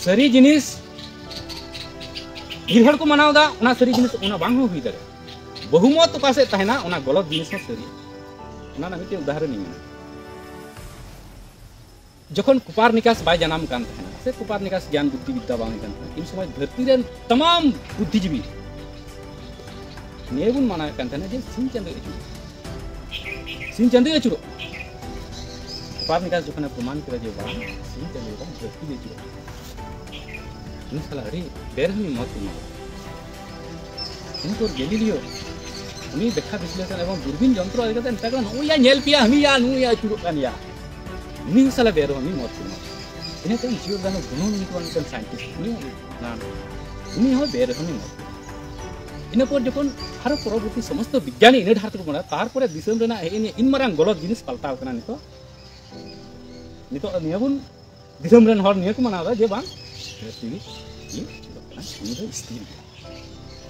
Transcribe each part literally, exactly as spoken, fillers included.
ᱥᱟᱹᱨᱤ ᱡᱤᱱᱤᱥ ᱰᱷᱮᱨ ᱦᱚᱲ ᱠᱚ ᱢᱟᱱᱟᱣ ᱮᱫᱟ, ᱚᱱᱟ ᱥᱟᱹᱨᱤ ᱡᱤᱱᱤᱥ ᱚᱱᱟ ᱵᱟᱝ ᱦᱚᱸ ᱦᱩᱭ ᱫᱟᱲᱮᱭᱟᱜᱼᱟ᱾ ᱵᱚᱦᱩᱢᱚᱛ ᱚᱠᱟ ᱥᱮᱫ ᱛᱟᱦᱮᱱᱟ, ᱚᱱᱟ ᱜᱚᱞᱚᱛ ᱡᱤᱱᱤᱥ ᱦᱚᱸ ᱥᱟᱹᱨᱤ᱾ ᱚᱱᱟ ᱨᱮᱱᱟᱜ ᱢᱤᱫᱴᱮᱱ ᱩᱫᱟᱦᱚᱨᱚᱱ ᱤᱧ ᱢᱮᱱᱟ᱾ ᱡᱚᱠᱷᱚᱱ ᱠᱩᱯᱟᱨᱱᱤᱠᱟᱥ ᱵᱟᱭ ᱡᱟᱱᱟᱢ ᱠᱟᱱ ᱛᱟᱦᱮᱱᱟ, ᱥᱮ ᱠᱩᱯᱟᱨᱱᱤᱠᱟᱥ ᱜᱮᱭᱟᱱ ᱵᱩᱫᱽᱫᱷᱤ ᱵᱤᱫᱽᱫᱟ ᱵᱟᱝ ᱦᱩᱭ ᱠᱟᱱ ᱛᱟᱦᱮᱱᱟ, ᱩᱱ ᱥᱚᱢᱚᱭ ᱫᱷᱟᱹᱨᱛᱤ ᱨᱮᱱ ᱛᱟᱢᱟᱢ ᱵᱩᱫᱽᱫᱷᱤᱡᱤᱵᱤ ᱱᱤᱭᱟᱹ ᱵᱚᱱ ᱢᱟᱱᱟᱣᱮᱫ ᱠᱟᱱ ᱛᱟᱦᱮᱱᱟ ᱡᱮ ᱥᱤᱧ ᱪᱟᱸᱫᱳᱭ ᱟᱹᱪᱩᱨᱚᱜ, ᱥᱤᱧ ᱪᱟᱸᱫᱳᱭ ᱟᱹᱪᱩᱨᱚᱜ᱾ ᱠᱩᱯᱟᱨᱱᱤᱠᱟᱥ ᱡᱚᱠᱷᱚᱱᱮ ᱯᱨᱚᱢᱟᱱ ᱠᱮᱫᱟ ᱡᱮ ᱵᱟᱝ, ᱥᱤᱧ ᱪᱟᱸᱫᱳ ᱫᱚ ᱵᱟᱝ, ᱫᱷᱟᱹᱨᱛᱤ ᱜᱮ ᱟᱹᱪᱩᱨᱚᱜ, ᱩᱱᱤ ᱥᱟᱞᱟ ᱟᱹᱰᱤ ᱵᱮᱨᱦᱟᱹᱢᱤ ᱢᱚᱛ ᱠᱚ ᱮᱢᱟ ᱠᱚ᱾ ᱤᱱᱟᱹ ᱯᱚᱨ ᱜᱮᱞᱤᱞᱤᱭᱳ ᱩᱱᱤ ᱵᱮᱠᱠᱷᱟ ᱵᱤᱥᱞᱮᱥᱚᱱ ᱮᱵᱚᱝ ᱫᱩᱨᱵᱤᱱ ᱡᱚᱱᱛᱨᱚ ᱤᱫᱤ ᱠᱟᱛᱮ ᱢᱮᱛᱟ ᱠᱚ ᱠᱟᱱᱟ, "ᱱᱩᱭ ᱭᱟ ᱧᱮᱞ ᱯᱮᱭᱟ, ᱦᱟᱹᱱᱤ ᱭᱟ, ᱱᱩᱭ ᱭᱟ ᱟᱹᱪᱩᱨᱚᱜ ᱠᱟᱱ ᱭᱟ᱾" ᱩᱱᱤ ᱦᱚᱸ ᱥᱟᱞᱟ ᱵᱮᱨᱦᱟᱹᱢᱤ ᱢᱚᱛ ᱠᱚ ᱮᱢᱟ ᱠᱚ᱾ ᱤᱱᱟᱹ ᱛᱟᱭᱚᱢ ᱡᱤᱭᱚᱨ ᱫᱟᱱᱚ ᱵᱩᱱᱩ ᱧᱩᱛᱩᱢᱟᱱ ᱢᱤᱫᱴᱮᱱ ᱥᱟᱭᱮᱱᱴᱤᱥᱴ, ᱩᱱᱤ ᱦᱚᱸ ᱚᱱᱟ, ᱩᱱᱤ ᱦᱚᱸ ᱵᱮᱨᱦᱟᱹᱢᱤ ᱢᱚᱛ ᱠᱚ ᱮᱢᱟ ᱠᱚ᱾ ᱤᱱᱟᱹ ᱯᱚᱨ ᱡᱚᱠᱷᱚᱱ ᱟᱨᱚ ᱯᱚᱨᱚᱵᱚᱨᱛᱤ ᱥᱚᱢᱚᱥᱛᱚ ᱵᱤᱜᱽᱜᱟᱱᱤ ᱤᱱᱟᱹ ᱰᱟᱦᱟᱨ ᱛᱮᱠᱚ ᱢᱚᱱᱮᱭᱟ, ᱛᱟᱨᱯᱚᱨᱮ ᱫᱤᱥᱚᱢ ᱨᱮᱱᱟᱜ ᱦᱮᱡ ᱤᱱ ᱢᱟᱨᱟᱝ ᱜᱚᱞᱚᱛ ᱡᱤᱱᱤᱥ ᱯᱟᱞᱴᱟᱣ ᱠᱟᱱᱟ ᱱᱤᱛᱚᱜ᱾ ᱱᱤᱛᱚᱜ ᱱᱤᱭᱟᱹ ᱵᱚᱱ, ᱫᱤᱥᱚᱢ ᱨᱮᱱ ᱦᱚᱲ ᱱᱤᱭᱟᱹ ᱠᱚ ᱢᱟᱱᱟᱣ ᱮᱫᱟ ᱡᱮ ᱵᱟᱝ, ᱫᱷᱟᱹᱨᱛᱤ ᱜᱮ ᱤᱭᱟᱹ ᱩᱱᱤ ᱫᱚ ᱥᱛᱷᱤᱨ ᱜᱮᱭᱟ᱾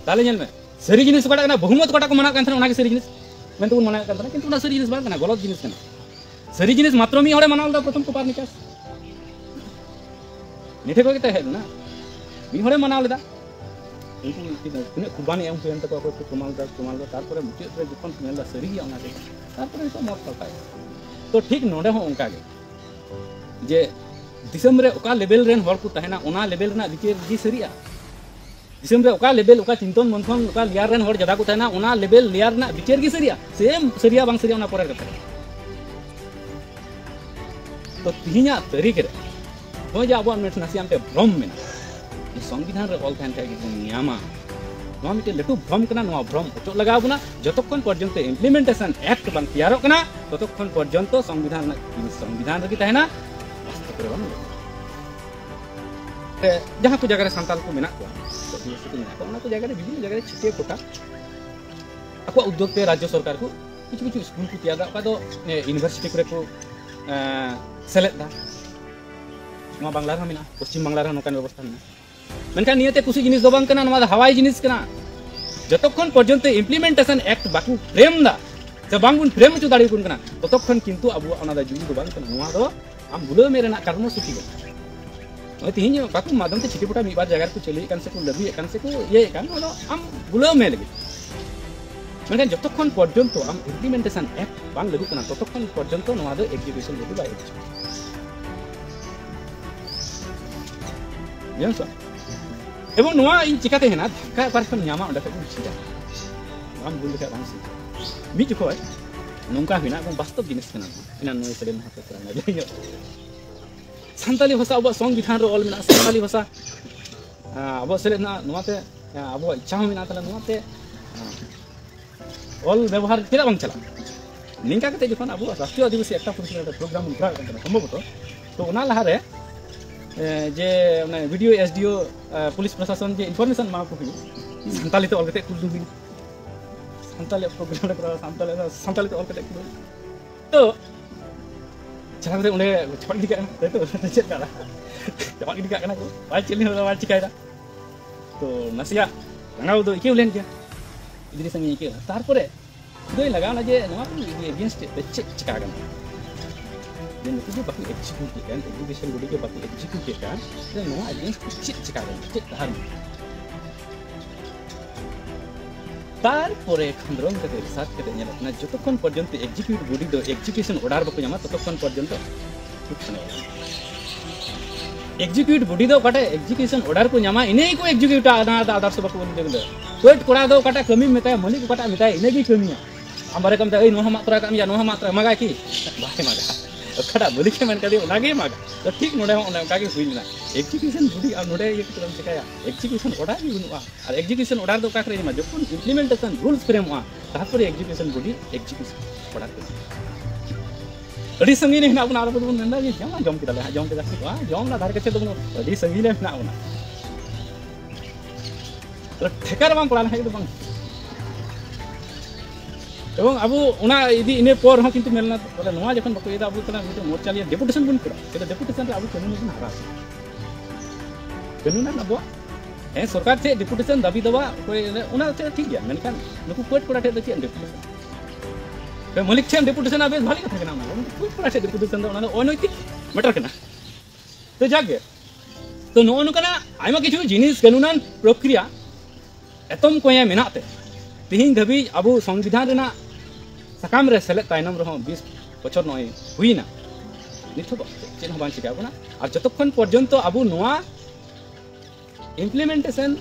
ᱛᱟᱦᱞᱮ ᱧᱮᱞ ᱢᱮ, ᱥᱟᱹᱨᱤ ᱡᱤᱱᱤᱥ ᱚᱠᱟᱴᱟᱜ ᱠᱟᱱᱟ? ᱵᱚᱦᱩᱢᱚᱛ ᱚᱠᱟᱴᱟᱜ ᱠᱚ ᱢᱟᱱᱟᱣ ᱠᱟᱱ ᱛᱟᱦᱮᱱᱟ, ᱚᱱᱟᱜᱮ ᱥᱟᱹᱨᱤ ᱡᱤᱱᱤᱥ ᱢᱮᱱᱛᱮ ᱵᱚᱱ ᱢᱟᱱᱟᱣᱮᱫ ᱠᱟᱱ ᱛᱟᱦᱮᱱᱟ, ᱠᱤᱱᱛᱩ ᱚᱱᱟ ᱥᱟᱹᱨᱤ ᱡᱤᱱᱤᱥ ᱵᱟᱝ ᱠᱟᱱᱟ, ᱜᱚᱞᱚᱛ ᱡᱤᱱᱤᱥ ᱠᱟᱱᱟ᱾ ᱥᱟᱹᱨᱤ ᱡᱤᱱᱤᱥ ᱢᱟᱛᱨᱚ ᱢᱤᱫ ᱦᱚᱲᱮ ᱢᱟᱱᱟᱣ ᱞᱮᱫᱟ, ᱯᱨᱚᱛᱷᱚᱢ ᱠᱩᱯᱟᱨᱱᱤᱠᱟᱥ᱾ ᱱᱤᱭᱟᱹ ᱴᱷᱮᱱ ᱠᱷᱚᱱ ᱜᱮ ᱛᱚ ᱦᱮᱡ ᱞᱮᱱᱟ, ᱢᱤᱫ ᱦᱚᱲᱮ ᱢᱟᱱᱟᱣ ᱞᱮᱫᱟ᱾ ᱩᱱᱠᱩ ᱛᱤᱱᱟᱹᱜ, ᱛᱤᱱᱟᱹᱜ ᱠᱩᱨᱵᱟᱱᱤ ᱮᱢ ᱦᱩᱭᱮᱱ ᱛᱟᱠᱚᱣᱟ, ᱚᱠᱚᱭ ᱠᱚ ᱯᱨᱚᱢᱟᱱ ᱞᱮᱫᱟ, ᱯᱨᱚᱢᱟᱱ ᱞᱮᱫᱟ, ᱛᱟᱨᱯᱚᱨᱮ ᱢᱩᱪᱟᱹᱫ ᱨᱮ ᱡᱚᱠᱷᱚᱱ ᱠᱚ ᱧᱮᱞ ᱮᱫᱟ ᱥᱟᱹᱨᱤ ᱜᱮᱭᱟ ᱚᱱᱟ ᱜᱮ, ᱛᱟᱨᱯᱚᱨᱮ ᱱᱤᱛᱚᱜ ᱢᱚᱛ ᱯᱟᱞᱴᱟᱭ᱾ ᱛᱚ ᱴᱷᱤᱠ ᱱᱚᱰᱮ ᱦᱚᱸ ᱚᱱᱠᱟ ᱜᱮ, ᱡᱮ ᱫᱤᱥᱚᱢ ᱨᱮ ᱚᱠᱟ ᱞᱮᱵᱮᱞ ᱨᱮᱱ ᱦᱚᱲ ᱠᱚ ᱛᱟᱦᱮᱱᱟ, ᱚᱱᱟ ᱞᱮᱵᱮᱞ ᱨᱮᱱᱟᱜ ᱵᱤᱪᱟᱹᱨ ᱜᱮ ᱥᱟᱹᱨᱤᱜᱼᱟ᱾ ᱫᱤᱥᱚᱢ ᱨᱮ ᱚᱠᱟ ᱞᱮᱵᱮᱞ, ᱚᱠᱟ ᱪᱤᱱᱛᱚᱱ ᱢᱚᱱᱛᱷᱚᱱ, ᱚᱠᱟ ᱞᱮᱭᱟᱨ ᱨᱮᱱ ᱦᱚᱲ ᱡᱟᱫᱟ ᱠᱚ ᱛᱟᱦᱮᱱᱟ, ᱚᱱᱟ ᱞᱮᱵᱮᱞ ᱞᱮᱭᱟᱨ ᱨᱮᱱᱟᱜ ᱵᱤᱪᱟᱹᱨ ᱜᱮ ᱥᱟᱹᱨᱤᱜᱼᱟ᱾ ᱥᱮᱢ ᱥᱟᱹᱨᱤᱭᱟ ᱵᱟᱝ ᱥᱟᱹᱨᱤᱭᱟ, ᱚᱱᱟ ᱯᱚᱨᱮᱨ ᱠᱟᱛᱷᱟ ᱠᱟᱱᱟ᱾ ᱛᱚ ᱛᱤᱦᱤᱧᱟᱜ ᱛᱟᱹᱨᱤᱠᱷ ᱨᱮ ᱱᱚᱜᱼᱚᱭ ᱡᱮ ᱟᱵᱚᱣᱟᱜ ᱢᱤᱫ ᱱᱟᱥᱮᱭᱟᱜ ᱢᱤᱫᱴᱮᱱ ᱵᱷᱨᱚᱢ ᱢᱮᱱᱟᱜᱼᱟ, ᱥᱚᱝᱵᱤᱫᱷᱟᱱ ᱨᱮ ᱚᱞ ᱛᱟᱦᱮᱱ ᱠᱷᱟᱡ ᱜᱮᱵᱚᱱ ᱧᱟᱢᱟ, ᱱᱚᱣᱟ ᱢᱤᱫᱴᱮᱱ ᱞᱟᱹᱴᱩ ᱵᱷᱨᱚᱢ ᱠᱟᱱᱟ᱾ ᱱᱚᱣᱟ ᱵᱷᱨᱚᱢ ᱚᱪᱚᱜ ᱞᱟᱜᱟᱣ ᱵᱚᱱᱟ᱾ ᱡᱚᱛᱚᱠᱷᱚᱱ ᱯᱚᱨᱡᱚᱱᱛᱚ implementation act ᱵᱟᱝ ᱛᱮᱭᱟᱨᱚᱜ ᱠᱟᱱᱟ, ᱛᱚᱛᱚᱠᱷᱚᱱ ᱯᱚᱨᱡᱚᱱᱛᱚ ᱥᱚᱝᱵᱤᱫᱷᱟᱱ ᱨᱮᱱᱟᱜ ᱡᱤᱱᱤᱥ ᱥᱚᱝᱵᱤᱫᱷᱟᱱ ᱨᱮᱜᱮ ᱛᱟᱦᱮᱱᱟ, ᱵᱟᱥᱛᱚᱵ ᱨᱮ ᱵᱟᱝ ᱞᱟᱹᱭᱚᱜᱼᱟ᱾ ᱡᱟᱦᱟᱸ ᱠᱚ ᱡᱟᱭᱜᱟ ᱨᱮ ᱥᱟᱱᱛᱟᱲ ᱠᱚ ᱢᱮᱱᱟᱜ ᱠᱚᱣᱟ, ᱟᱹᱫᱤᱵᱟᱹᱥᱤ ᱠᱚ ᱢᱮᱱᱟᱜ ᱠᱚᱣᱟ, ᱚᱱᱟ ᱠᱚ ᱡᱟᱭᱜᱟ ᱨᱮ ᱵᱤᱵᱷᱤᱱᱱᱚ ᱡᱟᱭᱜᱟ ᱨᱮ ᱪᱷᱟᱹᱴᱭᱟᱹ ᱠᱳᱴᱟ ᱟᱠᱚᱣᱟᱜ ᱩᱫᱽᱫᱳᱜᱽ ᱛᱮ ᱨᱟᱡᱽᱡᱚ ᱥᱚᱨᱠᱟᱨ ᱠᱚ ᱠᱤᱪᱷᱩ ᱠᱤᱪᱷᱩ ᱥᱠᱩᱞ ᱠᱚ ᱛᱮᱭᱟᱨ ᱫᱟ, ᱚᱠᱟ ᱫᱚ, ᱮ, ᱤᱭᱩᱱᱤᱵᱷᱟᱨᱥᱤᱴᱤ ᱠᱚᱨᱮ ᱠᱚ, ᱮ, ᱥᱮᱞᱮᱫ ᱫᱟ᱾ ᱱᱚᱣᱟ ᱵᱟᱝᱞᱟ ᱨᱮᱦᱚᱸ ᱢᱮᱱᱟᱜᱼᱟ, ᱯᱚᱥᱪᱤᱢ ᱵᱟᱝᱞᱟ ᱨᱮᱦᱚᱸ ᱱᱚᱝᱠᱟᱱ ᱵᱮᱵᱚᱥᱛᱷᱟ ᱢᱮᱱᱟᱜᱼᱟ᱾ ᱢᱮᱱᱠᱷᱟᱱ ᱱᱤᱭᱟᱹᱛᱮ ᱠᱩᱥᱤ ᱡᱤᱱᱤᱥ ᱫᱚ ᱵᱟᱝ ᱠᱟᱱᱟ, ᱱᱚᱣᱟ ᱫᱚ ᱦᱟᱣᱟᱭ ᱡᱤᱱᱤᱥ ᱠᱟᱱᱟ᱾ ᱡᱚᱛᱚᱠᱷᱚᱱ ᱯᱚᱨᱡᱚᱱᱛᱚ implementation act ᱵᱟᱠᱚ ᱯᱨᱮᱢ ᱫᱟ, ᱥᱮ ᱵᱟᱝ ᱵᱚᱱ ᱯᱨᱮᱢ ᱦᱚᱪᱚ ᱫᱟᱲᱮᱭᱟᱠᱚ ᱠᱟᱱᱟ, ᱛᱚᱛᱚᱠᱷᱚᱱ ᱠᱤᱱᱛᱩ ᱟᱵᱚᱣᱟᱜ ᱚᱱᱟ ᱫᱚ ᱡᱩᱢᱤ ᱫᱚ ᱵᱟᱝ ᱠᱟᱱᱟ᱾ ᱱᱚᱣᱟ ᱫᱚ ᱟᱢ ᱵᱷᱩᱞᱟᱹᱣ ᱢᱮ ᱨᱮᱱᱟᱜ ᱠᱟᱨᱢᱚ ᱥᱩᱪᱤ ᱠᱟᱱᱟ᱾ ᱱᱚᱜᱼᱚᱭ ᱛᱮᱦᱮᱧ ᱵᱟᱠᱚ ᱢᱟᱫᱽᱫᱷᱚᱢ ᱛᱮ ᱪᱷᱤᱴᱤ ᱯᱚᱴᱟ ᱢᱤᱫ ᱵᱟᱨ ᱡᱟᱭᱜᱟ ᱨᱮᱠᱚ ᱪᱟᱹᱞᱩᱭᱮᱫ ᱠᱟᱱ ᱥᱮᱠᱚ ᱞᱟᱹᱜᱩᱭᱮᱫ ᱠᱟᱱ ᱥᱮᱠᱚ ᱤᱭᱟᱹᱭᱮᱫ ᱠᱟᱱ, ᱚᱱᱟ ᱫᱚ ᱟᱢ ᱜᱩᱞᱟᱹᱣ ᱢᱮ ᱞᱟᱹᱜᱤᱫ᱾ ᱢᱮᱱᱠᱷᱟᱱ ᱡᱚᱛᱚᱠᱷᱚᱱ ᱯᱚᱨᱡᱚᱱᱛᱚ ᱟᱢ implementation act ᱵᱟᱝ ᱞᱟᱹᱜᱩᱜ ᱠᱟᱱᱟ, ᱛᱚᱛᱚᱠᱷᱚᱱ ᱯᱚᱨᱡᱚᱱᱛᱚ ᱱᱚᱣᱟ ᱫᱚ execution body ᱵᱟᱭ execute᱾ ᱵᱩᱡᱷᱟᱹᱣ ᱥᱮ? ᱮᱵᱚᱝ ᱱᱚᱣᱟ ᱤᱧ ᱪᱤᱠᱟᱹᱛᱮ ᱦᱮᱱᱟ ᱫᱷᱟᱠᱟ ᱚᱠᱟ ᱨᱮ ᱠᱷᱚᱱ ᱧᱟᱢᱟ, ᱚᱸᱰᱮ ᱠᱷᱚᱱ ᱤᱧ ᱪᱮᱫᱟ᱾ ᱵᱟᱢ ᱵᱩᱡᱽ ᱞᱮᱠᱷᱟᱱ ᱵᱟᱝ ᱪᱮᱫᱟ᱾ ᱢᱤᱫ ᱡᱚᱠᱷᱚᱡ ᱱᱚᱝᱠᱟ ᱦᱮᱱᱟ, ᱮᱵᱚᱝ ᱵᱟᱥᱛᱚᱵ ᱡᱤᱱᱤᱥ ᱠᱟᱱᱟ, ᱮᱱᱟᱱ ᱱᱚᱣᱟ ᱥᱟᱹᱲᱤ ᱢᱟᱦᱟ ᱠᱚ ᱠᱚᱨᱟᱣ ᱮᱱᱟ, ᱞᱟᱹᱭ ᱧᱚᱜ᱾ ᱥᱟᱱᱛᱟᱞᱤ ᱵᱷᱟᱥᱟ ᱟᱵᱚᱣᱟᱜ ᱥᱚᱝᱵᱤᱫᱷᱟᱱ ᱨᱮ ᱚᱞ ᱢᱮᱱᱟᱜᱼᱟ, ᱥᱟᱱᱛᱟᱞᱤ ᱵᱷᱟᱥᱟ, ᱟᱸ, ᱟᱵᱚᱣᱟᱜ ᱥᱮᱞᱮᱫ ᱢᱮᱱᱟᱜᱼᱟ, ᱱᱚᱣᱟᱛᱮ, ᱟᱸ, ᱟᱵᱚᱣᱟᱜ ᱤᱪᱪᱷᱟ ᱦᱚᱸ ᱢᱮᱱᱟᱜᱼᱟ, ᱛᱟᱦᱞᱮ ᱱᱚᱣᱟᱛᱮ, ᱟᱸ, ᱚᱞ ᱵᱮᱵᱚᱦᱟᱨ ᱪᱮᱫᱟᱜ ᱵᱟᱝ ᱪᱟᱞᱟᱜᱼᱟ? ᱱᱤᱝᱠᱟ ᱠᱟᱛᱮ ᱡᱚᱠᱷᱚᱱ ᱟᱵᱚ ᱨᱟᱥᱴᱨᱤᱭᱚ ᱟᱹᱫᱤᱵᱟᱹᱥᱤ ᱮᱠᱛᱟ ᱯᱚᱨᱤᱥᱚᱫ ᱨᱮ program ᱵᱚᱱ ᱠᱚᱨᱟᱣᱮᱫ ᱠᱟᱱ ᱛᱟᱦᱮᱱᱟ, ᱥᱚᱢᱵᱷᱚᱵᱚᱛᱚ, ᱛᱚ ᱚᱱᱟ ᱞᱟᱦᱟᱨᱮ, ᱮ, ᱡᱮ ᱚᱱᱮ BDO, SDO, ᱮ, ᱯᱩᱞᱤᱥ ᱯᱨᱚᱥᱟᱥᱚᱱ ᱡᱮ information ᱮᱢᱟ ᱠᱚ ᱦᱩᱭᱩᱜ, ᱥᱟᱱᱛᱟᱞᱤ ᱛᱮ ᱚᱞ ᱠᱟᱛᱮ ᱠᱩᱞ ᱦᱩᱭᱩᱜ, ᱥᱟᱱᱛᱟᱞᱤ program ᱨᱮ ᱠᱚᱨᱟᱣ, ᱥᱟᱱᱛᱟᱞᱤ, ᱥᱟᱱᱛᱟᱞᱤ ᱛᱮ ᱚᱞ ᱠᱟᱛᱮ ᱠᱩᱞ ᱦᱩᱭᱩᱜ᱾ ᱛᱚ ᱪᱟᱞᱟᱣ ᱠᱟᱛᱮ ᱚᱸᱰᱮ ᱪᱟᱯᱟᱫ ᱜᱤᱰᱤ ᱠᱟᱜ ᱠᱟᱱᱟ, ᱛᱟᱭ ᱛᱚ? ᱪᱮᱫ ᱠᱟᱱᱟ? ᱪᱟᱯᱟᱫ ᱜᱤᱰᱤ ᱠᱟᱜ ᱠᱟᱱᱟ ᱠᱚ, ᱵᱟᱭ ᱪᱮᱫ ᱞᱮᱠᱟ ᱵᱟᱭ ᱪᱤᱠᱟᱭᱮᱫᱟ᱾ ᱛᱚ ᱱᱟᱥᱮᱭᱟᱜ ᱨᱟᱸᱜᱟᱣ ᱫᱚ ᱟᱹᱭᱠᱟᱹᱣ ᱞᱮᱱ ᱜᱮᱭᱟ, ᱟᱹᱰᱤ ᱨᱟᱹᱥᱠᱟᱹᱧ ᱟᱹᱭᱠᱟᱹᱣ ᱮᱫᱟ᱾ ᱛᱟᱨᱯᱚᱨᱮ ᱠᱷᱩᱫᱟᱹᱭ ᱞᱟᱜᱟᱣ ᱮᱱᱟ ᱡᱮ ᱱᱚᱣᱟ ᱠᱚ against ᱛᱮ ᱪᱮᱫ ᱪᱤᱠᱟ ᱜᱟᱱᱚᱜᱼᱟ, ᱡᱮ ᱱᱩᱠᱩ ᱫᱚ ᱵᱟᱠᱚ execute ᱮᱫ ᱠᱟᱱ, education body ᱜᱮ ᱵᱟᱠᱚ execute ᱮᱫ ᱠᱟᱱ, ᱡᱮ ᱱᱚᱣᱟ against ᱛᱮ ᱪᱮᱫ ᱪᱤᱠᱟ ᱜᱟᱱᱚᱜᱼᱟ, ᱪᱮᱫ ᱰᱟᱦᱟᱨ ᱢᱮᱱᱟᱜᱼᱟ? ᱛᱟᱨᱯᱚᱨᱮ ᱠᱷᱚᱸᱫᱽᱨᱚᱝ ᱠᱟᱛᱮ research ᱠᱟᱛᱮ ᱧᱮᱞᱚᱜ ᱠᱟᱱᱟ, ᱡᱚᱛᱚᱠᱷᱚᱱ ᱯᱚᱨᱡᱚᱱᱛᱚ executive body ᱫᱚ execution order ᱵᱟᱠᱚ ᱧᱟᱢᱟ, ᱛᱚᱛᱚᱠᱷᱚᱱ ᱯᱚᱨᱡᱚᱱᱛᱚ executive body ᱫᱚ ᱚᱠᱟᱴᱟᱜ execution order ᱠᱚ ᱧᱟᱢᱟ, ᱤᱱᱟᱹ ᱜᱮᱠᱚ execute ᱟ, ᱚᱱᱟ ᱫᱚ others ᱵᱟᱠᱚ ᱵᱚᱞᱚ ᱫᱟᱲᱮᱭᱟᱜᱼᱟ᱾ ᱠᱳᱨᱴ ᱠᱚᱲᱟ ᱫᱚ ᱚᱠᱟᱴᱟᱜ ᱠᱟᱹᱢᱤᱢ ᱢᱮᱛᱟᱭᱟ, ᱢᱟᱹᱞᱤᱠ ᱚᱠᱟᱴᱟᱜ ᱢᱮᱛᱟᱭᱟ, ᱤᱱᱟᱹ ᱜᱮᱭ ᱠᱟᱹᱢᱤᱭᱟ᱾ ᱟᱢ ᱵᱟᱨᱮ ᱠᱟᱹᱢᱤ ᱛᱟᱭᱟ, "ᱮᱭ, ᱱᱚᱣᱟ ᱦᱚᱸ ᱢᱟᱜ ᱛᱚᱨᱟ ᱠᱟᱜ ᱢᱮᱭᱟ, ᱱᱚᱣᱟ ᱦᱚᱸ ᱢᱟᱜ ᱛᱚᱨᱟ", ᱢᱟᱜᱟᱭ ᱠᱤ? ᱵᱟᱭ ᱢᱟᱜᱟ᱾ ᱚᱠᱟᱴᱟᱜ ᱢᱟᱹᱞᱤᱠ ᱮ ᱢᱮᱱ ᱠᱟᱫᱮᱭᱟ, ᱚᱱᱟ ᱜᱮᱭ ᱢᱟᱜᱟ᱾ ᱛᱚ ᱴᱷᱤᱠ ᱱᱚᱰᱮ ᱦᱚᱸ ᱚᱱᱮ ᱚᱱᱠᱟ ᱜᱮ ᱦᱩᱭ ᱞᱮᱱᱟ᱾ execution body ᱟᱢ ᱱᱚᱰᱮ ᱤᱭᱟᱹ ᱠᱟᱛᱮ ᱫᱚᱢ ᱪᱤᱠᱟᱹᱭᱟ? execution order ᱜᱮ ᱵᱟᱹᱱᱩᱜᱼᱟ᱾ ᱟᱨ execution order ᱫᱚ ᱚᱠᱟ ᱠᱚᱨᱮ ᱧᱟᱢᱟ? ᱡᱚᱠᱷᱚᱱ implementation rules frame ᱚᱜᱼᱟ, ᱛᱟᱨᱯᱚᱨᱮ execution body execution order ᱠᱚ ᱧᱟᱢᱟ᱾ ᱟᱹᱰᱤ ᱥᱟᱺᱜᱤᱧ ᱨᱮ ᱦᱮᱱᱟᱜ ᱵᱚᱱᱟ, ᱟᱨ ᱟᱵᱚ ᱫᱚᱵᱚᱱ ᱢᱮᱱᱫᱟ ᱡᱮ ᱡᱚᱢ, ᱡᱚᱢ ᱠᱮᱫᱟᱞᱮ ᱦᱟᱸᱜ, ᱡᱚᱢ ᱠᱮᱫᱟ ᱠᱚ, ᱦᱟᱸᱜ, ᱡᱚᱢ ᱞᱟᱦᱟ ᱫᱷᱟᱨᱮ ᱠᱟᱪᱷᱮ ᱫᱚ ᱵᱟᱹᱱᱩᱜ, ᱟᱹᱰᱤ ᱥᱟᱺᱜᱤᱧ ᱨᱮ ᱢᱮᱱᱟᱜ ᱵᱚᱱᱟ᱾ ᱛᱟᱦᱞᱮ ᱴᱷᱮᱠᱟ ᱨᱮ ᱵᱟᱝ ᱯᱟᱲᱟᱣ ᱞᱮᱱᱠᱷᱟᱱ ᱫᱚ ᱵᱟᱝ᱾ ᱮᱵᱚᱝ ᱟᱵᱚ ᱚᱱᱟ ᱤᱫᱤ ᱤᱱᱟᱹ ᱯᱚᱨ ᱦᱚᱸ ᱠᱤᱱᱛᱩ ᱢᱮᱱ ᱞᱮᱱᱟ, ᱵᱚᱞᱮ ᱱᱚᱣᱟ ᱡᱚᱠᱷᱚᱱ ᱵᱟᱠᱚ ᱤᱭᱟᱹᱭᱮᱫᱟ, ᱟᱵᱚ ᱛᱟᱦᱞᱮ ᱢᱤᱫᱴᱮᱱ ᱢᱳᱨᱪᱟ ᱞᱤᱭᱮ deputation ᱵᱚᱱ ᱠᱚᱨᱟᱣᱟ, ᱛᱟᱦᱞᱮ deputation ᱨᱮ ᱟᱵᱚ ᱠᱟᱹᱱᱩᱱ ᱵᱚᱱ ᱦᱟᱨᱟ ᱠᱟᱹᱱᱩᱱ ᱟᱵᱚᱣᱟᱜ, ᱦᱮᱸ, ᱥᱚᱨᱠᱟᱨ ᱪᱮᱫ deputation ᱫᱟᱹᱵᱤ ᱫᱟᱵᱟ, ᱚᱠᱚᱭ ᱚᱱᱟ ᱪᱮᱫ ᱴᱷᱤᱠ ᱜᱮᱭᱟ, ᱢᱮᱱᱠᱷᱟᱱ ᱱᱩᱠᱩ ᱠᱳᱨᱴ ᱠᱚᱲᱟ ᱴᱷᱮᱱ ᱫᱚ ᱪᱮᱫ ᱮᱢ deputation? ᱦᱮᱸ, ᱢᱟᱹᱞᱤᱠ ᱴᱷᱮᱱ deputation ᱟ, ᱵᱮᱥ ᱵᱷᱟᱞᱤ ᱠᱟᱛᱷᱟ ᱠᱟᱱᱟ, ᱚᱱᱟ ᱫᱚ ᱠᱳᱨᱴ ᱠᱚᱲᱟ ᱴᱷᱮᱱ deputation ᱫᱚ ᱚᱱᱟ ᱫᱚ ᱚᱱᱚᱭᱛᱤᱠ matter ᱠᱟᱱᱟ᱾ ᱛᱚ ᱡᱟᱠ ᱜᱮ, ᱛᱚ ᱱᱚᱜᱼᱚ ᱱᱚᱝᱠᱟᱱᱟᱜ ᱟᱭᱢᱟ ᱠᱤᱪᱷᱩ ᱡᱤᱱᱤᱥ ᱠᱟᱹᱱᱩᱱᱟᱱ ᱯᱨᱚᱠᱨᱤᱭᱟ ᱮᱛᱚᱢ ᱠᱚᱸᱭᱮ ᱢᱮᱱᱟᱜ ᱛᱮ ᱛᱮᱦᱮᱧ ᱫᱷᱟᱹᱵᱤᱡ ᱟᱵᱚ ᱥᱚᱝᱵᱤᱫᱷᱟᱱ ᱨᱮᱱᱟᱜ ᱥᱟᱠᱟᱢ ᱨᱮ ᱥᱮᱞᱮᱫ ᱛᱟᱭᱱᱚᱢ ᱨᱮᱦᱚᱸ ᱵᱤᱥ ᱵᱚᱪᱷᱚᱨ ᱱᱚᱜᱼᱚᱭ ᱦᱩᱭᱱᱟ, ᱱᱤᱛ ᱦᱚᱸ ᱪᱮᱫ ᱦᱚᱸ ᱵᱟᱝ ᱪᱤᱠᱟᱹ ᱠᱟᱱᱟ᱾ ᱟᱨ ᱡᱚᱛᱚᱠᱷᱚᱱ ᱯᱚᱨᱡᱚᱱᱛᱚ ᱟᱵᱚ ᱱᱚᱣᱟ implementation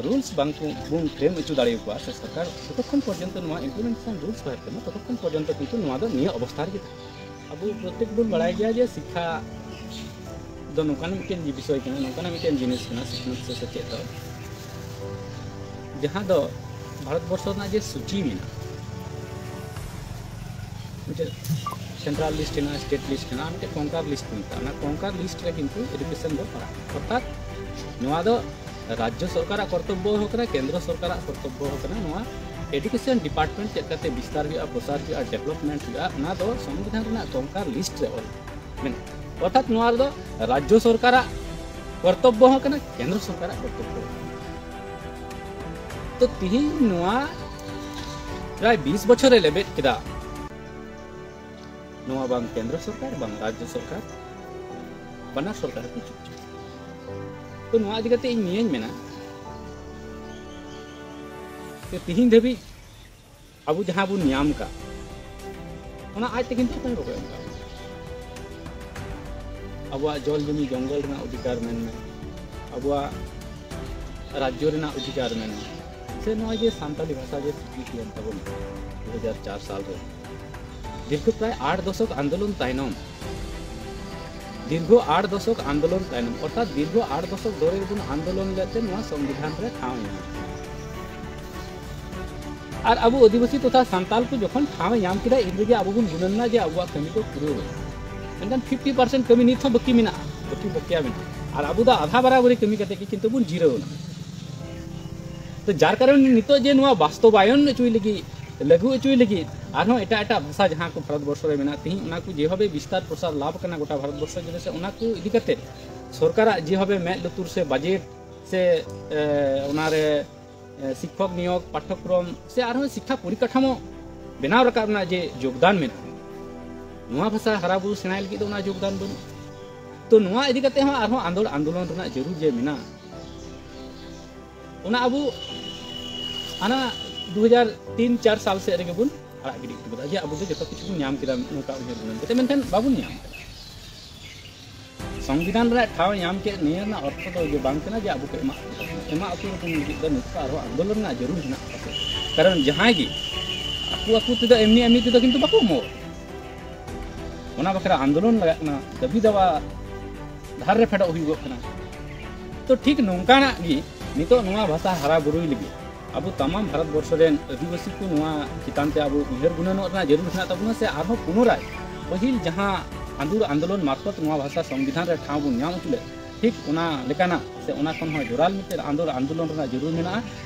rules ᱵᱟᱝ ᱠᱚ ᱵᱚᱱ frame ᱦᱚᱪᱚ ᱫᱟᱲᱮᱭᱟᱠᱚᱣᱟ ᱥᱮ ᱥᱚᱨᱠᱟᱨ ᱡᱚᱛᱚᱠᱷᱚᱱ ᱯᱚᱨᱡᱚᱱᱛᱚ ᱱᱚᱣᱟ implementation rules ᱵᱟᱭ frame ᱟ, ᱛᱚᱛᱚᱠᱷᱚᱱ ᱯᱚᱨᱡᱚᱱᱛᱚ ᱠᱤᱱᱛᱩ ᱱᱚᱣᱟ ᱫᱚ ᱱᱤᱭᱟᱹ ᱚᱵᱚᱥᱛᱷᱟ ᱨᱮᱜᱮ ᱛᱟᱦᱮᱱᱟ᱾ ᱟᱵᱚ ᱯᱨᱚᱛᱮᱠ ᱵᱚᱱ ᱵᱟᱲᱟᱭ ᱜᱮᱭᱟ ᱡᱮ ᱥᱤᱠᱠᱷᱟ ᱫᱚ ᱱᱚᱝᱠᱟᱱ ᱢᱤᱫᱴᱮᱱ ᱵᱤᱥᱚᱭ ᱠᱟᱱᱟ, ᱱᱚᱝᱠᱟᱱᱟᱜ ᱢᱤᱫᱴᱮᱱ ᱡᱤᱱᱤᱥ ᱠᱟᱱᱟ ᱥᱤᱠᱷᱱᱟᱹᱛ ᱥᱮ ᱥᱮᱪᱮᱫ ᱫᱚ, ᱡᱟᱦᱟᱸ ᱫᱚ ᱵᱷᱟᱨᱚᱛ ᱵᱚᱨᱥᱚ ᱨᱮᱱᱟᱜ ᱡᱮ ᱥᱩᱪᱤ ᱢᱮᱱᱟᱜᱼᱟ, ᱢᱤᱫᱴᱮᱱ central list ᱦᱮᱱᱟᱜᱼᱟ, state list ᱦᱮᱱᱟᱜᱼᱟ, ᱢᱤᱫᱴᱮᱱ ᱠᱚᱝᱠᱟᱨ ᱞᱤᱥᱴ ᱠᱚ ᱢᱮᱛᱟᱜᱼᱟ᱾ ᱚᱱᱟ ᱠᱚᱝᱠᱟᱨ ᱞᱤᱥᱴ ᱨᱮ ᱠᱤᱱᱛᱩ ᱮᱰᱩᱠᱮᱥᱚᱱ ᱫᱚ ᱯᱟᱲᱟᱜ ᱠᱟᱱᱟ᱾ ᱚᱨᱛᱷᱟᱛ ᱱᱚᱣᱟ ᱫᱚ ᱨᱟᱡᱽᱡᱚ ᱥᱚᱨᱠᱟᱨᱟᱜ ᱠᱚᱨᱛᱚᱵᱵᱚ ᱦᱚᱸ ᱠᱟᱱᱟ, ᱠᱮᱱᱫᱨᱚ ᱥᱚᱨᱠᱟᱨᱟᱜ ᱠᱚᱨᱛᱚᱵᱵᱚ ᱦᱚᱸ ᱠᱟᱱᱟ᱾ ᱱᱚᱣᱟ ᱮᱰᱩᱠᱮᱥᱚᱱ ᱰᱤᱯᱟᱨᱴᱢᱮᱱᱴ ᱪᱮᱫ ᱞᱮᱠᱟᱛᱮ ᱵᱤᱥᱛᱟᱨ ᱦᱩᱭᱩᱜᱼᱟ, ᱯᱨᱚᱥᱟᱨ ᱦᱩᱭᱩᱜᱼᱟ, ᱰᱮᱵᱷᱞᱚᱯᱢᱮᱱᱴ ᱦᱩᱭᱩᱜᱼᱟ, ᱚᱱᱟ ᱫᱚ ᱥᱚᱝᱵᱤᱫᱷᱟᱱ ᱨᱮᱱᱟᱜ ᱠᱚᱝᱠᱟᱨ ᱞᱤᱥᱴ ᱨᱮ ᱚᱞ ᱢᱮᱱᱟᱜᱼᱟ᱾ ᱚᱨᱛᱷᱟᱛ ᱱᱚᱣᱟ ᱨᱮᱫᱚ ᱨᱟᱡᱽᱡᱚ ᱥᱚᱨᱠᱟᱨᱟᱜ ᱠᱚᱨᱛᱚᱵᱵᱚ ᱦᱚᱸ ᱠᱟᱱᱟ, ᱠᱮᱱᱫᱨᱚ ᱥᱚᱨᱠᱟᱨᱟᱜ ᱠᱚᱨᱛᱚᱵᱵᱚ ᱦᱚᱸ ᱠᱟᱱᱟ᱾ ᱛᱚ ᱛᱤᱦᱤᱧ ᱱᱚᱣᱟ ᱯᱨᱟᱭ ᱵᱤᱥ ᱵᱚᱪᱷᱚᱨᱮ ᱞᱮᱵᱮᱫ ᱠᱮᱫᱟ, ᱱᱚᱣᱟ ᱵᱟᱝ ᱠᱮᱱᱫᱨᱚ ᱥᱚᱨᱠᱟᱨ ᱵᱟᱝ ᱨᱟᱡᱽᱡᱚ ᱥᱚᱨᱠᱟᱨ, ᱵᱟᱱᱟᱨ ᱥᱚᱨᱠᱟᱨ ᱠᱚ ᱪᱩᱯᱪᱟᱯ᱾ ᱛᱚ ᱱᱚᱣᱟ ᱤᱫᱤ ᱠᱟᱛᱮ ᱤᱧ ᱱᱤᱭᱟᱹᱧ ᱢᱮᱱᱟ ᱡᱮ ᱛᱤᱦᱤᱧ ᱫᱷᱟᱹᱵᱤᱡ ᱟᱵᱚ ᱡᱟᱦᱟᱸ ᱵᱚᱱ ᱧᱟᱢ ᱠᱟᱜ, ᱚᱱᱟ ᱟᱡ ᱛᱮ ᱠᱤᱱᱛᱩ ᱚᱠᱚᱭ ᱦᱚᱸ ᱵᱟᱠᱚ ᱮᱢ ᱠᱟᱜ ᱵᱚᱱᱟ᱾ ᱟᱵᱚᱣᱟᱜ ᱡᱚᱞ ᱡᱚᱢᱤ ᱡᱚᱝᱜᱚᱞ ᱨᱮᱱᱟᱜ ᱚᱫᱷᱤᱠᱟᱨ ᱢᱮᱱᱢᱮ, ᱟᱵᱚᱣᱟᱜ ᱨᱟᱡᱽᱡᱚ ᱨᱮᱱᱟᱜ ᱚᱫᱷᱤᱠᱟᱨ ᱢᱮᱱᱢᱮ, ᱥᱮ ᱱᱚᱜᱼᱚᱭ ᱡᱮ ᱥᱟᱱᱛᱟᱞᱤ ᱵᱷᱟᱥᱟ ᱡᱮ ᱪᱤᱠᱤ ᱦᱩᱭᱮᱱ ᱛᱟᱵᱚᱱᱟ ᱫᱩ ᱦᱟᱡᱟᱨ ᱪᱟᱨ ᱥᱟᱞ ᱨᱮ, ᱫᱤᱨᱜᱷᱚ ᱯᱨᱟᱭ ᱟᱴ ᱫᱚᱥᱚᱠ ᱟᱱᱫᱳᱞᱚᱱ ᱛᱟᱭᱱᱚᱢ, ᱫᱤᱨᱜᱷᱚ ᱟᱴ ᱫᱚᱥᱚᱠ ᱟᱱᱫᱳᱞᱚᱱ ᱛᱟᱭᱱᱚᱢ, ᱚᱨᱛᱷᱟᱛ ᱫᱤᱨᱜᱷᱚ ᱟᱴ ᱫᱚᱥᱚᱠ ᱫᱷᱚᱨᱮ ᱵᱚᱱ ᱟᱱᱫᱳᱞᱚᱱ ᱞᱮᱫ ᱛᱮ ᱱᱚᱣᱟ ᱥᱚᱝᱵᱤᱫᱷᱟᱱ ᱨᱮ ᱴᱷᱟᱶ ᱧᱟᱢ ᱮᱱᱟ᱾ ᱟᱨ ᱟᱵᱚ ᱟᱹᱫᱤᱵᱟᱹᱥᱤ ᱛᱚᱛᱷᱟ ᱥᱟᱱᱛᱟᱞ ᱠᱚ ᱡᱚᱠᱷᱚᱱ ᱴᱷᱟᱶ ᱮ ᱧᱟᱢ ᱠᱮᱫᱟ, ᱤᱱ ᱨᱮᱜᱮ ᱟᱵᱚ ᱵᱚᱱ ᱜᱩᱱᱟᱹᱱ ᱮᱱᱟ ᱡᱮ ᱟᱵᱚᱣᱟᱜ ᱠᱟᱹᱢᱤ ᱫᱚ ᱯᱩᱨᱟᱹᱣ ᱮᱱᱟ᱾ ᱢᱮᱱᱠᱷᱟᱱ ᱯᱷᱤᱯᱴᱤ ᱯᱟᱨᱥᱮᱱᱴ ᱠᱟᱹᱢᱤ ᱱᱤᱛ ᱦᱚᱸ ᱵᱟᱹᱠᱤ ᱢᱮᱱᱟᱜᱼᱟ, ᱵᱟᱹᱠᱤ ᱵᱚᱠᱮᱭᱟ ᱢᱮᱱᱟᱜᱼᱟ᱾ ᱟᱨ ᱟᱵᱚ ᱫᱚ ᱟᱫᱷᱟ ᱵᱟᱨᱟᱵᱟᱨᱤ ᱠᱟᱹᱢᱤ ᱠᱟᱛᱮ ᱜᱮ ᱠᱤᱱᱛᱩ ᱵᱚᱱ ᱡᱤᱨᱟᱹᱣ ᱮᱱᱟ᱾ ᱛᱚ ᱡᱟᱨ ᱠᱟᱨᱚᱱ ᱱᱤᱛᱚᱜ ᱡᱮ ᱱᱚᱣᱟ ᱵᱟᱥᱛᱚᱵᱟᱭᱚᱱ ᱦᱚᱪᱚᱭ ᱞᱟᱹᱜᱤᱫ, ᱞᱟᱹᱜᱩ ᱦᱚᱪᱚᱭ ᱞᱟᱹᱜᱤᱫ ᱟᱨᱦᱚᱸ ᱮᱴᱟᱜ ᱮᱴᱟᱜ ᱵᱷᱟᱥᱟ ᱡᱟᱦᱟᱸ ᱠᱚ ᱵᱷᱟᱨᱚᱛ ᱵᱚᱨᱥᱚ ᱨᱮ ᱢᱮᱱᱟᱜᱼᱟ, ᱛᱮᱦᱮᱧ ᱚᱱᱟ ᱠᱚ ᱡᱮᱵᱷᱟᱵᱮ ᱵᱤᱥᱛᱟᱨ ᱯᱨᱚᱥᱟᱨ ᱞᱟᱵᱷ ᱠᱟᱱᱟ ᱜᱚᱴᱟ ᱵᱷᱟᱨᱚᱛ ᱵᱚᱨᱥᱚ ᱡᱩᱲᱮ, ᱥᱮ ᱚᱱᱟ ᱠᱚ ᱤᱫᱤ ᱠᱟᱛᱮ ᱥᱚᱨᱠᱟᱨᱟᱜ ᱡᱮᱵᱷᱟᱵᱮ ᱢᱮᱫ ᱞᱩᱛᱩᱨ ᱥᱮ ᱵᱟᱡᱮᱴ ᱥᱮ, ᱮ, ᱚᱱᱟᱨᱮ, ᱮ, ᱥᱤᱠᱠᱷᱚᱠ ᱱᱤᱭᱳᱜᱽ, ᱯᱟᱴᱷᱚᱠᱨᱚᱢ ᱥᱮ ᱟᱨᱦᱚᱸ ᱥᱤᱠᱠᱷᱟ ᱯᱚᱨᱤᱠᱟᱴᱷᱟᱢᱳ ᱵᱮᱱᱟᱣ ᱨᱟᱠᱟᱵ ᱨᱮᱱᱟᱜ ᱡᱮ ᱡᱳᱜᱽᱫᱟᱱ ᱢᱮᱱᱟᱜᱼᱟ, ᱱᱚᱣᱟ ᱵᱷᱟᱥᱟ ᱦᱟᱨᱟ ᱵᱩᱨᱩ ᱥᱮᱬᱟᱭ ᱞᱟᱹᱜᱤᱫ ᱫᱚ ᱚᱱᱟ ᱡᱳᱜᱽᱫᱟᱱ ᱵᱟᱹᱱᱩᱜᱼᱟ᱾ ᱛᱚ ᱱᱚᱣᱟ ᱤᱫᱤ ᱠᱟᱛᱮ ᱦᱚᱸ ᱟᱨᱦᱚᱸ ᱟᱸᱫᱳᱲ ᱟᱸᱫᱳᱞᱚᱱ ᱨᱮᱱᱟᱜ ᱡᱟᱹᱨᱩᱲ ᱡᱮ ᱢᱮᱱᱟᱜᱼᱟ, ᱚᱱᱟ ᱟᱵᱚ ᱦᱟᱱᱟ ᱫᱩ ᱦᱟᱡᱟᱨ ᱛᱤᱱ ᱪᱟᱨ ᱥᱟᱞ ᱥᱮᱫ ᱨᱮᱜᱮ ᱵᱚᱱ ᱟᱲᱟᱜ ᱜᱤᱰᱤ ᱦᱚᱴᱚ ᱠᱟᱫᱟ ᱡᱮ ᱟᱵᱚ ᱫᱚ ᱡᱚᱛᱚ ᱠᱤᱪᱷᱩ ᱵᱚᱱ ᱧᱟᱢ ᱠᱮᱫᱟ ᱱᱚᱝᱠᱟ ᱩᱭᱦᱟᱹᱨ ᱜᱩᱱᱟᱹᱱ ᱠᱟᱛᱮ, ᱢᱮᱱᱠᱷᱟᱱ ᱵᱟᱵᱚᱱ ᱧᱟᱢ ᱠᱮᱫᱟ᱾ ᱥᱚᱝᱵᱤᱫᱷᱟᱱ ᱨᱮᱱᱟᱜ ᱴᱷᱟᱶ ᱧᱟᱢ ᱠᱮᱫ ᱱᱤᱭᱟᱹ ᱨᱮᱱᱟᱜ ᱚᱨᱛᱷᱚ ᱫᱚ ᱡᱮ ᱵᱟᱝ ᱠᱟᱱᱟ ᱡᱮ ᱟᱵᱚ ᱠᱚ ᱮᱢᱟᱜ ᱵᱚᱱᱟ᱾ ᱮᱢᱟᱜ ᱟᱠᱚ ᱨᱮᱵᱚᱱ ᱞᱟᱹᱜᱤᱫ ᱫᱚ ᱱᱤᱛᱚᱜ ᱟᱨᱦᱚᱸ ᱟᱱᱫᱳᱞᱚᱱ ᱨᱮᱱᱟᱜ ᱡᱟᱹᱨᱩᱲ ᱢᱮᱱᱟᱜ ᱟᱠᱟᱫᱟ᱾ ᱠᱟᱨᱚᱱ ᱡᱟᱦᱟᱸᱭ ᱜᱮ ᱟᱠᱚ ᱟᱠᱚ ᱛᱮᱫᱚ ᱮᱢᱱᱤ ᱮᱢᱱᱤ ᱛᱮᱫᱚ ᱠᱤᱱᱛᱩ ᱵᱟᱠᱚ ᱮᱢᱚᱜ᱾ ᱚᱱᱟ ᱵᱟᱠᱷᱨᱟ ᱟᱱᱫᱳᱞᱚᱱ ᱞᱟᱜᱟᱜ ᱠᱟᱱᱟ, ᱫᱟᱹᱵᱤ ᱫᱟᱣᱟ ᱫᱷᱟᱨ ᱨᱮ ᱯᱷᱮᱰᱚᱜ ᱦᱩᱭᱩᱜᱚᱜ ᱠᱟᱱᱟ᱾ ᱛᱚ ᱴᱷᱤᱠ ᱱᱚᱝᱠᱟᱱᱟᱜ ᱜᱮ ᱱᱤᱛᱚᱜ ᱱᱚᱣᱟ ᱵᱷᱟᱥᱟ ᱦᱟᱨᱟ ᱵᱩᱨᱩᱭ ᱞᱟᱹᱜᱤᱫ ᱟᱵᱚ ᱛᱟᱢᱟᱢ ᱵᱷᱟᱨᱚᱛ ᱵᱚᱨᱥᱚ ᱨᱮᱱ ᱟᱹᱫᱤᱵᱟᱹᱥᱤ ᱠᱚ ᱱᱚᱣᱟ ᱪᱮᱛᱟᱱ ᱛᱮ ᱟᱵᱚ ᱩᱭᱦᱟᱹᱨ ᱜᱩᱱᱟᱹᱱᱚᱜ ᱨᱮᱱᱟᱜ ᱡᱟᱹᱨᱩᱲ ᱢᱮᱱᱟᱜ ᱛᱟᱵᱚᱱᱟ, ᱥᱮ ᱟᱨᱦᱚᱸ ᱯᱩᱱᱚᱨᱟᱭ ᱯᱟᱹᱦᱤᱞ ᱡᱟᱦᱟᱸ ᱟᱸᱫᱳᱲ ᱟᱱᱫᱳᱞᱚᱱ ᱢᱟᱨᱯᱷᱚᱛ ᱱᱚᱣᱟ ᱵᱷᱟᱥᱟ ᱥᱚᱝᱵᱤᱫᱷᱟᱱ ᱨᱮ ᱴᱷᱟᱶ ᱵᱚᱱ ᱧᱟᱢ ᱦᱚᱪᱚ ᱞᱮᱫ, ᱴᱷᱤᱠ ᱚᱱᱟ ᱞᱮᱠᱟᱱᱟᱜ ᱥᱮ ᱚᱱᱟ ᱠᱷᱚᱱ ᱦᱚᱸ ᱡᱳᱨᱟᱞ ᱢᱤᱫᱴᱮᱱ ᱟᱸᱫᱳᱲ ᱟᱱᱫᱳᱞᱚᱱ ᱨᱮᱱᱟᱜ ᱡᱟᱹᱨᱩᱲ ᱢᱮᱱᱟᱜᱼᱟ᱾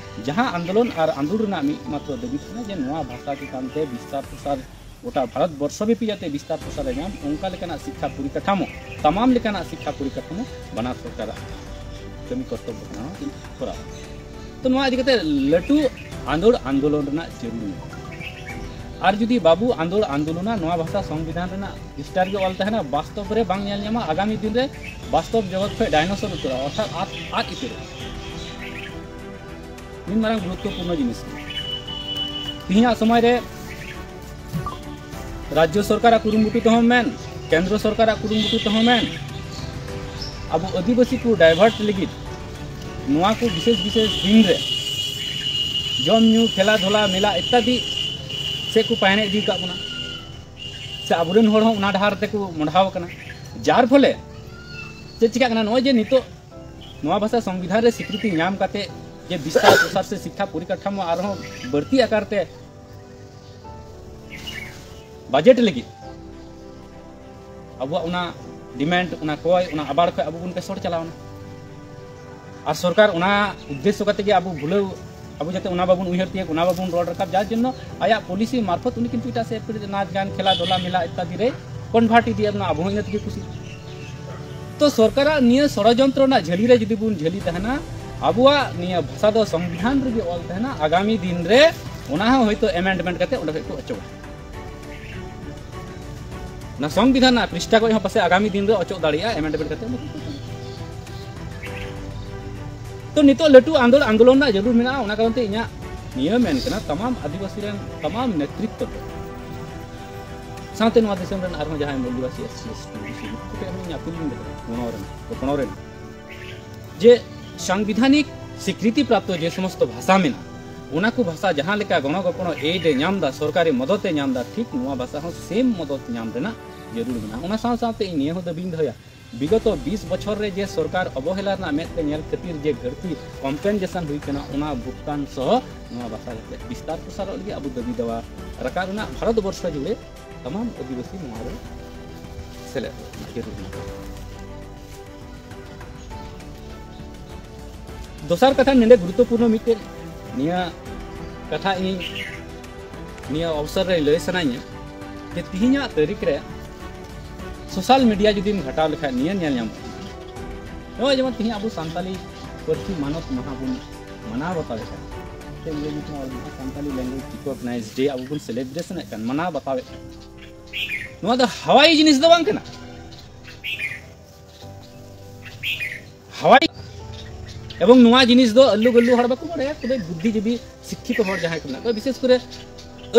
ᱡᱟᱦᱟᱸ ᱟᱱᱫᱳᱞᱚᱱ ᱟᱨ ᱟᱸᱫᱳᱲ ᱨᱮᱱᱟᱜ ᱢᱤᱫ ᱢᱟᱛᱨᱚ ᱫᱟᱹᱵᱤ ᱠᱟᱱᱟ ᱡᱮ ᱱᱚᱣᱟ ᱵᱷᱟᱥᱟ ᱪᱮᱛᱟᱱ ᱛᱮ ᱵᱤᱥᱛᱟᱨ ᱯᱨᱚᱥᱟᱨ ᱜᱚᱴᱟ ᱵᱷᱟᱨᱚᱛ ᱵᱚᱨᱥᱚ ᱵᱮᱯᱤ ᱡᱟᱛᱮ ᱵᱤᱥᱛᱟᱨ ᱯᱨᱚᱥᱟᱨ ᱮ ᱧᱟᱢ, ᱚᱱᱠᱟ ᱞᱮᱠᱟᱱᱟᱜ ᱥᱤᱠᱠᱷᱟ ᱯᱚᱨᱤᱠᱟᱴᱷᱟᱢᱳ, ᱛᱟᱢᱟᱢ ᱞᱮᱠᱟᱱᱟᱜ ᱥᱤᱠᱠᱷᱟ ᱯᱚᱨᱤᱠᱟᱴᱷᱟᱢᱳ ᱵᱟᱱᱟᱨ ᱥᱚᱨᱠᱟᱨᱟᱜ ᱠᱟᱹᱢᱤ ᱠᱚᱨᱛᱚᱵᱵᱚ ᱠᱟᱱᱟ ᱱᱚᱣᱟ ᱠᱤᱱ ᱠᱚᱨᱟᱣ᱾ ᱛᱚ ᱱᱚᱣᱟ ᱤᱫᱤ ᱠᱟᱛᱮ ᱞᱟᱹᱴᱩ ᱟᱸᱫᱳᱲ ᱟᱱᱫᱳᱞᱚᱱ ᱨᱮᱱᱟᱜ ᱡᱟᱹᱨᱩᱲ ᱢᱮᱱᱟᱜᱼᱟ᱾ ᱟᱨ ᱡᱩᱫᱤ ᱵᱟᱵᱚ ᱟᱸᱫᱳᱲ ᱟᱱᱫᱳᱞᱚᱱᱟ, ᱱᱚᱣᱟ ᱵᱷᱟᱥᱟ ᱥᱚᱝᱵᱤᱫᱷᱟᱱ ᱨᱮᱱᱟᱜ ᱦᱤᱥᱴᱟᱨ ᱜᱮ ᱚᱞ ᱛᱟᱦᱮᱱᱟ, ᱵᱟᱥᱛᱚᱵ ᱨᱮ ᱵᱟᱝ ᱧᱮᱞ ᱧᱟᱢᱟ, ᱟᱜᱟᱢᱤ ᱫᱤᱱ ᱨᱮ ᱵᱟᱥᱛᱚᱵ ᱡᱚᱜᱚᱛ ᱠᱷᱚᱱ ᱰᱟᱭᱱᱳᱥᱚᱨ ᱩᱛᱟᱹᱨᱚᱜᱼᱟ, ᱚᱨᱛᱷᱟᱛ ᱟᱫ ᱟᱫ ᱩᱛᱟᱹᱨᱚᱜᱼᱟ᱾ ᱢᱤᱫ ᱢᱟᱨᱟᱝ ᱜᱩᱨᱩᱛᱛᱚᱯᱩᱨᱱᱚ ᱡᱤᱱᱤᱥ ᱠᱟᱱᱟ᱾ ᱛᱮᱦᱮᱧᱟᱜ ᱥᱚᱢᱚᱭ ᱨᱮ ᱨᱟᱡᱽᱡᱚ ᱥᱚᱨᱠᱟᱨᱟᱜ ᱠᱩᱨᱩᱢᱩᱴᱩ ᱛᱮᱦᱚᱸ ᱢᱮᱱ, ᱠᱮᱱᱫᱨᱚ ᱥᱚᱨᱠᱟᱨᱟᱜ ᱠᱩᱨᱩᱢᱩᱴᱩ ᱛᱮᱦᱚᱸ ᱢᱮᱱ, ᱟᱵᱚ ᱟᱹᱫᱤᱵᱟᱹᱥᱤ ᱠᱚ ᱰᱟᱭᱵᱷᱟᱨᱴ ᱞᱟᱹᱜᱤᱫ ᱱᱚᱣᱟ ᱠᱚ ᱵᱤᱥᱮᱥ ᱵᱤᱥᱮᱥ ᱫᱤᱱ ᱨᱮ ᱡᱚᱢ ᱧᱩ, ᱠᱷᱮᱞᱟ ᱫᱷᱩᱞᱟ, ᱢᱮᱞᱟ ᱤᱛᱛᱟᱫᱤ ᱥᱮᱫ ᱠᱚ ᱯᱟᱭᱱᱟ ᱤᱫᱤ ᱟᱠᱟᱫ ᱵᱚᱱᱟ, ᱥᱮ ᱟᱵᱚᱨᱮᱱ ᱦᱚᱲ ᱦᱚᱸ ᱚᱱᱟ ᱰᱟᱦᱟᱨ ᱛᱮᱠᱚ ᱢᱚᱰᱷᱟᱣ ᱟᱠᱟᱱᱟ᱾ ᱡᱟᱨ ᱯᱷᱚᱞᱮ ᱪᱮᱫ ᱪᱤᱠᱟᱹᱜ ᱠᱟᱱᱟ, ᱱᱚᱜᱼᱚᱭ ᱡᱮ ᱱᱤᱛᱚᱜ ᱱᱚᱣᱟ ᱵᱷᱟᱥᱟ ᱥᱚᱝᱵᱤᱫᱷᱟᱱ ᱨᱮ ᱥᱤᱠᱨᱤᱛᱤ ᱧᱟᱢ ᱠᱟᱛᱮ ᱡᱮ ᱵᱤᱥᱛᱟᱨ ᱯᱨᱚᱥᱟᱨ ᱥᱮ ᱥᱤᱠᱠᱷᱟ ᱯᱚᱨᱤᱠᱟᱴᱷᱟᱢᱳ ᱟᱨᱦᱚᱸ ᱵᱟᱹᱲᱛᱤ ᱟᱠᱟᱨ ᱛᱮ ᱵᱟᱡᱮᱴ ᱞᱟᱹᱜᱤᱫ ᱟᱵᱚᱣᱟᱜ ᱚᱱᱟ ᱰᱤᱢᱮᱱᱰ, ᱚᱱᱟ ᱠᱚᱭ, ᱚᱱᱟ ᱟᱵᱟᱲ ᱠᱷᱚᱱ ᱟᱵᱚ ᱵᱚᱱ ᱯᱮᱥᱚᱲ ᱪᱟᱞᱟᱣᱱᱟ᱾ ᱟᱨ ᱥᱚᱨᱠᱟᱨ ᱚᱱᱟ ᱩᱫᱽᱫᱮᱥᱥᱚ ᱠᱟᱛᱮ ᱜᱮ ᱟᱵᱚ ᱵᱷᱩᱞᱟᱹᱣ, ᱟᱵᱚ ᱡᱟᱛᱮ ᱚᱱᱟ ᱵᱟᱵᱚᱱ ᱩᱭᱦᱟᱹᱨ ᱛᱤᱭᱳᱜ, ᱚᱱᱟ ᱵᱟᱵᱚᱱ ᱨᱚᱲ ᱨᱟᱠᱟᱵ, ᱡᱟᱨ ᱡᱚᱱᱱᱚ ᱟᱭᱟᱜ ᱯᱚᱞᱤᱥᱤ ᱢᱟᱨᱯᱷᱚᱛ ᱩᱱᱤ ᱠᱤᱱᱛᱩ ᱮᱴᱟᱜ ᱥᱮᱫ ᱯᱮ ᱱᱟᱪ ᱜᱟᱱ, ᱠᱷᱮᱞᱟ ᱫᱷᱩᱞᱟ, ᱢᱮᱞᱟ ᱤᱛᱛᱟᱫᱤ ᱨᱮ ᱠᱚᱱᱵᱷᱟᱨᱴ ᱤᱫᱤᱭᱟ ᱵᱚᱱᱟ, ᱟᱵᱚ ᱦᱚᱸ ᱤᱱᱟᱹ ᱛᱮᱜᱮ ᱠᱩᱥᱤ᱾ ᱛᱚ ᱥᱚᱨᱠᱟᱨᱟᱜ ᱱᱤᱭᱟᱹ ᱥᱚᱲᱚᱡᱚᱱᱛᱨᱚ ᱨᱮᱱᱟᱜ ᱡᱷᱟᱹᱞᱤ ᱨᱮ ᱡᱩᱫᱤ ᱵᱚᱱ ᱡᱷᱟᱹᱞᱤ ᱛᱟᱦᱮᱱᱟ, ᱟᱵᱚᱣᱟᱜ ᱱᱤᱭᱟᱹ ᱵᱷᱟᱥᱟ ᱫᱚ ᱥᱚᱝᱵᱤᱫᱷᱟᱱ ᱨᱮᱜᱮ ᱚᱞ ᱛᱟᱦᱮᱱᱟ, ᱟᱜᱟᱢᱤ ᱫᱤᱱ ᱨᱮ ᱚᱱᱟ ᱦᱚᱸ ᱦᱚᱭᱛᱳ ᱮᱢᱮᱱᱰᱢᱮᱱᱴ ᱠᱟᱛᱮ ᱚᱸᱰᱮ ᱠᱷᱚᱱ ᱠᱚ ᱚᱪᱚᱜᱟ᱾ ᱚᱱᱟ ᱥᱚᱝᱵᱤᱫᱷᱟᱱ ᱨᱮᱱᱟᱜ ᱯᱨᱤᱥᱴᱟ ᱠᱷᱚᱱ ᱦᱚᱸ ᱯᱟᱥᱮ ᱟᱜᱟᱢᱤ ᱫᱤᱱ ᱨᱮ ᱚᱪᱚᱜ ᱫᱟᱲᱮᱭᱟᱜᱼᱟ, ᱮᱢᱮᱱᱰᱢᱮᱱᱴ ᱠᱟᱛᱮ᱾ ᱛᱚ ᱱᱤᱛᱚᱜ ᱞᱟᱹᱴᱩ ᱟᱸᱫᱳᱲ ᱟᱱᱫᱳᱞᱚᱱ ᱨᱮᱱᱟᱜ ᱡᱟᱹᱨᱩᱲ ᱢᱮᱱᱟᱜᱼᱟ᱾ ᱚᱱᱟ ᱠᱟᱨᱚᱱ ᱛᱮ ᱤᱧᱟᱹᱜ ᱱᱤᱭᱟᱹ ᱢᱮᱱ ᱠᱟᱱᱟ, ᱛᱟᱢᱟᱢ ᱟᱹᱫᱤᱵᱟᱹᱥᱤ ᱨᱮᱱ ᱛᱟᱢᱟᱢ ᱱᱮᱛᱨᱤᱛᱵᱚ ᱠᱚ, ᱥᱟᱶᱛᱮ ᱱᱚᱣᱟ ᱫᱤᱥᱚᱢ ᱨᱮᱱ ᱟᱨᱦᱚᱸ ᱡᱟᱦᱟᱸᱭ ᱢᱩᱞ Adivasi, S C, S T, O B C, ᱱᱩᱠᱩ ᱠᱚ ᱴᱷᱮᱱ ᱤᱧ ᱟᱹᱯᱤᱞ ᱤᱧ ᱫᱚᱦᱚᱭᱟ, ᱜᱚᱲᱚ ᱨᱮᱱᱟᱜ, ᱜᱚᱯᱚᱲᱚ ᱨᱮᱱᱟᱜ, ᱡᱮ ᱥᱟᱝᱵᱤᱫᱷᱟᱱᱤᱠ ᱥᱤᱠᱨᱤᱛᱤ ᱯᱨᱟᱯᱛᱚ ᱡᱮ ᱥᱚᱢᱚᱥᱛᱚ ᱵᱷᱟᱥᱟ ᱢᱮᱱᱟᱜᱼᱟ, ᱚᱱᱟ ᱠᱚ ᱵᱷᱟᱥᱟ ᱡᱟᱦᱟᱸ ᱞᱮᱠᱟ ᱜᱚᱲᱚ ᱜᱚᱯᱚᱲᱚ ᱮᱰ ᱮ ᱧᱟᱢ ᱮᱫᱟ, ᱥᱚᱨᱠᱟᱨᱤ ᱢᱚᱫᱚᱛ ᱮ ᱧᱟᱢ ᱮᱫᱟ, ᱴᱷᱤᱠ ᱱᱚᱣᱟ ᱵᱷᱟᱥᱟ ᱦᱚᱸ ᱥᱮᱢ ᱢᱚᱫᱚᱛ ᱧᱟᱢ ᱨᱮᱱᱟᱜ ᱡᱟᱹᱨᱩᱲ ᱢᱮᱱᱟᱜᱼᱟ᱾ ᱚᱱᱟ ᱥᱟᱶ ᱥᱟᱶᱛᱮ ᱤᱧ ᱱᱤᱭᱟᱹ ᱦᱚᱸ ᱫᱟᱹᱵᱤᱧ ᱫᱚᱦᱚᱭᱟ, ᱵᱤᱜᱚᱛᱚ ᱵᱤᱥ ᱵᱚᱪᱷᱚᱨ ᱨᱮ ᱡᱮ ᱥᱚᱨᱠᱟᱨ ᱚᱵᱚᱦᱮᱞᱟ ᱨᱮᱱᱟᱜ ᱢᱮᱫ ᱛᱮ ᱧᱮᱞ ᱠᱷᱟᱹᱛᱤᱨ ᱡᱮ ᱜᱷᱟᱹᱲᱛᱤ ᱠᱚᱢᱯᱮᱱᱥᱮᱥᱚᱱ ᱦᱩᱭ ᱠᱟᱱᱟ, ᱚᱱᱟ ᱵᱷᱩᱜᱽᱛᱟᱱ ᱥᱚᱦᱚ ᱱᱚᱣᱟ ᱵᱷᱟᱥᱟ ᱡᱟᱛᱮ ᱵᱤᱥᱛᱟᱨ ᱯᱨᱚᱥᱟᱨᱚᱜ ᱞᱟᱹᱜᱤᱫ ᱟᱵᱚ ᱫᱟᱹᱵᱤ ᱫᱟᱣᱟ ᱨᱟᱠᱟᱵ ᱨᱮᱱᱟᱜ ᱵᱷᱟᱨᱚᱛ ᱵᱚᱨᱥᱚ ᱡᱩᱲᱮ ᱛᱟᱢᱟᱢ ᱟᱹᱫᱤᱵᱟᱹᱥᱤ ᱱᱚᱣᱟ ᱨᱮ ᱥᱮᱞᱮᱫ ᱨᱮᱱᱟᱜ ᱡᱟᱹᱨᱩᱲ ᱢᱮᱱᱟᱜᱼᱟ᱾ ᱫᱚᱥᱟᱨ ᱠᱟᱛᱷᱟ, ᱱᱚᱰᱮ ᱜᱩᱨᱩᱛᱛᱚᱯᱩᱨᱱᱚ ᱢᱤᱫᱴᱮᱱ ᱱᱤᱭᱟᱹ ᱠᱟᱛᱷᱟ ᱤᱧ ᱱᱤᱭᱟᱹ ᱚᱵᱥᱚᱨ ᱨᱮ ᱞᱟᱹᱭ ᱥᱟᱱᱟᱧᱟ ᱡᱮ ᱛᱤᱦᱤᱧᱟᱜ ᱛᱟᱹᱨᱤᱠᱷ ᱨᱮ ᱥᱳᱥᱟᱞ ᱢᱤᱰᱤᱭᱟ ᱡᱩᱫᱤᱢ ᱜᱷᱟᱴᱟᱣ ᱞᱮᱠᱷᱟᱱ ᱱᱤᱭᱟᱹ ᱧᱮᱞ ᱧᱟᱢᱚᱜᱼᱟ᱾ ᱱᱚᱜᱼᱚᱭ ᱡᱮᱢᱚᱱ ᱛᱤᱦᱤᱧ ᱟᱵᱚ ᱥᱟᱱᱛᱟᱞᱤ ᱯᱟᱹᱨᱥᱤ ᱢᱟᱱᱚᱛ ᱢᱟᱦᱟ ᱵᱚᱱ ᱢᱟᱱᱟᱣ ᱵᱟᱛᱟᱣᱮᱫ ᱠᱟᱱᱟ, ᱥᱮ ᱤᱝᱨᱮᱡᱤ ᱛᱮᱦᱚᱸ ᱚᱞ ᱢᱮᱱᱟᱜᱼᱟ, ᱥᱟᱱᱛᱟᱞᱤ ᱞᱮᱝᱜᱩᱭᱮᱡᱽ ᱨᱤᱠᱚᱜᱱᱟᱭᱤᱡᱽ ᱰᱮ ᱟᱵᱚ ᱵᱚᱱ ᱥᱮᱞᱮᱵᱨᱮᱥᱚᱱᱮᱫ ᱠᱟᱱ, ᱢᱟᱱᱟᱣ ᱵᱟᱛᱟᱣᱮᱫ ᱠᱟᱱ, ᱱᱚᱣᱟ ᱫᱚ ᱦᱟᱣᱟᱭᱤ ᱡᱤᱱᱤᱥ ᱫᱚ ᱵᱟᱝ ᱠᱟᱱᱟ᱾ ᱦᱟᱣᱟᱭᱤ ᱮᱵᱚᱝ ᱱᱚᱣᱟ ᱡᱤᱱᱤᱥ ᱫᱚ ᱟᱹᱞᱩ ᱜᱟᱹᱞᱩ ᱦᱚᱲ ᱵᱟᱠᱚ ᱵᱟᱲᱟᱭᱟ, ᱛᱚᱵᱮ ᱵᱩᱫᱽᱫᱷᱤᱡᱤᱵᱤ ᱥᱤᱠᱠᱷᱤᱛᱚ ᱦᱚᱲ ᱡᱟᱦᱟᱸᱭ ᱠᱚ ᱢᱮᱱᱟᱜ ᱠᱚᱣᱟ, ᱵᱤᱥᱮᱥ ᱠᱚᱨᱮ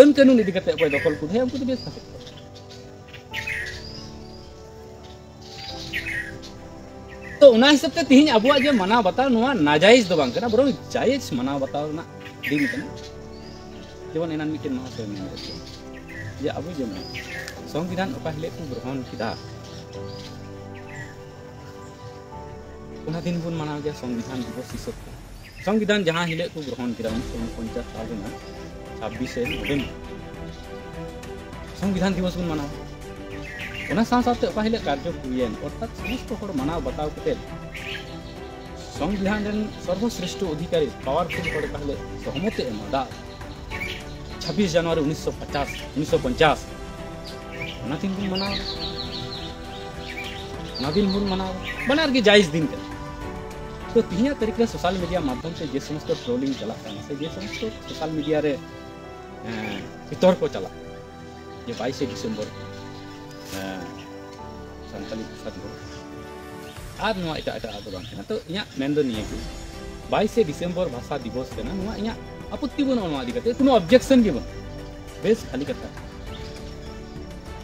ᱟᱹᱱ ᱠᱟᱹᱱᱩᱱ ᱤᱫᱤ ᱠᱟᱛᱮ ᱚᱠᱚᱭ ᱫᱚᱠᱷᱚᱞ ᱠᱚ ᱫᱚᱦᱚᱭᱟ, ᱩᱱᱠᱩ ᱫᱚ ᱵᱮᱥ ᱵᱷᱟᱜᱮ ᱠᱚ᱾ ᱛᱚ ᱚᱱᱟ ᱦᱤᱥᱟᱹᱵ ᱛᱮ ᱛᱤᱦᱤᱧ ᱟᱵᱚᱣᱟᱜ ᱡᱮ ᱢᱟᱱᱟᱣ ᱵᱟᱛᱟᱣ, ᱱᱚᱣᱟ ᱱᱟᱡᱟᱭᱤᱡ ᱫᱚ ᱵᱟᱝ ᱠᱟᱱᱟ, ᱵᱚᱨᱚᱝ ᱡᱟᱭᱤᱡ ᱢᱟᱱᱟᱣ ᱵᱟᱛᱟᱣ ᱨᱮᱱᱟᱜ ᱫᱤᱱ ᱠᱟᱱᱟ᱾ ᱡᱮᱢᱚᱱ ᱮᱱᱟᱱ ᱢᱤᱫᱴᱮᱱ ᱢᱟᱦᱟᱥᱚᱭ ᱢᱮᱱ ᱠᱮᱫ ᱜᱮᱭᱟ ᱡᱮ ᱟᱵᱚ ᱡᱮᱢᱚᱱ ᱥᱚᱝᱵᱤᱫᱷᱟᱱ ᱚᱠᱟ ᱦᱤᱞᱳᱜ ᱠᱚ ᱜᱨᱚᱦᱚᱱ ᱠᱮᱫᱟ, ᱚᱱᱟ ᱫᱤᱱ ᱵᱚᱱ ᱢᱟᱱᱟᱣ ᱜᱮᱭᱟ ᱥᱚᱝᱵᱤᱫᱷᱟᱱ ᱫᱤᱵᱚᱥ ᱦᱤᱥᱟᱹᱵ ᱛᱮ᱾ ᱥᱚᱝᱵᱤᱫᱷᱟᱱ ᱡᱟᱦᱟᱸ ᱦᱤᱞᱳᱜ ᱠᱚ ᱜᱨᱚᱦᱚᱱ ᱠᱮᱫᱟ ᱩᱱᱤᱥᱥᱚ ᱩᱱᱯᱚᱧᱪᱟᱥ ᱥᱟᱞ ᱨᱮᱱᱟᱜ ᱪᱷᱟᱵᱵᱤᱥᱮ ᱱᱚᱵᱷᱮᱢᱵᱚᱨ, ᱥᱚᱝᱵᱤᱫᱷᱟᱱ ᱫᱤᱵᱚᱥ ᱵᱚᱱ ᱢᱟᱱᱟᱣᱟ᱾ ᱚᱱᱟ ᱥᱟᱶ ᱥᱟᱶᱛᱮ ᱚᱠᱟ ᱦᱤᱞᱳᱜ ᱠᱟᱨᱡᱚ ᱦᱩᱭᱮᱱ, ᱚᱨᱛᱷᱟᱛ ᱥᱚᱢᱚᱥᱛᱚ ᱦᱚᱲ ᱢᱟᱱᱟᱣ ᱵᱟᱛᱟᱣ ᱠᱟᱛᱮ ᱥᱚᱝᱵᱤᱫᱷᱟᱱ ᱨᱮᱱ ᱥᱚᱨᱵᱚᱥᱨᱮᱥᱴᱷᱚ ᱚᱫᱷᱤᱠᱟᱨᱤ, ᱯᱟᱣᱟᱨᱯᱷᱩᱞ ᱦᱚᱲ ᱚᱠᱟ ᱦᱤᱞᱳᱜ ᱥᱚᱦᱚᱢᱚᱛᱮ ᱮᱢᱟ, ᱪᱷᱟᱵᱵᱤᱥ ᱡᱟᱱᱩᱣᱟᱨᱤ ᱩᱱᱤᱥᱥᱚ ᱯᱚᱧᱪᱟᱥ, ᱩᱱᱤᱥᱥᱚ ᱯᱚᱧᱪᱟᱥ, ᱚᱱᱟ ᱫᱤᱱ ᱵᱚᱱ ᱢᱟᱱᱟᱣᱟ, ᱚᱱᱟ ᱫᱤᱱ ᱵᱚᱱ ᱢᱟᱱᱟᱣᱟ᱾ ᱵᱟᱱᱟᱨ ᱜᱮ ᱡᱟᱭᱤᱡ ᱫᱤᱱ ᱠᱟᱱᱟ᱾ ᱛᱚ ᱛᱤᱦᱤᱧᱟᱜ ᱛᱟᱹᱨᱤᱠᱷ ᱨᱮ ᱥᱳᱥᱟᱞ ᱢᱤᱰᱤᱭᱟ ᱢᱟᱫᱽᱫᱷᱚᱢ ᱛᱮ ᱡᱮ ᱥᱚᱢᱚᱥᱛᱚ ᱴᱨᱳᱞᱤᱝ ᱪᱟᱞᱟᱜ ᱠᱟᱱᱟ, ᱥᱮ ᱡᱮ ᱥᱚᱢᱚᱥᱛᱚ ᱥᱳᱥᱟᱞ ᱢᱤᱰᱤᱭᱟ ᱨᱮ, ᱮᱸ, ᱵᱤᱛᱚᱨᱠᱚ ᱪᱟᱞᱟᱜ ᱠᱟᱱᱟ, ᱡᱮ ᱵᱟᱭᱤᱥᱮ ᱰᱤᱥᱮᱢᱵᱚᱨ ᱥᱟᱱᱛᱟᱞᱤ ᱵᱷᱟᱥᱟ ᱫᱤᱵᱚᱥ ᱟᱨ ᱱᱚᱣᱟ ᱮᱴᱟᱜ ᱮᱴᱟᱜ ᱫᱚ ᱵᱟᱝ ᱠᱟᱱᱟ᱾ ᱛᱚ ᱤᱧᱟᱹᱜ ᱢᱮᱱ ᱫᱚ ᱱᱤᱭᱟᱹ ᱜᱮ, ᱵᱟᱭᱤᱥᱮ ᱰᱤᱥᱮᱢᱵᱚᱨ ᱵᱷᱟᱥᱟ ᱫᱤᱵᱚᱥ ᱠᱟᱱᱟ, ᱱᱚᱣᱟ ᱤᱧᱟᱹᱜ ᱟᱯᱚᱛᱛᱤ ᱵᱟᱹᱱᱩᱜᱼᱟ, ᱱᱚᱣᱟ ᱤᱫᱤ ᱠᱟᱛᱮ ᱠᱳᱱᱳ ᱚᱵᱡᱮᱠᱥᱚᱱ ᱜᱮ ᱵᱟᱹᱱᱩᱜᱼᱟ᱾ ᱵᱮᱥ ᱵᱷᱟᱞᱤ ᱠᱟᱛᱷᱟ,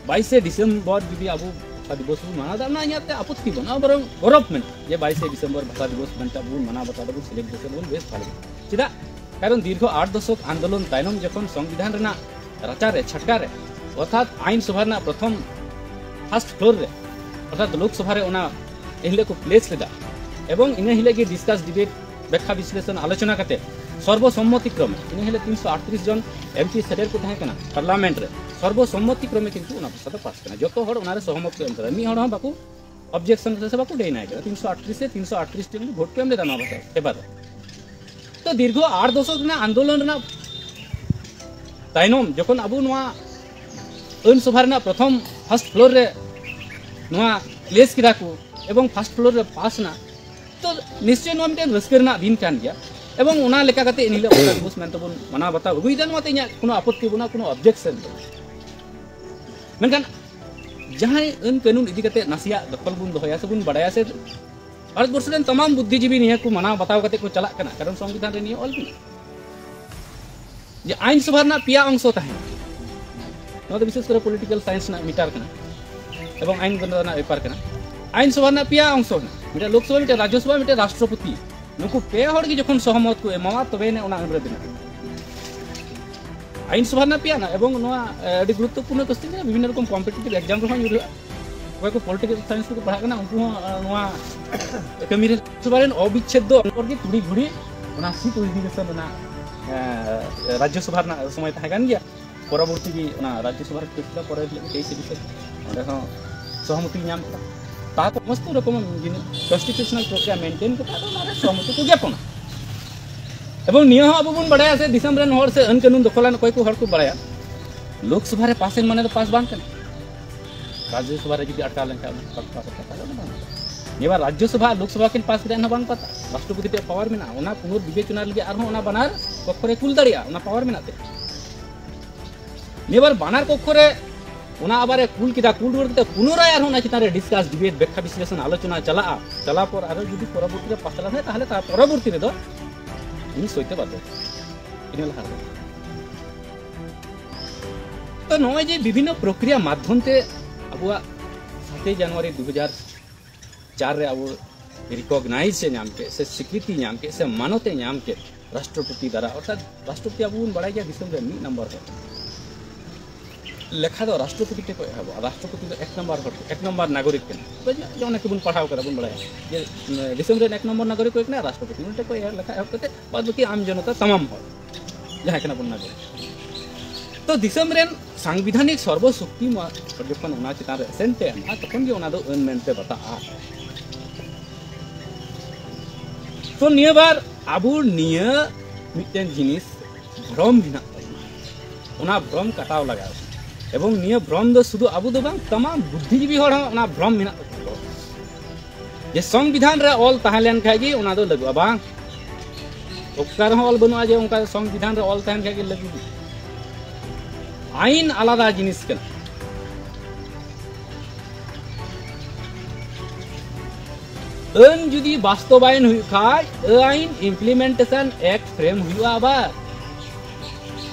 ᱵᱟᱭᱤᱥᱮ ᱰᱤᱥᱮᱢᱵᱚᱨ ᱡᱩᱫᱤ ᱟᱵᱚ ᱵᱷᱟᱥᱟ ᱫᱤᱵᱚᱥ ᱵᱚᱱ ᱢᱟᱱᱟᱣ ᱫᱟ, ᱚᱱᱟ ᱤᱧᱟᱹᱜ ᱛᱮ ᱟᱯᱚᱛᱛᱤ ᱵᱟᱹᱱᱩᱜᱼᱟ, ᱵᱚᱨᱚᱝ ᱜᱚᱨᱚᱵᱽ ᱢᱮᱱᱟᱜᱼᱟ ᱡᱮ ᱵᱟᱭᱤᱥᱮ ᱰᱤᱥᱮᱢᱵᱚᱨ ᱵᱷᱟᱥᱟ ᱫᱤᱵᱚᱥ ᱢᱮᱱᱛᱮ ᱟᱵᱚ ᱵᱚᱱ ᱢᱟᱱᱟᱣ ᱵᱟᱛᱟᱣ ᱫᱟᱵᱚᱱ, ᱥᱮᱞᱮᱵᱨᱮᱥᱚᱱ ᱫᱟᱵᱚᱱ, ᱵᱮᱥ ᱵᱷᱟᱞᱤ᱾ ᱪᱮᱫᱟᱜ? ᱠᱟᱨᱚᱱ ᱫᱤᱨᱜᱷᱚ ᱟᱴ ᱫᱚᱥᱚᱠ ᱟᱱᱫᱳᱞᱚᱱ ᱛᱟᱭᱱᱚᱢ ᱡᱚᱠᱷᱚᱱ ᱥᱚᱝᱵᱤᱫᱷᱟᱱ ᱨᱮᱱᱟᱜ ᱨᱟᱪᱟᱨᱮ, ᱪᱷᱟᱴᱠᱟᱨᱮ, ᱚᱨᱛᱷᱟᱛ ᱟᱭᱤᱱ ᱥᱚᱵᱷᱟ ᱨᱮᱱᱟᱜ ᱯᱨᱚᱛᱷᱚᱢ ᱯᱷᱟᱨᱥᱴ ᱯᱷᱞᱳᱨ ᱨᱮ, ᱚᱨᱛᱷᱟᱛ ᱞᱳᱠᱥᱚᱵᱷᱟ ᱨᱮ ᱚᱱᱟ ᱮᱱᱦᱤᱞᱳᱜ ᱠᱚ ᱯᱞᱮᱥ ᱞᱮᱫᱟ, ᱮᱵᱚᱝ ᱤᱱᱟᱹ ᱦᱤᱞᱳᱜ ᱜᱮ ᱰᱤᱥᱠᱟᱥ, ᱰᱤᱵᱮᱴ, ᱵᱮᱠᱠᱷᱟ ᱵᱤᱥᱞᱮᱥᱚᱱ, ᱟᱞᱳᱪᱚᱱᱟ ᱠᱟᱛᱮ ᱥᱚᱨᱵᱚ ᱥᱚᱢᱢᱚᱛᱤ ᱠᱨᱚᱢᱮ ᱤᱱᱟᱹ ᱦᱤᱞᱳᱜ ᱛᱤᱱᱥᱚ ᱟᱴᱛᱨᱤᱥ ᱡᱚᱱ ᱮᱢᱯᱤ ᱥᱮᱴᱮᱨ ᱠᱚ ᱛᱟᱦᱮᱸ ᱠᱟᱱᱟ ᱯᱟᱨᱞᱟᱢᱮᱱᱴ ᱨᱮ, ᱥᱚᱨᱵᱚ ᱥᱚᱢᱢᱚᱛᱤ ᱠᱨᱚᱢᱮ ᱠᱤᱱᱛᱩ ᱚᱱᱟ ᱯᱨᱚᱥᱛᱟᱵ ᱫᱚ ᱯᱟᱥ ᱠᱟᱱᱟ᱾ ᱡᱚᱛᱚ ᱦᱚᱲ ᱚᱱᱟᱨᱮ ᱥᱚᱦᱚᱢᱚᱛ ᱠᱚ ᱮᱢ ᱠᱟᱫᱟ, ᱢᱤᱫ ᱦᱚᱲ ᱦᱚᱸ ᱵᱟᱠᱚ ᱚᱵᱡᱮᱠᱥᱚᱱ ᱠᱟᱫᱟ ᱥᱮ ᱵᱟᱠᱚ ᱰᱮᱱᱟᱭ ᱠᱟᱫᱟ᱾ ᱛᱤᱱᱥᱚ ᱟᱴᱛᱨᱤᱥ ᱨᱮ ᱛᱤᱱᱥᱚ ᱟᱴᱛᱨᱤᱥ ᱴᱤ ᱩᱱᱠᱩ ᱵᱷᱳᱴ ᱠᱚ ᱮᱢ ᱞᱮᱫᱟ ᱱᱚᱣᱟ ᱵᱟᱵᱚᱫ ᱯᱮᱯᱟᱨ ᱨᱮ᱾ ᱛᱚ ᱫᱤᱨᱜᱷᱚ ᱟᱴ ᱫᱚᱥᱚᱠ ᱨᱮᱱᱟᱜ ᱟᱱᱫᱳᱞᱚᱱ ᱨᱮᱱᱟᱜ ᱛᱟᱭᱱᱚᱢ ᱡᱚᱠᱷᱚᱱ ᱟᱵᱚ ᱱᱚᱣᱟ ᱟᱹᱱ ᱥᱚᱵᱷᱟ ᱨᱮᱱᱟᱜ ᱯᱨᱚᱛᱷᱚᱢ ᱯᱷᱟᱨᱥᱴ ᱯᱷᱞᱳᱨ ᱨᱮ ᱱᱚᱣᱟ ᱯᱞᱮᱥ ᱠᱮᱫᱟ ᱠᱚ ᱮᱵᱚᱝ ᱯᱷᱟᱨᱥᱴ ᱯᱷᱞᱳᱨ ᱨᱮ ᱯᱟᱥ ᱮᱱᱟ, ᱛᱚ ᱱᱤᱥᱪᱚᱭ ᱱᱚᱣᱟ ᱢᱤᱫᱴᱮᱱ ᱨᱟᱹᱥᱠᱟᱹ ᱨᱮᱱᱟᱜ ᱫᱤᱱ ᱠᱟᱱ ᱜᱮᱭᱟ᱾ ᱮᱵᱚᱝ ᱚᱱᱟ ᱞᱮᱠᱟ ᱠᱟᱛᱮ ᱮᱱᱦᱤᱞᱳᱜ ᱵᱷᱟᱥᱟ ᱫᱤᱵᱚᱥ ᱢᱮᱱᱛᱮ ᱵᱚᱱ ᱢᱟᱱᱟᱣ ᱵᱟᱛᱟᱣ ᱟᱹᱜᱩᱭᱮᱫᱟ, ᱱᱚᱣᱟᱛᱮ ᱤᱧᱟᱹᱜ ᱠᱳᱱᱳ ᱟᱯᱚᱛᱛᱤ ᱵᱟᱹᱱᱩᱜᱼᱟ, ᱠᱳᱱᱳ ᱚᱵᱡᱮᱠᱥᱚᱱ ᱵᱟᱹᱱᱩᱜᱼᱟ᱾ ᱢᱮᱱᱠᱷᱟᱱ ᱡᱟᱦᱟᱸᱭ ᱟᱹᱱ ᱠᱟᱹᱱᱩᱱ ᱤᱫᱤ ᱠᱟᱛᱮ ᱱᱟᱥᱮᱭᱟᱜ ᱫᱚᱠᱷᱚᱞ ᱵᱚᱱ ᱫᱚᱦᱚᱭᱟ ᱥᱮᱵᱚᱱ ᱵᱟᱲᱟᱭᱟ ᱥᱮ ᱵᱷᱟᱨᱚᱛ ᱵᱚᱨᱥᱚ ᱨᱮᱱ ᱛᱟᱢᱟᱢ ᱵᱩᱫᱽᱫᱷᱤᱡᱤᱵᱤ ᱱᱤᱭᱟᱹ ᱠᱚ ᱢᱟᱱᱟᱣ ᱵᱟᱛᱟᱣ ᱠᱟᱛᱮ ᱠᱚ ᱪᱟᱞᱟᱜ ᱠᱟᱱᱟ, ᱠᱟᱨᱚᱱ ᱥᱚᱝᱵᱤᱫᱷᱟᱱ ᱨᱮ ᱱᱤᱭᱟᱹ ᱚᱞ ᱢᱮᱱᱟᱜᱼᱟ ᱡᱮ ᱟᱭᱤᱱ ᱥᱚᱵᱷᱟ ᱨᱮᱱᱟᱜ ᱯᱮᱭᱟ ᱚᱝᱥᱚ ᱛᱟᱦᱮᱱᱟ᱾ ᱱᱚᱣᱟ ᱫᱚ ᱵᱤᱥᱮᱥ ᱠᱚᱨᱮ ᱯᱚᱞᱤᱴᱤᱠᱟᱞ ᱥᱟᱭᱮᱱᱥ ᱨᱮᱱᱟᱜ ᱢᱮᱴᱟᱨ ᱠᱟᱱᱟ ᱮᱵᱚᱝ ᱟᱭᱤᱱ ᱵᱮᱱᱟᱣ ᱨᱮᱱᱟᱜ ᱵᱮᱯᱟᱨ ᱠᱟᱱᱟ᱾ ᱟᱭᱤᱱ ᱥᱚᱵᱷᱟ ᱨᱮᱱᱟᱜ ᱯᱮᱭᱟ ᱚᱝᱥᱚ ᱢᱮᱱᱟᱜᱼᱟ, ᱢᱤᱫᱴᱮᱱ ᱞᱳᱠᱥᱚᱵᱷᱟ, ᱢᱤᱫᱴᱮᱱ ᱨᱟᱡᱽᱡᱚᱥᱚᱵᱷᱟ, ᱢᱤᱫᱴᱮᱱ ᱨᱟᱥᱴᱨᱚᱯᱚᱛᱤ᱾ ᱱᱩᱠᱩ ᱯᱮ ᱦᱚᱲ ᱜᱮ ᱡᱚᱠᱷᱚᱱ ᱥᱚᱦᱚᱢᱚᱛ ᱠᱚ ᱮᱢᱟᱣᱟ, ᱛᱚᱵᱮ ᱟᱹᱱᱤᱡ ᱚᱱᱟ ᱟᱹᱱ ᱨᱮ ᱵᱮᱱᱟᱜᱼᱟ᱾ ᱟᱭᱤᱱ ᱥᱚᱵᱷᱟ ᱨᱮᱱᱟᱜ ᱯᱮᱭᱟ ᱨᱮᱱᱟᱜ ᱮᱵᱚᱝ ᱱᱚᱣᱟ ᱮ, ᱟᱹᱰᱤ ᱜᱩᱨᱩᱛᱛᱚᱯᱩᱨᱱᱚ ᱠᱚᱥᱪᱮᱱ ᱠᱟᱱᱟ, ᱵᱤᱵᱷᱤᱱᱱᱚ ᱨᱚᱠᱚᱢ ᱠᱚᱢᱯᱤᱴᱤᱴᱤᱵᱷ ᱮᱠᱡᱟᱢ ᱨᱮᱦᱚᱸ ᱧᱩᱨᱦᱟᱹᱜᱼᱟ᱾ ᱚᱠᱚᱭ ᱠᱚ ᱯᱚᱞᱤᱴᱤᱠᱟᱞ ᱥᱟᱭᱮᱱᱥ ᱛᱮᱠᱚ ᱯᱟᱲᱦᱟᱜ ᱠᱟᱱᱟ, ᱩᱱᱠᱩ ᱦᱚᱸ ᱮ, ᱱᱚᱣᱟ ᱠᱟᱹᱢᱤ ᱨᱮ ᱥᱚᱵᱷᱟ ᱨᱮᱱ ᱚᱵᱤᱪᱪᱷᱮᱫ ᱫᱚ ᱚᱱᱠᱚᱨ ᱜᱮ ᱛᱩᱲᱤ ᱜᱷᱩᱲᱤ ᱚᱱᱟ ᱥᱤᱴ ᱚᱫᱷᱤᱵᱮᱥᱚᱱ ᱨᱮᱱᱟᱜ ᱮ, ᱨᱟᱡᱽᱡᱚ ᱥᱚᱵᱷᱟ ᱨᱮᱱᱟᱜ ᱥᱚᱢᱚᱭ ᱛᱟᱦᱮᱸ ᱠᱟᱱ ᱜᱮᱭᱟ᱾ ᱯᱚᱨᱚᱵᱚᱨᱛᱤ ᱜᱮ ᱚᱱᱟ ᱨᱟᱡᱽᱡᱚ ᱥᱚᱵᱷᱟ ᱨᱮ ᱯᱮᱥ ᱠᱮᱫᱟ, ᱯᱚᱨᱮ ᱦᱤᱞᱳᱜ ᱜᱮ ᱛᱮᱭᱤᱥᱮ ᱰᱤᱥᱮᱢᱵᱚᱨ ᱚᱸᱰᱮ ᱦᱚᱸ ᱥᱚᱦᱚᱢᱚᱛᱤ ᱧᱟᱢ ᱠᱮᱫᱟ᱾ ᱛᱟᱦᱚᱞᱮ ᱥᱚᱢᱚᱥᱛᱚ ᱨᱚᱠᱚᱢ ᱡᱤᱱᱤᱥ ᱠᱚᱱᱥᱴᱤᱴᱤᱭᱩᱥᱚᱱᱟᱞ ᱯᱨᱚᱠᱨᱤᱭᱟ ᱢᱮᱱᱴᱮᱱ ᱠᱟᱛᱮ ᱟᱫᱚ ᱚᱱᱟᱨᱮ ᱥᱚᱦᱚᱢᱚᱛᱤ ᱠᱚ ᱜᱮ ᱯᱚᱱᱟ᱾ ᱮᱵᱚᱝ ᱱᱤᱭᱟᱹ ᱦᱚᱸ ᱟᱵᱚ ᱵᱚᱱ ᱵᱟᱲᱟᱭᱟ ᱥᱮ ᱫᱤᱥᱚᱢ ᱨᱮᱱ ᱦᱚᱲ ᱥᱮ ᱟᱹᱱ ᱠᱟᱹᱱᱩᱱ ᱫᱚᱠᱷᱚᱞᱟᱱ ᱚᱠᱚᱭ ᱠᱚ ᱦᱚᱲ ᱠᱚ ᱵᱟᱲᱟᱭᱟ, ᱞᱳᱠᱥᱚᱵᱷᱟ ᱨᱮ ᱯᱟᱥ ᱮᱱ ᱢᱟᱱᱮ ᱫᱚ ᱯᱟᱥ ᱵᱟᱝ ᱠᱟᱱᱟ᱾ ᱨᱟᱡᱽᱡᱚᱥᱚᱵᱷᱟ ᱨᱮ ᱡᱩᱫᱤ ᱟᱴᱠᱟᱣ ᱞᱮᱱᱠᱷᱟᱱ ᱚᱱᱟ ᱯᱟᱥ ᱯᱟᱥ ᱠᱟᱛᱷᱟ ᱫᱚ ᱵᱟᱝ ᱠᱟᱱᱟ᱾ ᱱᱤᱭᱟᱹ ᱵᱟᱨ ᱨᱟᱡᱽᱡᱚᱥᱚᱵᱷᱟ ᱟᱨ ᱞᱳᱠᱥᱚᱵᱷᱟ ᱠᱤᱱ ᱯᱟᱥ ᱠᱮᱫᱟ ᱮᱱᱦᱚᱸ ᱵᱟᱝ ᱯᱟᱛᱟ, ᱨᱟᱥᱴᱨᱚᱯᱚᱛᱤ ᱴᱷᱮᱱ ᱯᱟᱣᱟᱨ ᱢᱮᱱᱟᱜᱼᱟ, ᱚᱱᱟ ᱯᱩᱱᱚᱨ ᱵᱤᱵᱮᱪᱚᱱᱟ ᱞᱟᱹᱜᱤᱫ ᱟᱨᱦᱚᱸ ᱚᱱᱟ ᱵᱟᱱᱟᱨ ᱠᱚᱠᱷᱚ ᱨᱮ ᱠᱩᱞ ᱫᱟᱲᱮᱭᱟᱜᱼᱟ, ᱚᱱᱟ ᱯᱟᱣᱟᱨ ᱢᱮᱱᱟᱜ ᱛᱮ᱾ ᱱᱤᱭᱟᱹ ᱵᱟᱨ ᱵᱟᱱᱟᱨ ᱠᱚᱠᱷᱚ ᱨᱮ ᱚᱱᱟ ᱟᱵᱟᱨᱮ ᱠᱩᱞ ᱠᱮᱫᱟ, ᱠᱩᱞ ᱨᱩᱣᱟᱹᱲ ᱠᱟᱛᱮ ᱯᱩᱱᱚᱨᱟᱭ ᱟᱨᱦᱚᱸ ᱚᱱᱟ ᱪᱮᱛᱟᱱ ᱨᱮ ᱰᱤᱥᱠᱟᱥ, ᱰᱤᱵᱮᱴ, ᱵᱮᱠᱠᱷᱟ ᱵᱤᱥᱞᱮᱥᱚᱱ, ᱟᱞᱳᱪᱚᱱᱟ ᱪᱟᱞᱟᱜᱼᱟ᱾ ᱪᱟᱞᱟᱣ ᱯᱚᱨ ᱟᱨᱦᱚᱸ ᱡᱩᱫᱤ ᱯᱚᱨᱚᱵᱚᱨᱛᱤ ᱨᱮ ᱯᱟᱥᱱᱟᱣ ᱦᱩᱭᱩᱜᱼᱟ, ᱛᱟᱦᱚᱞᱮ ᱛᱟᱨ ᱯᱚᱨᱚᱵᱚᱨᱛᱤ ᱨᱮᱫᱚ ᱤᱧ ᱥᱚᱦᱤᱛᱮ ᱵᱟᱫᱽᱫᱷᱚ᱾ ᱤᱱᱟᱹ ᱞᱟᱦᱟ ᱨᱮᱫᱚ᱾ ᱛᱚ ᱱᱚᱜᱼᱚᱭ ᱡᱮ ᱵᱤᱵᱷᱤᱱᱱᱚ ᱯᱨᱚᱠᱨᱤᱭᱟ ᱢᱟᱫᱽᱫᱷᱚᱢ ᱛᱮ ᱟᱵᱚᱣᱟᱜ ᱥᱟᱛᱮᱭ ᱡᱟᱱᱩᱣᱟᱨᱤ ᱫᱩ ᱦᱟᱡᱟᱨ ᱪᱟᱨ ᱨᱮ ᱟᱵᱚ ᱨᱤᱠᱚᱜᱱᱟᱭᱤᱡᱽ ᱮ ᱧᱟᱢ ᱠᱮᱫ, ᱥᱮ ᱥᱤᱠᱨᱤᱛᱤ ᱧᱟᱢ ᱠᱮᱫ, ᱥᱮ ᱢᱟᱱᱚᱛ ᱮ ᱧᱟᱢ ᱠᱮᱫ ᱨᱟᱥᱴᱨᱚᱯᱚᱛᱤ ᱫᱟᱨᱟ, ᱚᱨᱛᱷᱟᱛ ᱨᱟᱥᱴᱨᱚᱯᱚᱛᱤ ᱟᱵᱚ ᱵᱚᱱ ᱵᱟᱲᱟᱭ ᱜᱮᱭᱟ ᱫᱤᱥᱚᱢ ᱨᱮ ᱢᱤᱫ ᱱᱟᱢᱵᱟᱨ ᱦᱚᱲ᱾ ᱞᱮᱠᱷᱟ ᱫᱚ ᱨᱟᱥᱴᱨᱚᱯᱚᱛᱤ ᱴᱷᱮᱱ ᱠᱷᱚᱱ ᱮᱦᱚᱵᱚᱜᱼᱟ᱾ ᱨᱟᱥᱴᱨᱚᱯᱚᱛᱤ ᱫᱚ ᱮᱠ ᱱᱟᱢᱵᱟᱨ ᱦᱚᱲ, ᱮᱠ ᱱᱟᱢᱵᱟᱨ ᱱᱟᱜᱚᱨᱤᱠ ᱠᱟᱱᱟ᱾ ᱛᱚ ᱡᱮ, ᱡᱮ ᱚᱱᱮ ᱠᱚᱵᱚᱱ ᱯᱟᱲᱦᱟᱣ ᱠᱟᱫᱟ, ᱵᱚᱱ ᱵᱟᱲᱟᱭᱟ ᱡᱮ, ᱩᱢ, ᱫᱤᱥᱚᱢ ᱨᱮᱱ ᱮᱠ ᱱᱟᱢᱵᱟᱨ ᱱᱟᱜᱚᱨᱤᱠ ᱚᱠᱚᱭ ᱠᱟᱱᱟ? ᱨᱟᱥᱴᱨᱚᱯᱚᱛᱤ᱾ ᱩᱱᱤ ᱴᱷᱮᱱ ᱠᱷᱚᱱ ᱮᱦᱚᱵ ᱠᱟᱛᱮ ᱵᱟᱫ ᱵᱟᱹᱠᱤ ᱟᱢ ᱡᱚᱱᱚᱛᱟ ᱛᱟᱢᱟᱢ ᱦᱚᱲ ᱡᱟᱦᱟᱸᱭ ᱠᱟᱱᱟ ᱵᱚᱱ ᱱᱟᱜᱚᱨᱤᱠ᱾ ᱛᱚ ᱫᱤᱥᱚᱢ ᱨᱮᱱ ᱥᱟᱝᱵᱤᱫᱷᱟᱱᱤᱠ ᱥᱚᱨᱵᱚ ᱥᱚᱠᱛᱤ ᱢᱟ ᱡᱚᱠᱷᱚᱱ ᱚᱱᱟ ᱪᱮᱛᱟᱱ ᱨᱮ ᱮᱥᱮᱱ ᱛᱮ ᱮᱢᱟ, ᱛᱚᱠᱷᱚᱱ ᱜᱮ ᱚᱱᱟ ᱫᱚ ᱟᱹᱱ ᱢᱮᱱᱛᱮ ᱵᱟᱛᱟᱜᱼᱟ᱾ ᱛᱚ ᱱᱤᱭᱟᱹ ᱵᱟᱨ ᱟᱵᱚ ᱱᱤᱭᱟᱹ ᱢᱤᱫᱴᱮᱱ ᱡᱤᱱᱤᱥ ᱵᱷᱨᱚᱢ ᱢᱮᱱᱟᱜ ᱛᱟᱵᱚᱱᱟ, ᱚᱱᱟ ᱵᱷᱨᱚᱢ ᱠᱟᱴᱟᱣ ᱞᱟᱜᱟᱣ᱾ ᱮᱵᱚᱝ ᱱᱤᱭᱟᱹ ᱵᱷᱨᱚᱢ ᱫᱚ ᱥᱩᱫᱷᱩ ᱟᱵᱚ ᱫᱚ ᱵᱟᱝ, ᱛᱟᱢᱟᱢ ᱵᱩᱫᱽᱫᱷᱤᱡᱤᱵᱤ ᱦᱚᱲ ᱦᱚᱸ ᱚᱱᱟ ᱵᱷᱨᱚᱢ ᱢᱮᱱᱟᱜ ᱛᱟᱠᱚᱣᱟ ᱡᱮ ᱥᱚᱝᱵᱤᱫᱷᱟᱱ ᱨᱮ ᱚᱞ ᱛᱟᱦᱮᱸ ᱞᱮᱱ ᱠᱷᱟᱡ ᱜᱮ ᱚᱱᱟ ᱫᱚ ᱞᱟᱹᱜᱩᱜᱼᱟ᱾ ᱵᱟᱝ, ᱚᱠᱟ ᱨᱮᱦᱚᱸ ᱚᱞ ᱵᱟᱹᱱᱩᱜᱼᱟ ᱡᱮ ᱚᱱᱠᱟ ᱥᱚᱝᱵᱤᱫᱷᱟᱱ ᱨᱮ ᱚᱞ ᱛᱟᱦᱮᱱ ᱠᱷᱟᱡ ᱜᱮ ᱞᱟᱹᱜᱩ᱾ ᱟᱭᱤᱱ ᱟᱞᱟᱫᱟ ᱡᱤᱱᱤᱥ ᱠᱟᱱᱟ᱾ ᱟᱹᱱ ᱡᱩᱫᱤ ᱵᱟᱥᱛᱚᱵᱟᱭᱚᱱ ᱦᱩᱭᱩᱜ ᱠᱷᱟᱡ, ᱟᱹᱱ ᱤᱢᱯᱞᱤᱢᱮᱱᱴᱮᱥᱚᱱ ᱮᱠᱴ ᱯᱷᱨᱮᱢ ᱦᱩᱭᱩᱜᱼᱟ᱾ ᱟᱵᱟᱨ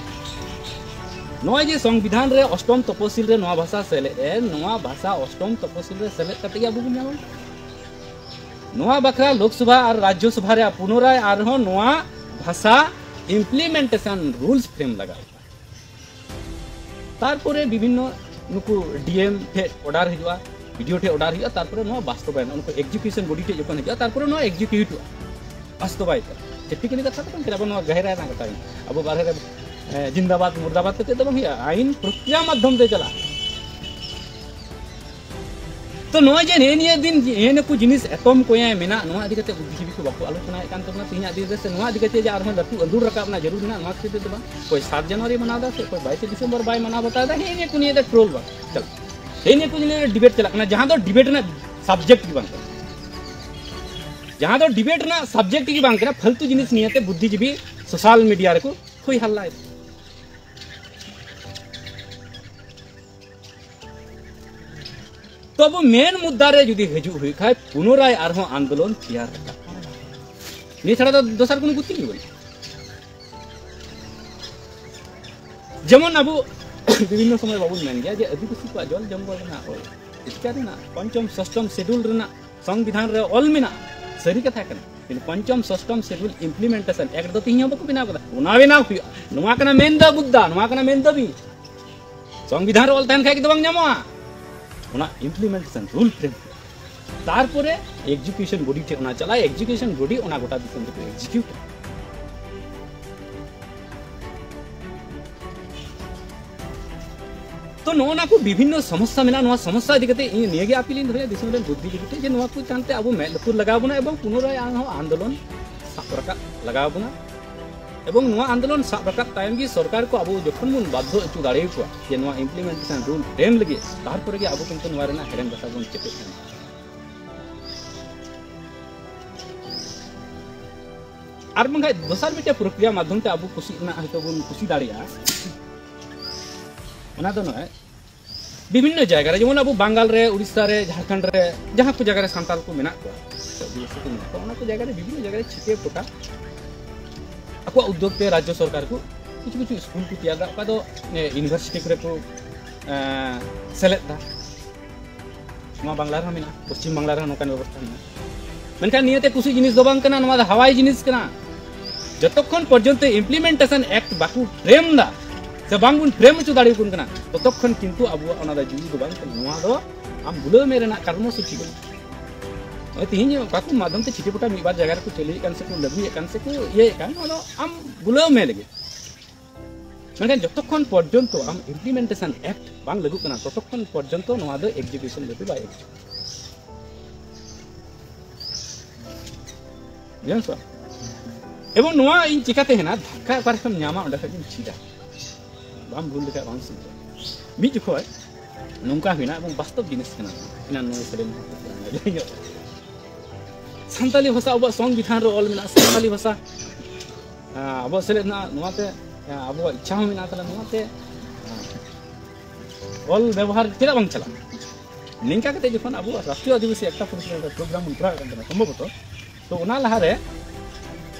ᱱᱚᱜᱼᱚᱭ ᱡᱮ ᱥᱚᱝᱵᱤᱫᱷᱟᱱ ᱨᱮ ᱚᱥᱴᱚᱢ ᱛᱚᱯᱚᱥᱤᱞ ᱨᱮ ᱱᱚᱣᱟ ᱵᱷᱟᱥᱟ ᱥᱮᱞᱮᱫ ᱮᱱ, ᱱᱚᱣᱟ ᱵᱷᱟᱥᱟ ᱚᱥᱴᱚᱢ ᱛᱚᱯᱚᱥᱤᱞ ᱨᱮ ᱥᱮᱞᱮᱫ ᱠᱟᱛᱮ ᱜᱮ ᱟᱵᱚ ᱵᱚᱱ ᱧᱟᱢᱟ᱾ ᱱᱚᱣᱟ ᱵᱟᱠᱷᱨᱟ ᱞᱳᱠᱥᱚᱵᱷᱟ ᱟᱨ ᱨᱟᱡᱽᱡᱚᱥᱚᱵᱷᱟ ᱨᱮ ᱯᱩᱱᱚᱨᱟᱭ ᱟᱨᱦᱚᱸ ᱱᱚᱣᱟ ᱵᱷᱟᱥᱟ ᱤᱢᱯᱞᱤᱢᱮᱱᱴᱮᱥᱚᱱ ᱨᱩᱞᱥ ᱯᱷᱨᱮᱢ ᱞᱟᱜᱟᱜᱼᱟ᱾ ᱛᱟᱨᱯᱚᱨᱮ ᱵᱤᱵᱷᱤᱱᱱᱚ ᱱᱩᱠᱩ ᱰᱤ ᱮᱢ ᱴᱷᱮᱡ ᱚᱨᱰᱟᱨ ᱦᱤᱡᱩᱜᱼᱟ, ᱵᱤ ᱰᱤ ᱳ ᱴᱷᱮᱡ ᱚᱨᱰᱟᱨ ᱦᱤᱡᱩᱜᱼᱟ, ᱛᱟᱨᱯᱚᱨᱮ ᱱᱚᱣᱟ ᱵᱟᱥᱛᱚᱵᱟᱭᱚᱱ, ᱩᱱᱠᱩ ᱮᱠᱡᱤᱠᱤᱭᱩᱥᱚᱱ ᱵᱚᱰᱤ ᱴᱷᱮᱡ ᱡᱚᱠᱷᱚᱱ ᱦᱤᱡᱩᱜᱼᱟ, ᱛᱟᱨᱯᱚᱨᱮ ᱱᱚᱣᱟ ᱮᱠᱡᱤᱠᱤᱭᱩᱴᱚᱜᱼᱟ, ᱵᱟᱥᱛᱚᱵᱟᱭᱤᱛᱚᱜᱼᱟ᱾ ᱪᱮᱫ ᱴᱷᱤᱠᱟᱹᱱᱤ ᱠᱟᱛᱷᱟ ᱫᱚ ᱵᱟᱝ ᱠᱟᱱᱟ, ᱟᱵᱚ ᱱᱚᱣᱟ ᱜᱟᱦᱤᱨᱟ ᱨᱮᱱᱟᱜ ᱠᱟᱛᱷᱟ ᱠᱟᱱᱟ᱾ ᱟᱵᱚ ᱵᱟᱨᱦᱮ ᱨᱮ, ᱮ, ᱡᱤᱱᱫᱟᱵᱟᱫ ᱢᱩᱨᱫᱟᱵᱟᱫ ᱠᱟᱛᱮ ᱫᱚ ᱵᱟᱝ ᱦᱩᱭᱩᱜᱼᱟ, ᱟᱭᱤᱱ ᱯᱨᱚᱠᱨᱤᱭᱟ ᱢᱟᱫᱽᱫᱷᱚᱢ ᱛᱮ ᱪᱟᱞᱟᱜᱼᱟ᱾ ᱛᱚ ᱱᱚᱜᱼᱚᱭ ᱡᱮ ᱱᱮᱜᱼᱮ ᱱᱤᱭᱟᱹ ᱫᱤᱱ ᱱᱮᱜᱼᱮ ᱱᱩᱠᱩ ᱡᱤᱱᱤᱥ ᱮᱛᱚᱢ ᱠᱚᱭᱮ ᱢᱮᱱᱟᱜ, ᱱᱚᱣᱟ ᱤᱫᱤ ᱠᱟᱛᱮ ᱵᱩᱫᱽᱫᱷᱤᱡᱤᱵᱤ ᱠᱚ ᱵᱟᱠᱚ ᱟᱞᱳᱪᱚᱱᱟᱭᱮᱫ ᱠᱟᱱ ᱛᱟᱵᱚᱱᱟ ᱛᱮᱦᱮᱧᱟᱜ ᱫᱤᱱ ᱨᱮ, ᱥᱮ ᱱᱚᱣᱟ ᱤᱫᱤ ᱠᱟᱛᱮ ᱡᱮ ᱟᱨᱦᱚᱸ ᱞᱟᱹᱴᱩ ᱟᱸᱫᱳᱲ ᱨᱟᱠᱟᱵ ᱨᱮᱱᱟᱜ ᱡᱟᱹᱨᱩᱲ ᱢᱮᱱᱟᱜᱼᱟ, ᱱᱚᱣᱟ ᱠᱷᱟᱹᱛᱤᱨ ᱛᱮ ᱫᱚ ᱵᱟᱝ᱾ ᱚᱠᱚᱭ ᱥᱟᱛ ᱡᱟᱱᱩᱣᱟᱨᱤ ᱢᱟᱱᱟᱣ ᱮᱫᱟ ᱥᱮ ᱚᱠᱚᱭ ᱵᱟᱭᱤᱥᱮ ᱰᱤᱥᱮᱢᱵᱚᱨ ᱵᱟᱭ ᱢᱟᱱᱟᱣ ᱵᱟᱛᱟᱣ ᱮᱫᱟ, ᱦᱮᱸ ᱱᱤᱭᱟᱹ ᱠᱚ ᱱᱤᱭᱮ ᱫᱚ ᱴᱨᱳᱞ ᱵᱟᱝ ᱪᱟᱞᱟᱜ, ᱦᱮᱸ ᱱᱤᱭᱟᱹ ᱠᱚ ᱱᱤᱭᱮ ᱰᱤᱵᱮᱴ ᱪᱟᱞᱟᱜ ᱠᱟᱱᱟ, ᱡᱟᱦᱟᱸ ᱫᱚ ᱰᱤᱵᱮᱴ ᱨᱮᱱᱟᱜ ᱥᱟᱵᱡᱮᱠᱴ ᱜᱮ ᱵᱟᱝ ᱠᱟᱱᱟ᱾ ᱡᱟᱦᱟᱸ ᱫᱚ ᱰᱤᱵᱮᱴ ᱨᱮᱱᱟᱜ ᱥᱟᱵᱡᱮᱠᱴ ᱜᱮ ᱵᱟᱝ ᱠᱟᱱᱟ, ᱯᱷᱟᱞᱛᱩ ᱡᱤᱱᱤᱥ ᱱᱤᱭᱮᱛᱮ ᱵᱩᱫᱽᱫᱷᱤᱡᱤᱵᱤ ᱥᱳᱥᱟᱞ ᱢᱤᱰᱤᱭᱟ ᱨᱮᱠᱚ ᱦᱩᱭ ᱦᱟᱞᱞᱟᱭᱮᱫᱟ᱾ ᱛᱚ ᱟᱵᱚ ᱢᱮᱱ ᱢᱩᱫᱽᱫᱟ ᱨᱮ ᱡᱩᱫᱤ ᱦᱤᱡᱩᱜ ᱦᱩᱭᱩᱜ ᱠᱷᱟᱡ, ᱯᱩᱱᱚᱨᱟᱭ ᱟᱨᱦᱚᱸ ᱟᱱᱫᱳᱞᱚᱱ ᱛᱮᱭᱟᱨ ᱨᱟᱠᱟᱵ᱾ ᱱᱤᱭᱟᱹ ᱪᱷᱟᱲᱟ ᱫᱚ ᱫᱚᱥᱟᱨ ᱠᱳᱱᱳ ᱜᱚᱛᱤ ᱜᱮ ᱵᱟᱹᱱᱩᱜᱼᱟ᱾ ᱡᱮᱢᱚᱱ ᱟᱵᱚ ᱵᱤᱵᱷᱤᱱᱱᱚ ᱥᱚᱢᱚᱭ ᱵᱟᱵᱚᱱ ᱢᱮᱱ ᱜᱮᱭᱟ ᱡᱮ ᱟᱹᱫᱤᱵᱟᱹᱥᱤ ᱠᱚᱣᱟᱜ ᱡᱚᱞ ᱡᱚᱝᱜᱚᱞ ᱨᱮᱱᱟᱜ ᱚᱞ ᱮᱥᱠᱟᱨ ᱨᱮᱱᱟᱜ ᱯᱚᱧᱪᱚᱢ ᱥᱚᱥᱴᱚᱢ ᱥᱤᱰᱩᱞ ᱨᱮᱱᱟᱜ ᱥᱚᱝᱵᱤᱫᱷᱟᱱ ᱨᱮ ᱚᱞ ᱢᱮᱱᱟᱜᱼᱟ, ᱥᱟᱹᱨᱤ ᱠᱟᱛᱷᱟ ᱠᱟᱱᱟ᱾ ᱠᱤᱱᱛᱩ ᱯᱚᱧᱪᱚᱢ ᱥᱚᱥᱴᱚᱢ ᱥᱤᱰᱩᱞ ᱤᱢᱯᱞᱤᱢᱮᱱᱴᱮᱥᱚᱱ ᱮᱠᱴ ᱫᱚ ᱛᱤᱦᱤᱧ ᱦᱚᱸ ᱵᱟᱠᱚ ᱵᱮᱱᱟᱣ ᱠᱟᱫᱟ᱾ ᱚᱱᱟ ᱵᱮᱱᱟᱣ ᱦᱩᱭᱩᱜᱼᱟ, ᱱᱚᱣᱟ ᱠᱟᱱᱟ ᱢᱮᱱ ᱫᱚ ᱢᱩᱫᱽᱫᱟ, ᱱᱚᱣᱟ ᱠᱟᱱᱟ ᱢᱮᱱ ᱫᱟᱹᱵᱤ᱾ ᱥᱚᱝᱵᱤᱫᱷᱟᱱ ᱨᱮ ᱚᱞ ᱛᱟᱦᱮᱱ ᱠᱷᱟᱡ ᱜᱮ ᱫᱚ ᱵᱟᱝ ᱧᱟᱢᱚᱜᱼᱟ, ᱚᱱᱟ ᱤᱢᱯᱞᱤᱢᱮᱱᱴᱮᱥᱚᱱ ᱨᱩᱞ ᱯᱷᱨᱮᱢ᱾ ᱛᱟᱨᱯᱚᱨᱮ ᱮᱠᱡᱤᱠᱤᱭᱩᱥᱚᱱ ᱵᱚᱰᱤ ᱴᱷᱮᱱ ᱚᱱᱟ ᱪᱟᱞᱟᱜᱼᱟ, ᱮᱠᱡᱤᱠᱤᱭᱩᱥᱚᱱ ᱵᱚᱰᱤ ᱚᱱᱟ ᱜᱚᱴᱟ ᱫᱤᱥᱚᱢ ᱨᱮᱠᱚ ᱮᱠᱡᱤᱠᱤᱭᱩᱴᱟ᱾ ᱛᱚ ᱱᱚᱜᱼᱚ ᱱᱟ ᱠᱚ ᱵᱤᱵᱷᱤᱱᱱᱚ ᱥᱚᱢᱚᱥᱥᱟ ᱢᱮᱱᱟᱜᱼᱟ᱾ ᱱᱚᱣᱟ ᱥᱚᱢᱚᱥᱥᱟ ᱤᱫᱤ ᱠᱟᱛᱮ ᱤᱧ ᱱᱤᱭᱟᱹ ᱜᱮ ᱟᱯᱤᱞ ᱤᱧ ᱫᱚᱦᱚᱭᱟ ᱫᱤᱥᱚᱢ ᱨᱮᱱ ᱵᱩᱫᱽᱫᱷᱤᱡᱤᱵᱤ ᱴᱷᱮᱱ ᱡᱮ ᱱᱚᱣᱟ ᱠᱚ ᱪᱟᱱᱛᱮ ᱟᱵᱚ ᱢᱮᱫ ᱞᱩᱛᱩᱨ ᱞᱟᱜᱟᱣ ᱵᱚᱱᱟ ᱮᱵᱚᱝ ᱯᱩᱱᱚᱨᱟᱭ ᱟᱨᱦᱚᱸ ᱟᱱᱫᱳᱞᱚᱱ ᱥᱟᱵ ᱨᱟᱠᱟᱵ ᱞᱟᱜᱟᱣ ᱵᱚᱱᱟ᱾ ᱮᱵᱚᱝ ᱱᱚᱣᱟ ᱟᱱᱫᱳᱞᱚᱱ ᱥᱟᱵ ᱨᱟᱠᱟᱵ ᱛᱟᱭᱚᱢ ᱜᱮ ᱥᱚᱨᱠᱟᱨ ᱠᱚ ᱟᱵᱚ ᱡᱚᱠᱷᱚᱱ ᱵᱚᱱ ᱵᱟᱫᱽᱫᱷᱚ ᱦᱚᱪᱚ ᱫᱟᱲᱮᱭᱟᱠᱚᱣᱟ ᱡᱮ ᱱᱚᱣᱟ ᱤᱢᱯᱞᱤᱢᱮᱱᱴᱮᱥᱚᱱ ᱨᱩᱞ ᱯᱷᱨᱮᱢ ᱞᱟᱹᱜᱤᱫ, ᱛᱟᱨᱯᱚᱨᱮ ᱜᱮ ᱟᱵᱚ ᱠᱤᱱᱛᱩ ᱱᱚᱣᱟ ᱨᱮᱱᱟᱜ ᱦᱮᱲᱮᱢ ᱫᱟᱥᱟ ᱵᱚᱱ ᱪᱮᱯᱮᱫ ᱧᱟᱢᱟ᱾ ᱟᱨ ᱵᱟᱝᱠᱷᱟᱡ ᱫᱚᱥᱟᱨ ᱢᱤᱫᱴᱮᱱ ᱯᱨᱚᱠᱨᱤᱭᱟ ᱢᱟᱫᱽᱫᱷᱚᱢ ᱛᱮ ᱟᱵᱚ ᱠᱩᱥᱤ ᱨᱮᱱᱟᱜ ᱦᱚᱭᱛᱳ ᱵᱚᱱ ᱠᱩᱥᱤ ᱫᱟᱲᱮᱭᱟᱜᱼᱟ᱾ ᱚᱱᱟ ᱫᱚ ᱱᱚᱜᱼᱚᱭ ᱵᱤᱵᱷᱤᱱᱱᱚ ᱡᱟᱭᱜᱟ ᱨᱮ, ᱡᱮᱢᱚᱱ ᱟᱵᱚ ᱵᱟᱝᱜᱟᱞ ᱨᱮ, ᱩᱲᱤᱥᱥᱟ ᱨᱮ, ᱡᱷᱟᱲᱠᱷᱚᱸᱰ ᱨᱮ, ᱡᱟᱦᱟᱸ ᱠᱚ ᱡᱟᱭᱜᱟ ᱨᱮ ᱥᱟᱱᱛᱟᱲ ᱠᱚ ᱢᱮᱱᱟᱜ ᱠᱚᱣᱟ, ᱟᱹᱫᱤᱵᱟᱹᱥᱤ ᱠᱚ ᱢᱮᱱᱟᱜ ᱠᱚᱣᱟ, ᱚᱱᱟ ᱠᱚ ᱡᱟᱭᱜᱟ ᱨᱮ ᱵᱤᱵᱷᱤᱱᱱᱚ ᱡᱟᱭᱜᱟ ᱨᱮ ᱪᱷᱤᱴᱭᱟᱹ ᱯᱚᱴᱟ ᱟᱠᱚᱣᱟᱜ ᱩᱫᱽᱫᱳᱜᱽ ᱛᱮ ᱨᱟᱡᱽᱡᱚ ᱥᱚᱨᱠᱟᱨ ᱠᱚ ᱠᱤᱪᱷᱩ ᱠᱤᱪᱷᱩ ᱥᱠᱩᱞ ᱠᱚ ᱛᱮᱭᱟᱨ ᱫᱟ, ᱚᱠᱟ ᱫᱚ ᱤᱭᱩᱱᱤᱵᱷᱟᱨᱥᱤᱴᱤ ᱠᱚᱨᱮ ᱠᱚ ᱮᱸ, ᱥᱮᱞᱮᱫ ᱫᱟ᱾ ᱱᱚᱣᱟ ᱵᱟᱝᱞᱟ ᱨᱮᱦᱚᱸ ᱢᱮᱱᱟᱜᱼᱟ, ᱯᱚᱥᱪᱤᱢ ᱵᱟᱝᱞᱟ ᱨᱮᱦᱚᱸ ᱱᱚᱝᱠᱟᱱ ᱵᱮᱵᱚᱥᱛᱷᱟ ᱢᱮᱱᱟᱜᱼᱟ᱾ ᱢᱮᱱᱠᱷᱟᱱ ᱱᱤᱭᱟᱹᱛᱮ ᱠᱩᱥᱤ ᱡᱤᱱᱤᱥ ᱫᱚ ᱵᱟᱝ ᱠᱟᱱᱟ, ᱱᱚᱣᱟ ᱫᱚ ᱦᱟᱣᱟᱭᱤ ᱡᱤᱱᱤᱥ ᱠᱟᱱᱟ᱾ ᱡᱚᱛᱚᱠᱷᱚᱱ ᱯᱚᱨᱡᱚᱱᱛᱚ ᱤᱢᱯᱞᱤᱢᱮᱱᱴᱮᱥᱚᱱ ᱮᱠᱴ ᱵᱟᱠᱚ ᱯᱷᱨᱮᱢ ᱫᱟ ᱥᱮ ᱵᱟᱝ ᱵᱚᱱ ᱯᱷᱨᱮᱢ ᱦᱚᱪᱚ ᱫᱟᱲᱮᱭᱟᱠᱚ ᱠᱟᱱᱟ, ᱛᱚᱛᱚᱠᱷᱚᱱ ᱠᱤᱱᱛᱩ ᱟᱵᱚᱣᱟᱜ ᱚᱱᱟ ᱫᱚ ᱡᱩᱭᱩ ᱫᱚ ᱵᱟᱝ ᱠᱟᱱᱟ᱾ ᱱᱚᱣᱟ ᱫᱚ ᱟᱢ ᱵᱩᱞᱟᱹᱣ ᱢᱮ ᱨᱮᱱᱟᱜ ᱠᱟᱨᱢᱚ ᱥᱩᱪᱤ ᱠᱟᱱᱟ᱾ ᱱᱚᱜᱼᱚᱭ ᱛᱤᱦᱤᱧ ᱚᱠᱟ ᱠᱚ ᱢᱟᱫᱽᱫᱷᱚᱢ ᱛᱮ ᱪᱷᱤᱴᱤ ᱯᱚᱴᱟ ᱢᱤᱫ ᱵᱟᱨ ᱡᱟᱭᱜᱟ ᱨᱮᱠᱚ ᱪᱟᱹᱞᱩᱭᱮᱫ ᱠᱟᱱ ᱥᱮᱠᱚ ᱞᱟᱹᱜᱩᱭᱮᱫ ᱠᱟᱱ ᱥᱮᱠᱚ ᱤᱭᱟᱹᱭᱮᱫ ᱠᱟᱱ, ᱱᱚᱣᱟ ᱫᱚ ᱟᱢ ᱵᱩᱞᱟᱹᱣ ᱢᱮ ᱞᱟᱹᱜᱤᱫ᱾ ᱢᱮᱱᱠᱷᱟᱱ ᱡᱚᱛᱚᱠᱷᱚᱱ ᱯᱚᱨᱡᱚᱱᱛᱚ ᱟᱢ ᱤᱢᱯᱞᱤᱢᱮᱱᱴᱮᱥᱚᱱ ᱮᱠᱴ ᱵᱟᱝ ᱞᱟᱹᱜᱩᱜ ᱠᱟᱱᱟ, ᱛᱚᱛᱚᱠᱷᱚᱱ ᱯᱚᱨᱡᱚᱱᱛᱚ ᱱᱚᱣᱟ ᱫᱚ ᱮᱠᱡᱤᱠᱤᱭᱩᱥᱚᱱ ᱞᱮᱵᱮᱞ ᱵᱟᱭ ᱮᱠᱡᱤᱠᱤᱭᱩᱴ᱾ ᱵᱩᱡᱷᱟᱹᱣ ᱥᱮ? ᱮᱵᱚᱝ ᱱᱚᱣᱟ ᱤᱧ ᱪᱤᱠᱟᱹᱛᱮ ᱦᱮᱱᱟ ᱫᱷᱟᱠᱟ ᱚᱠᱟ ᱨᱮᱠᱚᱢ ᱧᱟᱢᱟ, ᱚᱸᱰᱮ ᱠᱷᱚᱱ ᱜᱮᱢ ᱪᱮᱫᱟ᱾ ᱵᱟᱢ ᱵᱷᱩᱞ ᱞᱮᱠᱷᱟᱱ ᱵᱟᱢ ᱥᱤᱠᱷᱟ᱾ ᱢᱤᱫ ᱡᱚᱠᱷᱚᱡ ᱱᱚᱝᱠᱟ ᱦᱩᱭᱱᱟ, ᱮᱵᱚᱝ ᱵᱟᱥᱛᱚᱵ ᱡᱤᱱᱤᱥ ᱠᱟᱱᱟ, ᱮᱱᱟᱱ ᱱᱚᱣᱟ ᱥᱮᱨᱮᱧ ᱥᱟᱱᱛᱟᱞᱤ ᱵᱷᱟᱥᱟ ᱟᱵᱚᱣᱟᱜ ᱥᱚᱝᱵᱤᱫᱷᱟᱱ ᱨᱮ ᱚᱞ ᱢᱮᱱᱟᱜᱼᱟ, ᱥᱟᱱᱛᱟᱞᱤ ᱵᱷᱟᱥᱟ ᱟᱵᱚᱣᱟᱜ ᱥᱮᱞᱮᱫ ᱢᱮᱱᱟᱜᱼᱟ, ᱱᱚᱣᱟᱛᱮ ᱟᱵᱚᱣᱟᱜ ᱤᱪᱪᱷᱟ ᱦᱚᱸ ᱢᱮᱱᱟᱜᱼᱟ᱾ ᱛᱟᱦᱚᱞᱮ ᱱᱚᱣᱟᱛᱮ ᱚᱞ ᱵᱮᱵᱚᱦᱟᱨ ᱪᱮᱫᱟᱜ ᱵᱟᱝ ᱪᱟᱞᱟᱜᱼᱟ? ᱱᱤᱝᱠᱟ ᱠᱟᱛᱮ ᱡᱚᱠᱷᱚᱱ ᱟᱵᱚ ᱨᱟᱥᱴᱨᱤᱭᱚ ᱟᱹᱫᱤᱵᱟᱹᱥᱤ ᱮᱠᱛᱟ ᱯᱚᱨᱤᱥᱚᱫ ᱨᱮ ᱯᱨᱳᱜᱨᱟᱢ ᱵᱚᱱ ᱠᱚᱨᱟᱣᱮᱫ ᱠᱟᱱ ᱛᱟᱦᱮᱱᱟ ᱥᱚᱢᱵᱷᱚᱵᱚᱛᱚ, ᱛᱚ ᱚᱱᱟ ᱞᱟᱦᱟᱨᱮ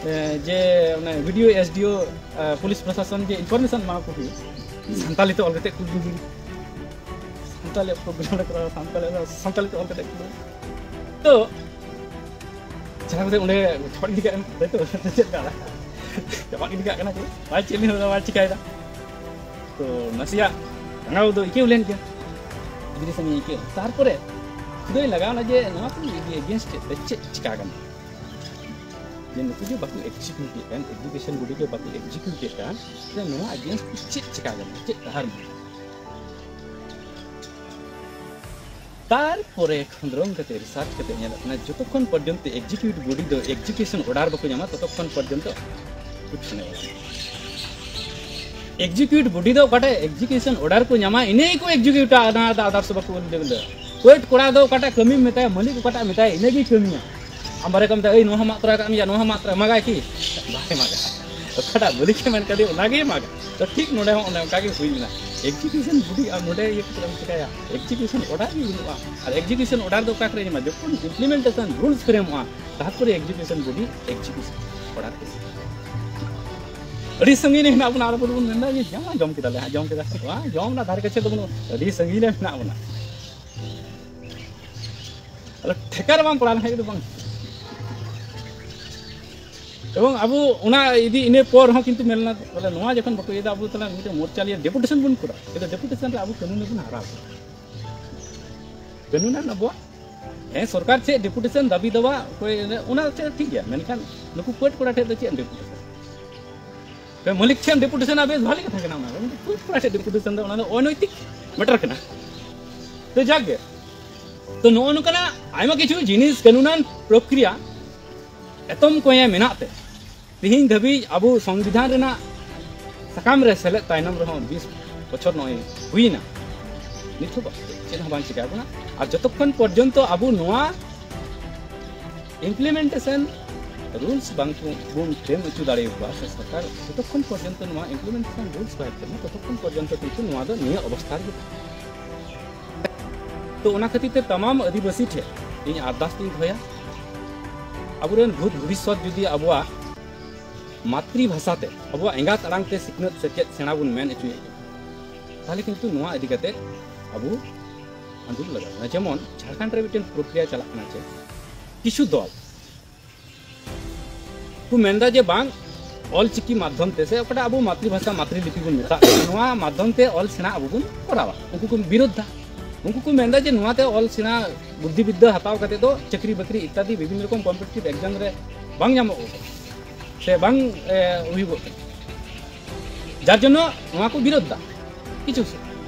ᱮ, ᱡᱮ ᱚᱱᱮ ᱵᱤ ᱰᱤ ᱳ, ᱮᱥ ᱰᱤ ᱳ, ᱮ, ᱯᱩᱞᱤᱥ ᱯᱨᱚᱥᱟᱥᱚᱱ ᱡᱮ ᱤᱱᱯᱷᱚᱨᱢᱮᱥᱚᱱ ᱮᱢᱟ ᱠᱚ ᱦᱩᱭᱩᱜ, ᱥᱟᱱᱛᱟᱞᱤ ᱛᱮ ᱚᱞ ᱠᱟᱛᱮ ᱠᱩᱞ ᱫᱤᱧ, ᱥᱟᱱᱛᱟᱞᱤ ᱯᱨᱳᱜᱨᱟᱢ ᱨᱮ ᱠᱚᱨᱟᱣ, ᱥᱟᱱᱛᱟᱞᱤ, ᱥᱟᱱᱛᱟᱞᱤ ᱛᱮ ᱚᱞ ᱠᱟᱛᱮ ᱠᱩᱞ᱾ ᱛᱚ ᱪᱟᱞᱟᱣ ᱠᱟᱛᱮ ᱚᱸᱰᱮ ᱪᱟᱯᱟᱫ ᱜᱤᱰᱤ ᱠᱟᱜ ᱠᱟᱱᱟ, ᱛᱟᱭ ᱛᱚ? ᱪᱮᱫ ᱞᱮᱠᱟ? ᱪᱟᱯᱟᱫ ᱜᱤᱰᱤ ᱠᱟᱜ ᱠᱟᱱᱟ ᱠᱚ, ᱵᱟᱭ ᱪᱮᱫ ᱞᱤᱧ ᱵᱟᱭ ᱪᱤᱠᱟᱹᱭᱮᱫᱟ᱾ ᱛᱚ ᱱᱟᱥᱮᱭᱟᱜ ᱨᱟᱸᱜᱟᱣ ᱫᱚ ᱟᱹᱭᱠᱟᱹᱣ ᱞᱮᱱ ᱜᱮᱭᱟ, ᱟᱹᱰᱤ ᱨᱟᱹᱥᱠᱟᱹᱧ ᱟᱹᱭᱠᱟᱹᱣ᱾ ᱛᱟᱨᱯᱚᱨᱮ ᱠᱷᱩᱫᱟᱹᱭ ᱞᱟᱜᱟᱣ ᱮᱱᱟ ᱡᱮ ᱱᱚᱣᱟ ᱠᱚ ᱤᱫᱤ against ᱛᱮ ᱪᱮᱫ ᱪᱤᱠᱟ ᱜᱟᱱᱚᱜᱼᱟ, ᱡᱮ ᱱᱩᱠᱩ ᱡᱮ ᱵᱟᱠᱚ execute ᱮᱫ ᱠᱟᱱ, ᱮᱰᱩᱠᱮᱥᱚᱱ ᱵᱚᱰᱤ ᱡᱮ ᱵᱟᱠᱚ execute ᱮᱫ ᱠᱟᱱ, ᱡᱮ ᱱᱚᱣᱟ against ᱛᱮ ᱪᱮᱫ ᱪᱤᱠᱟ ᱜᱟᱱᱚᱜᱼᱟ, ᱪᱮᱫ ᱰᱟᱦᱟᱨ ᱢᱮᱱᱟᱜᱼᱟ? ᱛᱟᱨᱯᱚᱨᱮ ᱠᱷᱚᱸᱫᱽᱨᱚᱝ ᱠᱟᱛᱮ, ᱨᱤᱥᱟᱨᱪ ᱠᱟᱛᱮ ᱧᱮᱞᱚᱜ ᱠᱟᱱᱟ, ᱡᱚᱛᱚᱠᱷᱚᱱ ᱯᱚᱨᱡᱚᱱᱛᱚ ᱮᱠᱡᱤᱠᱤᱭᱩᱴᱤᱵᱷ ᱵᱚᱰᱤ ᱫᱚ ᱮᱠᱡᱤᱠᱤᱭᱩᱥᱚᱱ ᱚᱨᱰᱟᱨ ᱵᱟᱠᱚ ᱧᱟᱢᱟ, ᱛᱚᱛᱚᱠᱷᱚᱱ ᱯᱚᱨᱡᱚᱱᱛᱚ ᱠᱩᱪ ᱦᱚᱱᱮ ᱣᱟᱞᱟ ᱱᱮᱦᱤ᱾ ᱮᱠᱡᱤᱠᱤᱭᱩᱴᱤᱵᱷ ᱵᱚᱰᱤ ᱫᱚ ᱚᱠᱟᱴᱟᱜ ᱮᱠᱡᱤᱠᱤᱭᱩᱥᱚᱱ ᱚᱨᱰᱟᱨ ᱠᱚ ᱧᱟᱢᱟ, ᱤᱱᱟᱹ ᱜᱮᱠᱚ ᱮᱠᱡᱤᱠᱤᱭᱩᱴᱟ, ᱚᱱᱟ ᱫᱚ ᱟᱫᱟᱨᱥ ᱵᱟᱠᱚ ᱩᱞ ᱫᱮᱵᱮᱞᱟ᱾ ᱠᱳᱨᱴ ᱠᱚᱲᱟ ᱫᱚ ᱚᱠᱟᱴᱟᱜ ᱠᱟᱹᱢᱤᱢ ᱢᱮᱛᱟᱭᱟ, ᱢᱟᱹᱞᱤᱠ ᱚᱠᱟᱴᱟᱜ ᱢᱮᱛᱟᱭᱟ, ᱤᱱᱟᱹᱜᱮᱭ ᱠᱟᱹᱢᱤᱭᱟ᱾ ᱟᱢ ᱵᱟᱨᱮ ᱠᱚ ᱢᱮᱛᱟᱭᱟ, "ᱮᱭ, ᱱᱚᱣᱟ ᱦᱚᱸ ᱢᱟᱜ ᱛᱚᱨᱟ ᱠᱟᱜ ᱢᱮᱭᱟ", ᱱᱚᱣᱟ ᱦᱚᱸ ᱢᱟᱜ ᱛᱚᱨᱟ, ᱢᱟᱜᱟᱭ ᱠᱤ? ᱵᱟᱭ ᱢᱟᱜᱟ᱾ ᱚᱠᱟᱴᱟᱜ ᱢᱟᱹᱞᱤᱠ ᱮ ᱢᱮᱱ ᱠᱟᱫᱮ, ᱚᱱᱟᱜᱮ ᱢᱟᱜᱟ᱾ ᱛᱚ ᱴᱷᱤᱠ ᱱᱚᱰᱮ ᱦᱚᱸ ᱚᱱᱮ ᱚᱱᱠᱟ ᱜᱮ ᱦᱩᱭ ᱞᱮᱱᱟ᱾ ᱮᱠᱡᱤᱠᱤᱭᱩᱥᱚᱱ ᱵᱚᱰᱤ ᱟᱢ ᱱᱚᱰᱮ ᱤᱭᱟᱹ ᱠᱟᱛᱮ ᱮᱢ ᱪᱤᱠᱟᱹᱭᱟ? ᱮᱠᱡᱤᱠᱤᱭᱩᱥᱚᱱ ᱚᱨᱰᱟᱨ ᱜᱮ ᱵᱟᱹᱱᱩᱜᱼᱟ᱾ ᱟᱨ ᱮᱠᱡᱤᱠᱤᱭᱩᱥᱚᱱ ᱚᱨᱰᱟᱨ ᱫᱚ ᱚᱠᱟ ᱠᱚᱨᱮ ᱧᱟᱢᱟ? ᱡᱚᱠᱷᱚᱱ ᱤᱢᱯᱞᱤᱢᱮᱱᱴᱮᱥᱚᱱ ᱨᱩᱞᱥ ᱯᱷᱨᱮᱢᱚᱜᱼᱟ, ᱛᱟᱨᱯᱚᱨᱮ ᱮᱠᱡᱤᱠᱤᱭᱩᱥᱚᱱ ᱵᱚᱰᱤ ᱮᱠᱡᱤᱠᱤᱭᱩᱥᱚᱱ ᱚᱨᱰᱟᱨ ᱠᱚ ᱤᱥᱩ᱾ ᱟᱹᱰᱤ ᱥᱟᱺᱜᱤᱧ ᱨᱮ ᱦᱮᱱᱟᱜ ᱵᱚᱱᱟ, ᱟᱨ ᱟᱵᱚ ᱫᱚᱵᱚᱱ ᱢᱮᱱᱫᱟ ᱡᱮ ᱡᱚᱢ, ᱡᱚᱢ ᱠᱮᱫᱟᱞᱮ, ᱦᱟᱸᱜ ᱡᱚᱢ ᱠᱮᱫᱟ, ᱵᱟᱝ, ᱡᱚᱢ ᱨᱮᱱᱟᱜ ᱫᱷᱟᱨᱮ ᱠᱟᱪᱷᱮ ᱫᱚ ᱵᱟᱹᱱᱩᱜᱼᱟ, ᱟᱹᱰᱤ ᱥᱟᱺᱜᱤᱧ ᱨᱮ ᱢᱮᱱᱟᱜ ᱵᱚᱱᱟ᱾ ᱟᱫᱚ ᱴᱷᱮᱠᱟ ᱨᱮ ᱵᱟᱝ ᱯᱟᱲᱟᱣ ᱞᱮᱱᱠᱷᱟᱱ ᱫᱚ ᱵᱟᱝ᱾ ᱮᱵᱚᱝ ᱟᱵᱚ ᱚᱱᱟ ᱤᱫᱤ ᱤᱱᱟᱹ ᱯᱚᱨ ᱦᱚᱸ ᱠᱤᱱᱛᱩ ᱢᱮᱱ ᱞᱮᱱᱟ, ᱛᱟᱦᱞᱮ ᱱᱚᱣᱟ ᱡᱚᱠᱷᱚᱱ ᱵᱟᱠᱚ ᱤᱭᱟᱹᱭᱮᱫᱟ, ᱟᱵᱚ ᱛᱟᱦᱞᱮ ᱢᱤᱫᱴᱮᱱ ᱢᱳᱨᱪᱟ ᱞᱤᱭᱮ ᱰᱮᱯᱩᱴᱮᱥᱚᱱ ᱵᱚᱱ ᱠᱚᱨᱟᱣᱟ᱾ ᱠᱤᱱᱛᱩ ᱰᱮᱯᱩᱴᱮᱥᱚᱱ ᱨᱮ ᱟᱵᱚ ᱠᱟᱹᱱᱩᱱ ᱨᱮᱵᱚᱱ ᱦᱟᱨᱟᱣ ᱠᱚᱣᱟ᱾ ᱠᱟᱹᱱᱩᱱ ᱟᱱ ᱟᱵᱚᱣᱟᱜ, ᱦᱮᱸ, ᱥᱚᱨᱠᱟᱨ ᱪᱮᱫ ᱰᱮᱯᱩᱴᱮᱥᱚᱱ ᱫᱟᱹᱵᱤ ᱫᱟᱵᱟ, ᱚᱠᱚᱭ, ᱚᱱᱟ ᱪᱮᱫ ᱴᱷᱤᱠ ᱜᱮᱭᱟ, ᱢᱮᱱᱠᱷᱟᱱ ᱱᱩᱠᱩ ᱯᱟᱹᱴ ᱠᱚᱲᱟ ᱴᱷᱮᱱ ᱫᱚ ᱪᱮᱫ ᱮᱢ ᱰᱮᱯᱩᱴᱮᱥᱚᱱ? ᱢᱟᱹᱞᱤᱠ ᱴᱷᱮᱱ ᱰᱮᱯᱩᱴᱮᱥᱚᱱ ᱵᱮᱥ ᱵᱷᱟᱞᱤ ᱠᱟᱛᱷᱟ ᱠᱟᱱᱟ, ᱚᱱᱟ ᱫᱚ ᱯᱟᱹᱴ ᱠᱚᱲᱟ ᱴᱷᱮᱱ ᱰᱮᱯᱩᱴᱮᱥᱚᱱ ᱫᱚ, ᱚᱱᱟ ᱫᱚ ᱚᱱᱚᱭᱛᱤᱠ ᱢᱮᱴᱟᱨ ᱠᱟᱱᱟ᱾ ᱛᱚ ᱡᱟᱠ ᱜᱮ, ᱛᱚ ᱱᱚᱜᱼᱚ ᱱᱚᱝᱠᱟᱱᱟᱜ ᱟᱭᱢᱟ ᱠᱤᱪᱷᱩ ᱡᱤᱱᱤᱥ, ᱠᱟᱹᱱᱩᱱᱟᱱ ᱯᱨᱚᱠᱨᱤᱭᱟ ᱮᱛᱚᱢ ᱠᱚᱸᱭᱮ ᱢᱮᱱᱟᱜ ᱛᱮ, ᱛᱮᱦᱮᱧ ᱫᱷᱟᱹᱵᱤᱡ ᱟᱵᱚ ᱥᱚᱝᱵᱤᱫᱷᱟᱱ ᱨᱮᱱᱟᱜ ᱥᱟᱠᱟᱢ ᱨᱮ ᱥᱮᱞᱮᱫ ᱛᱟᱭᱱᱚᱢ ᱨᱮᱦᱚᱸ ᱵᱤᱥ ᱵᱚᱪᱷᱚᱨ ᱱᱚᱜᱼᱚᱭ ᱦᱩᱭᱱᱟ, ᱱᱤᱛ ᱦᱚᱸ ᱪᱮᱫ ᱦᱚᱸ ᱵᱟᱝ ᱪᱤᱠᱟ ᱟᱠᱟᱱᱟ᱾ ᱟᱨ ᱡᱚᱛᱚᱠᱷᱚᱱ ᱯᱚᱨᱡᱚᱱᱛᱚ ᱟᱵᱚ ᱱᱚᱣᱟ ᱤᱢᱯᱞᱤᱢᱮᱱᱴᱮᱥᱚᱱ ᱨᱩᱞᱥ ᱵᱟᱝ ᱵᱚᱱ ᱯᱷᱨᱮᱢ ᱦᱚᱪᱚ ᱫᱟᱲᱮᱭᱟᱠᱚᱣᱟ, ᱥᱮ ᱥᱚᱨᱠᱟᱨ ᱡᱚᱛᱚᱠᱷᱚᱱ ᱯᱚᱨᱡᱚᱱᱛᱚ ᱱᱚᱣᱟ ᱤᱢᱯᱞᱤᱢᱮᱱᱴᱮᱥᱚᱱ ᱨᱩᱞᱥ ᱵᱟᱭ ᱯᱷᱨᱮᱢᱟ, ᱛᱚᱛᱚᱠᱷᱚᱱ ᱯᱚᱨᱡᱚᱱᱛᱚ ᱠᱤᱱᱛᱩ ᱱᱚᱣᱟ ᱫᱚ ᱱᱤᱭᱟᱹ ᱚᱵᱚᱥᱛᱷᱟ ᱨᱮᱜᱮ ᱛᱟᱦᱮᱱᱟ᱾ ᱛᱚ ᱚᱱᱟ ᱠᱷᱟᱹᱛᱤᱨ ᱛᱮ ᱛᱟᱢᱟᱢ ᱟᱹᱫᱤᱵᱟᱹᱥᱤ ᱴᱷᱮᱱ ᱤᱧ ᱟᱨᱫᱟᱥ ᱤᱧ ᱫᱚᱦᱚᱭᱟ, ᱟᱵᱚᱨᱮᱱ ᱵᱷᱩᱛ ᱵᱷᱚᱵᱤᱥᱥᱚᱛ ᱡᱩᱫᱤ ᱟᱵᱚᱣᱟᱜ ᱢᱟᱛᱨᱤ ᱵᱷᱟᱥᱟ ᱛᱮ, ᱟᱵᱚᱣᱟᱜ ᱮᱸᱜᱟᱛ ᱟᱲᱟᱝ ᱛᱮ ᱥᱤᱠᱷᱱᱟᱹᱛ ᱥᱮᱪᱮᱫ ᱥᱮᱬᱟ ᱵᱚᱱ ᱢᱮᱱ ᱦᱚᱪᱚᱭᱮᱫ ᱠᱚᱣᱟ, ᱛᱟᱦᱚᱞᱮ ᱠᱤᱱᱛᱩ ᱱᱚᱣᱟ ᱤᱫᱤ ᱠᱟᱛᱮ ᱟᱵᱚ ᱟᱸᱫᱳᱲ ᱞᱟᱜᱟᱣ ᱵᱚᱱᱟ᱾ ᱡᱮᱢᱚᱱ ᱡᱷᱟᱲᱠᱷᱚᱸᱰ ᱨᱮ ᱢᱤᱫᱴᱮᱱ ᱯᱨᱚᱠᱨᱤᱭᱟ ᱪᱟᱞᱟᱜ ᱠᱟᱱᱟ, ᱪᱮᱫ ᱠᱤᱪᱷᱩ ᱫᱚᱞ ᱠᱚ ᱢᱮᱱᱫᱟ ᱡᱮ ᱵᱟᱝ, ᱚᱞ ᱪᱤᱠᱤ ᱢᱟᱫᱽᱫᱷᱚᱢ ᱛᱮ ᱥᱮ ᱚᱠᱟᱴᱟᱜ ᱟᱵᱚ ᱢᱟᱛᱨᱤ ᱵᱷᱟᱥᱟ, ᱢᱟᱛᱨᱤ ᱞᱤᱯᱤ ᱵᱚᱱ ᱢᱮᱛᱟᱜ ᱠᱟᱱᱟ, ᱱᱚᱣᱟ ᱢᱟᱫᱽᱫᱷᱚᱢ ᱛᱮ ᱚᱞ ᱥᱮᱬᱟ ᱟᱵᱚ ᱵᱚᱱ ᱠᱚᱨᱟᱣᱟ᱾ ᱩᱱᱠᱩ ᱠᱚ ᱵᱤᱨᱳᱫᱷ ᱫᱟ᱾ ᱩᱱᱠᱩ ᱠᱚ ᱢᱮᱱᱫᱟ ᱡᱮ ᱱᱚᱣᱟᱛᱮ ᱚᱞ ᱥᱮᱬᱟ, ᱵᱩᱫᱽᱫᱷᱤ ᱵᱤᱫᱽᱫᱟᱹ ᱦᱟᱛᱟᱣ ᱠᱟᱛᱮ ᱫᱚ ᱪᱟᱹᱠᱨᱤ ᱵᱟᱹᱠᱨᱤ ᱤᱛᱛᱟᱫᱤ ᱵᱤᱵᱷᱤᱱᱱᱚ ᱨᱚᱠᱚᱢ ᱠᱚᱢᱯᱤᱴᱤᱴᱤᱵᱷ ᱮᱠᱡᱟᱢ ᱨᱮ ᱵᱟᱝ ᱧᱟᱢᱚᱜ ᱠᱟᱱᱟ ᱥᱮ ᱵᱟᱝ, ᱮ, ᱦᱩᱭᱩᱜᱚᱜ ᱠᱟᱱᱟ, ᱡᱟᱨ ᱡᱚᱱᱱᱚ ᱱᱚᱣᱟ ᱠᱚ ᱵᱤᱨᱳᱫᱷ ᱫᱟ ᱠᱤᱪᱷᱩ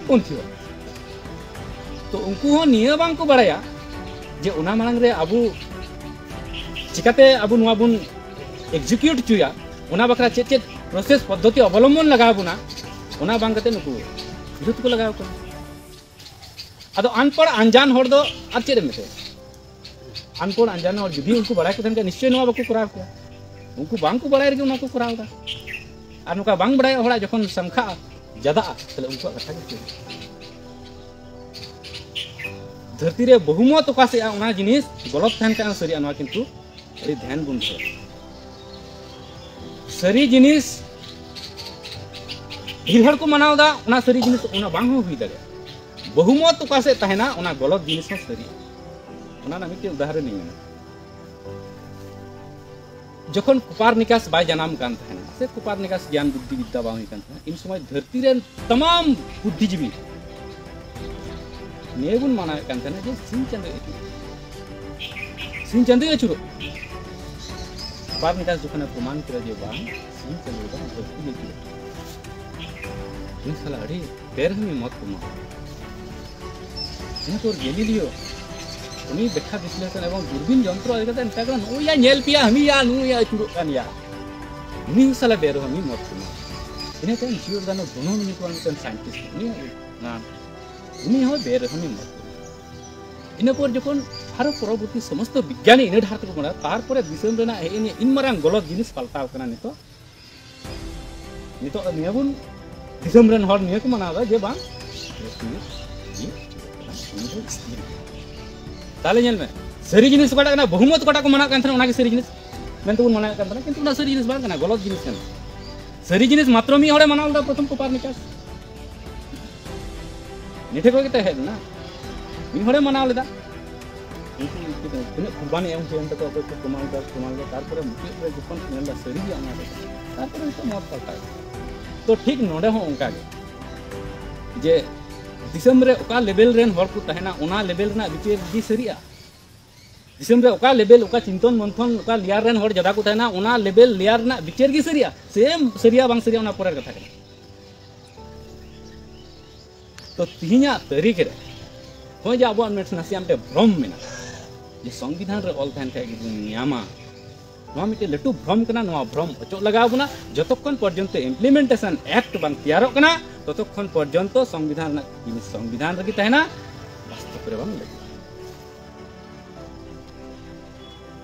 ᱯᱚᱱᱛᱷᱤ ᱦᱚᱲ᱾ ᱛᱚ ᱩᱱᱠᱩ ᱦᱚᱸ ᱱᱤᱭᱟᱹ ᱵᱟᱝ ᱠᱚ ᱵᱟᱲᱟᱭᱟ ᱡᱮ ᱚᱱᱟ ᱢᱟᱲᱟᱝ ᱨᱮ ᱟᱵᱚ ᱪᱤᱠᱟᱛᱮ ᱟᱵᱚ ᱱᱚᱣᱟ ᱵᱚᱱ ᱮᱠᱡᱤᱠᱤᱭᱩᱴ ᱦᱚᱪᱚᱭᱟ, ᱚᱱᱟ ᱵᱟᱠᱷᱨᱟ ᱪᱮᱫ ᱪᱮᱫ ᱯᱨᱚᱥᱮᱥ ᱯᱚᱫᱽᱫᱷᱚᱛᱤ ᱚᱵᱚᱞᱚᱢᱵᱚᱱ ᱞᱟᱜᱟᱣ ᱵᱚᱱᱟ, ᱚᱱᱟ ᱵᱟᱝ ᱠᱟᱛᱮ ᱱᱩᱠᱩ ᱵᱤᱨᱳᱫᱷ ᱠᱚ ᱞᱟᱜᱟᱣ ᱠᱟᱱᱟ᱾ ᱟᱫᱚ ᱟᱱᱯᱟᱲ ᱟᱱᱡᱟᱱ ᱦᱚᱲ ᱫᱚ ᱟᱨ ᱪᱮᱫ ᱮᱢ ᱢᱮᱛᱟᱭᱟ? ᱟᱱᱯᱟᱲ ᱟᱱᱡᱟᱱ ᱦᱚᱲ ᱡᱩᱫᱤ ᱩᱱᱠᱩ ᱵᱟᱲᱟᱭ ᱠᱚ ᱛᱟᱦᱮᱱ ᱠᱷᱟᱱ ᱱᱤᱥᱪᱚᱭ ᱱᱚᱣᱟ ᱵᱟᱠᱚ ᱠᱚᱨᱟᱣ ᱠᱮᱭᱟ᱾ ᱩᱱᱠᱩ ᱵᱟᱝ ᱠᱚ ᱵᱟᱲᱟᱭ ᱨᱮᱜᱮ ᱚᱱᱟ ᱠᱚ ᱠᱚᱨᱟᱣ ᱮᱫᱟ᱾ ᱟᱨ ᱱᱚᱝᱠᱟ ᱵᱟᱝ ᱵᱟᱲᱟᱭ ᱦᱚᱲᱟᱜ ᱡᱚᱠᱷᱚᱱ ᱥᱟᱝᱠᱷᱟᱜᱼᱟ, ᱡᱟᱫᱟᱜᱼᱟ, ᱛᱟᱦᱞᱮ ᱩᱱᱠᱩᱣᱟᱜ ᱠᱟᱛᱷᱟ ᱜᱮ ᱪᱮᱫ? ᱫᱷᱟᱹᱨᱛᱤ ᱨᱮ ᱵᱚᱦᱩᱢᱚᱛ ᱚᱠᱟ ᱥᱮᱫᱼᱟ, ᱚᱱᱟ ᱡᱤᱱᱤᱥ ᱜᱚᱞᱚᱛ ᱛᱟᱦᱮᱱ ᱠᱷᱟᱱ ᱥᱟᱹᱨᱤᱜᱼᱟ, ᱱᱚᱣᱟ ᱠᱤᱱᱛᱩ ᱟᱹᱰᱤ ᱫᱷᱮᱭᱟᱱ ᱵᱚᱱ ᱫᱚᱦᱚᱭᱟ᱾ ᱥᱟᱹᱨᱤ ᱡᱤᱱᱤᱥ ᱰᱷᱮᱨ ᱦᱚᱲ ᱠᱚ ᱢᱟᱱᱟᱣ ᱮᱫᱟ, ᱚᱱᱟ ᱥᱟᱹᱨᱤ ᱡᱤᱱᱤᱥ ᱚᱱᱟ ᱵᱟᱝ ᱦᱚᱸ ᱦᱩᱭ ᱫᱟᱲᱮᱭᱟᱜᱼᱟ᱾ ᱵᱚᱦᱩᱢᱚᱛ ᱚᱠᱟ ᱥᱮᱫ ᱛᱟᱦᱮᱱᱟ, ᱚᱱᱟ ᱜᱚᱞᱚᱛ ᱡᱤᱱᱤᱥ ᱦᱚᱸ ᱥᱟᱹᱨᱤᱜᱼᱟ᱾ ᱚᱱᱟ ᱨᱮᱱᱟᱜ ᱢᱤᱫᱴᱮᱱ ᱩᱫᱟᱦᱚᱨᱚᱱ ᱤᱧ ᱢᱮᱱᱟ᱾ ᱡᱚᱠᱷᱚᱱ ᱠᱳᱯᱟᱨᱱᱤᱠᱟᱥ ᱵᱟᱭ ᱡᱟᱱᱟᱢ ᱠᱟᱱ ᱛᱟᱦᱮᱱᱟ, ᱥᱮ ᱠᱳᱯᱟᱨᱱᱤᱠᱟᱥ ᱜᱮᱭᱟᱱ ᱵᱩᱫᱽᱫᱷᱤ ᱵᱤᱫᱽᱫᱟ ᱵᱟᱝ ᱦᱩᱭ ᱠᱟᱱ ᱛᱟᱦᱮᱱᱟ, ᱤᱱ ᱥᱚᱢᱚᱭ ᱫᱷᱟᱹᱨᱛᱤ ᱨᱮᱱ ᱛᱟᱢᱟᱢ ᱵᱩᱫᱽᱫᱷᱤᱡᱤᱵᱤ ᱱᱤᱭᱟᱹ ᱵᱚᱱ ᱢᱟᱱᱟᱣᱮᱫ ᱠᱟᱱ ᱛᱟᱦᱮᱱᱟ ᱡᱮ ᱥᱤᱧ ᱪᱟᱸᱫᱳᱭ ᱟᱹᱪᱩᱨᱚᱜ, ᱥᱤᱧ ᱪᱟᱸᱫᱳᱭ ᱟᱹᱪᱩᱨᱚᱜ᱾ ᱠᱳᱯᱟᱨᱱᱤᱠᱟᱥ ᱡᱚᱠᱷᱚᱱᱮ ᱯᱨᱚᱢᱟᱱ ᱠᱮᱫᱟ ᱡᱮ ᱵᱟᱝ, ᱥᱤᱧ ᱪᱟᱸᱫᱳ ᱫᱚ ᱫᱷᱟᱹᱨᱛᱤ ᱜᱮ ᱟᱹᱪᱩᱨᱚᱜ, ᱩᱱ ᱥᱟᱞᱟ ᱟᱹᱰᱤ ᱵᱮᱨᱦᱟᱹᱢᱤ ᱢᱚᱛ ᱠᱚ ᱮᱢᱟ᱾ ᱤᱱᱟᱹ ᱯᱚᱨ ᱜᱮᱞᱤᱞᱤᱭᱳ ᱩᱱᱤ ᱵᱮᱠᱠᱷᱟ ᱵᱤᱥᱞᱮᱥᱚᱱ ᱮᱵᱚᱝ ᱫᱩᱨᱵᱤᱱ ᱡᱚᱱᱛᱨᱚ ᱤᱫᱤ ᱠᱟᱛᱮ ᱢᱮᱛᱟᱭ ᱠᱟᱱᱟ, "ᱱᱩᱭ ᱭᱟ ᱧᱮᱞ ᱯᱮᱭᱟ, ᱦᱟᱹᱱᱤ ᱭᱟ, ᱱᱩᱭ ᱭᱟ ᱟᱹᱪᱩᱨᱚᱜ ᱠᱟᱱ ᱭᱟ, ᱩᱱᱤ ᱦᱚᱸ ᱥᱟᱞᱟ ᱵᱮᱨᱦᱚᱢᱤ ᱢᱚᱛ ᱠᱟᱱᱟ᱾" ᱤᱱᱟᱹ ᱛᱟᱭᱚᱢ ᱡᱤᱭᱳᱨᱫᱟᱱᱳ ᱵᱨᱩᱱᱳ ᱧᱩᱛᱩᱢᱟᱱ ᱢᱤᱫᱴᱮᱱ ᱥᱟᱭᱮᱱᱴᱤᱥᱴ, ᱩᱱᱤ ᱦᱚᱸ ᱱᱟ-, ᱩᱱᱤ ᱦᱚᱸ ᱵᱮᱨᱦᱚᱢᱤ ᱢᱚᱛ ᱠᱟᱱᱟ᱾ ᱤᱱᱟᱹ ᱯᱚᱨ ᱡᱚᱠᱷᱚᱱ ᱟᱨᱚ ᱯᱚᱨᱚᱵᱚᱨᱛᱤ ᱥᱚᱢᱚᱥᱛᱚ ᱵᱤᱜᱽᱜᱟᱱᱤ ᱤᱱᱟᱹ ᱰᱟᱦᱟᱨ ᱛᱮᱠᱚ ᱢᱟᱲᱟᱝ, ᱛᱟᱨᱯᱚᱨᱮ ᱫᱤᱥᱚᱢ ᱨᱮᱱᱟᱜ ᱦᱮᱡ ᱮᱱ ᱤᱱ ᱢᱟᱨᱟᱝ ᱜᱚᱞᱚᱛ ᱡᱤᱱᱤᱥ ᱯᱟᱞᱴᱟᱣ ᱠᱟᱱᱟ ᱱᱤᱛᱚᱜ᱾ ᱱᱤᱛᱚᱜ ᱱᱤᱭᱟᱹ ᱵᱚᱱ, ᱫᱤᱥᱚᱢ ᱨᱮᱱ ᱦᱚᱲ ᱱᱤᱭᱟᱹ ᱠᱚ ᱢᱟᱱᱟᱣ ᱮᱫᱟ ᱡᱮ ᱵᱟᱝ, ᱛᱟᱦᱞᱮ ᱧᱮᱞ ᱢᱮ, ᱥᱟᱹᱨᱤ ᱡᱤᱱᱤᱥ ᱚᱠᱟᱴᱟᱜ ᱠᱟᱱᱟ, ᱵᱚᱦᱩᱢᱚᱛ ᱚᱠᱟᱴᱟᱜ ᱠᱚ ᱢᱟᱱᱟᱜ ᱠᱟᱱ ᱛᱟᱦᱮᱱᱟ, ᱚᱱᱟᱜᱮ ᱥᱟᱹᱨᱤ ᱡᱤᱱᱤᱥ ᱢᱮᱱᱛᱮ ᱵᱚᱱ ᱢᱟᱱᱟᱣᱮᱫ ᱠᱟᱱ ᱛᱟᱦᱮᱱᱟ, ᱠᱤᱱᱛᱩ ᱚᱱᱟ ᱥᱟᱹᱨᱤ ᱡᱤᱱᱤᱥ ᱵᱟᱝ ᱠᱟᱱᱟ, ᱜᱚᱞᱚᱛ ᱡᱤᱱᱤᱥ ᱠᱟᱱᱟ᱾ ᱥᱟᱹᱨᱤ ᱡᱤᱱᱤᱥ ᱢᱟᱛᱨᱚ ᱢᱤᱫ ᱦᱚᱲᱮ ᱢᱟᱱᱟᱣ ᱞᱮᱫᱟ, ᱯᱨᱚᱛᱷᱚᱢ ᱠᱳᱯᱟᱨᱱᱤᱠᱟᱥ᱾ ᱱᱤᱴᱷᱮ ᱠᱷᱚᱱ ᱜᱮ ᱛᱚ ᱦᱮᱡ ᱞᱮᱱᱟ, ᱢᱤᱫ ᱦᱚᱲᱮ ᱢᱟᱱᱟᱣ ᱞᱮᱫᱟ᱾ ᱩᱱᱠᱩ ᱛᱤᱱᱟᱹᱜ ᱠᱩᱨᱵᱟᱱᱤ ᱮᱢ ᱦᱩᱭᱮᱱ ᱛᱟᱠᱚᱣᱟ, ᱚᱠᱚᱭ ᱠᱚ ᱠᱚᱢᱟᱣ ᱞᱮᱫᱟ, ᱠᱚᱢᱟᱣ ᱞᱮᱫᱟ, ᱛᱟᱨᱯᱚᱨᱮ ᱢᱩᱪᱟᱹᱫ ᱨᱮ ᱡᱚᱠᱷᱚᱱ ᱧᱮᱞ ᱮᱫᱟ ᱥᱟᱹᱨᱤ ᱜᱮᱭᱟ ᱚᱱᱟ ᱫᱚ, ᱛᱟᱨᱯᱚᱨᱮ ᱱᱤᱛᱚᱜ ᱢᱚᱛ ᱯᱟᱞᱴᱟᱣ ᱮᱱᱟ᱾ ᱛᱚ ᱴᱷᱤᱠ ᱱᱚᱰᱮ ᱦᱚᱸ ᱚᱱᱠᱟ ᱜᱮ, ᱡᱮ ᱫᱤᱥᱚᱢ ᱨᱮ ᱚᱠᱟ ᱞᱮᱵᱮᱞ ᱨᱮᱱ ᱦᱚᱲ ᱠᱚ ᱛᱟᱦᱮᱱᱟ, ᱚᱱᱟ ᱞᱮᱵᱮᱞ ᱨᱮᱱᱟᱜ ᱵᱤᱪᱟᱹᱨ ᱜᱮ ᱥᱟᱹᱨᱤᱜᱼᱟ᱾ ᱫᱤᱥᱚᱢ ᱨᱮ ᱚᱠᱟ ᱞᱮᱵᱮᱞ, ᱚᱠᱟ ᱪᱤᱱᱛᱚᱱ ᱢᱚᱱᱛᱷᱚᱱ, ᱚᱠᱟ ᱞᱮᱭᱟᱨ ᱨᱮᱱ ᱦᱚᱲ ᱡᱟᱫᱟ ᱠᱚ ᱛᱟᱦᱮᱱᱟ, ᱚᱱᱟ ᱞᱮᱵᱮᱞ ᱞᱮᱭᱟᱨ ᱨᱮᱱᱟᱜ ᱵᱤᱪᱟᱹᱨ ᱜᱮ ᱥᱟᱹᱨᱤᱜᱼᱟ᱾ ᱥᱮᱢ ᱥᱟᱹᱨᱤᱭᱟ ᱵᱟᱝ ᱥᱟᱹᱨᱤᱭᱟ, ᱚᱱᱟ ᱯᱚᱨᱮᱨ ᱠᱟᱛᱷᱟ ᱠᱟᱱᱟ᱾ ᱛᱚ ᱛᱤᱦᱤᱧᱟᱜ ᱛᱟᱹᱨᱤᱠᱷ ᱨᱮ ᱱᱚᱜᱼᱚᱭ ᱡᱮ ᱟᱵᱚᱣᱟᱜ ᱢᱤᱫ ᱱᱟᱥᱮᱭᱟᱜ ᱢᱤᱫᱴᱮᱱ ᱵᱷᱨᱚᱢ ᱢᱮᱱᱟᱜᱼᱟ, ᱡᱮ ᱥᱚᱝᱵᱤᱫᱷᱟᱱ ᱨᱮ ᱚᱞ ᱛᱟᱦᱮᱱ ᱠᱷᱟᱡ ᱜᱮᱵᱚᱱ ᱧᱟᱢᱟ, ᱱᱚᱣᱟ ᱢᱤᱫᱴᱮᱱ ᱞᱟᱹᱴᱩ ᱵᱷᱨᱚᱢ ᱠᱟᱱᱟ᱾ ᱱᱚᱣᱟ ᱵᱷᱨᱚᱢ ᱚᱪᱚᱜ ᱞᱟᱜᱟᱣ ᱵᱚᱱᱟ᱾ ᱡᱚᱛᱚᱠᱷᱚᱱ ᱯᱚᱨᱡᱚᱱᱛᱚ implementation act ᱵᱟᱝ ᱛᱮᱭᱟᱨᱚᱜ ᱠᱟᱱᱟ, ᱛᱚᱛᱚᱠᱷᱚᱱ ᱯᱚᱨᱡᱚᱱᱛᱚ ᱥᱚᱝᱵᱤᱫᱷᱟᱱ ᱨᱮᱱᱟᱜ ᱡᱤᱱᱤᱥ ᱥᱚᱝᱵᱤᱫᱷᱟᱱ ᱨᱮᱜᱮ ᱛᱟᱦᱮᱱᱟ, ᱵᱟᱥᱛᱚᱵ ᱨᱮ ᱵᱟᱝ ᱞᱟᱹᱜᱩᱜᱼᱟ᱾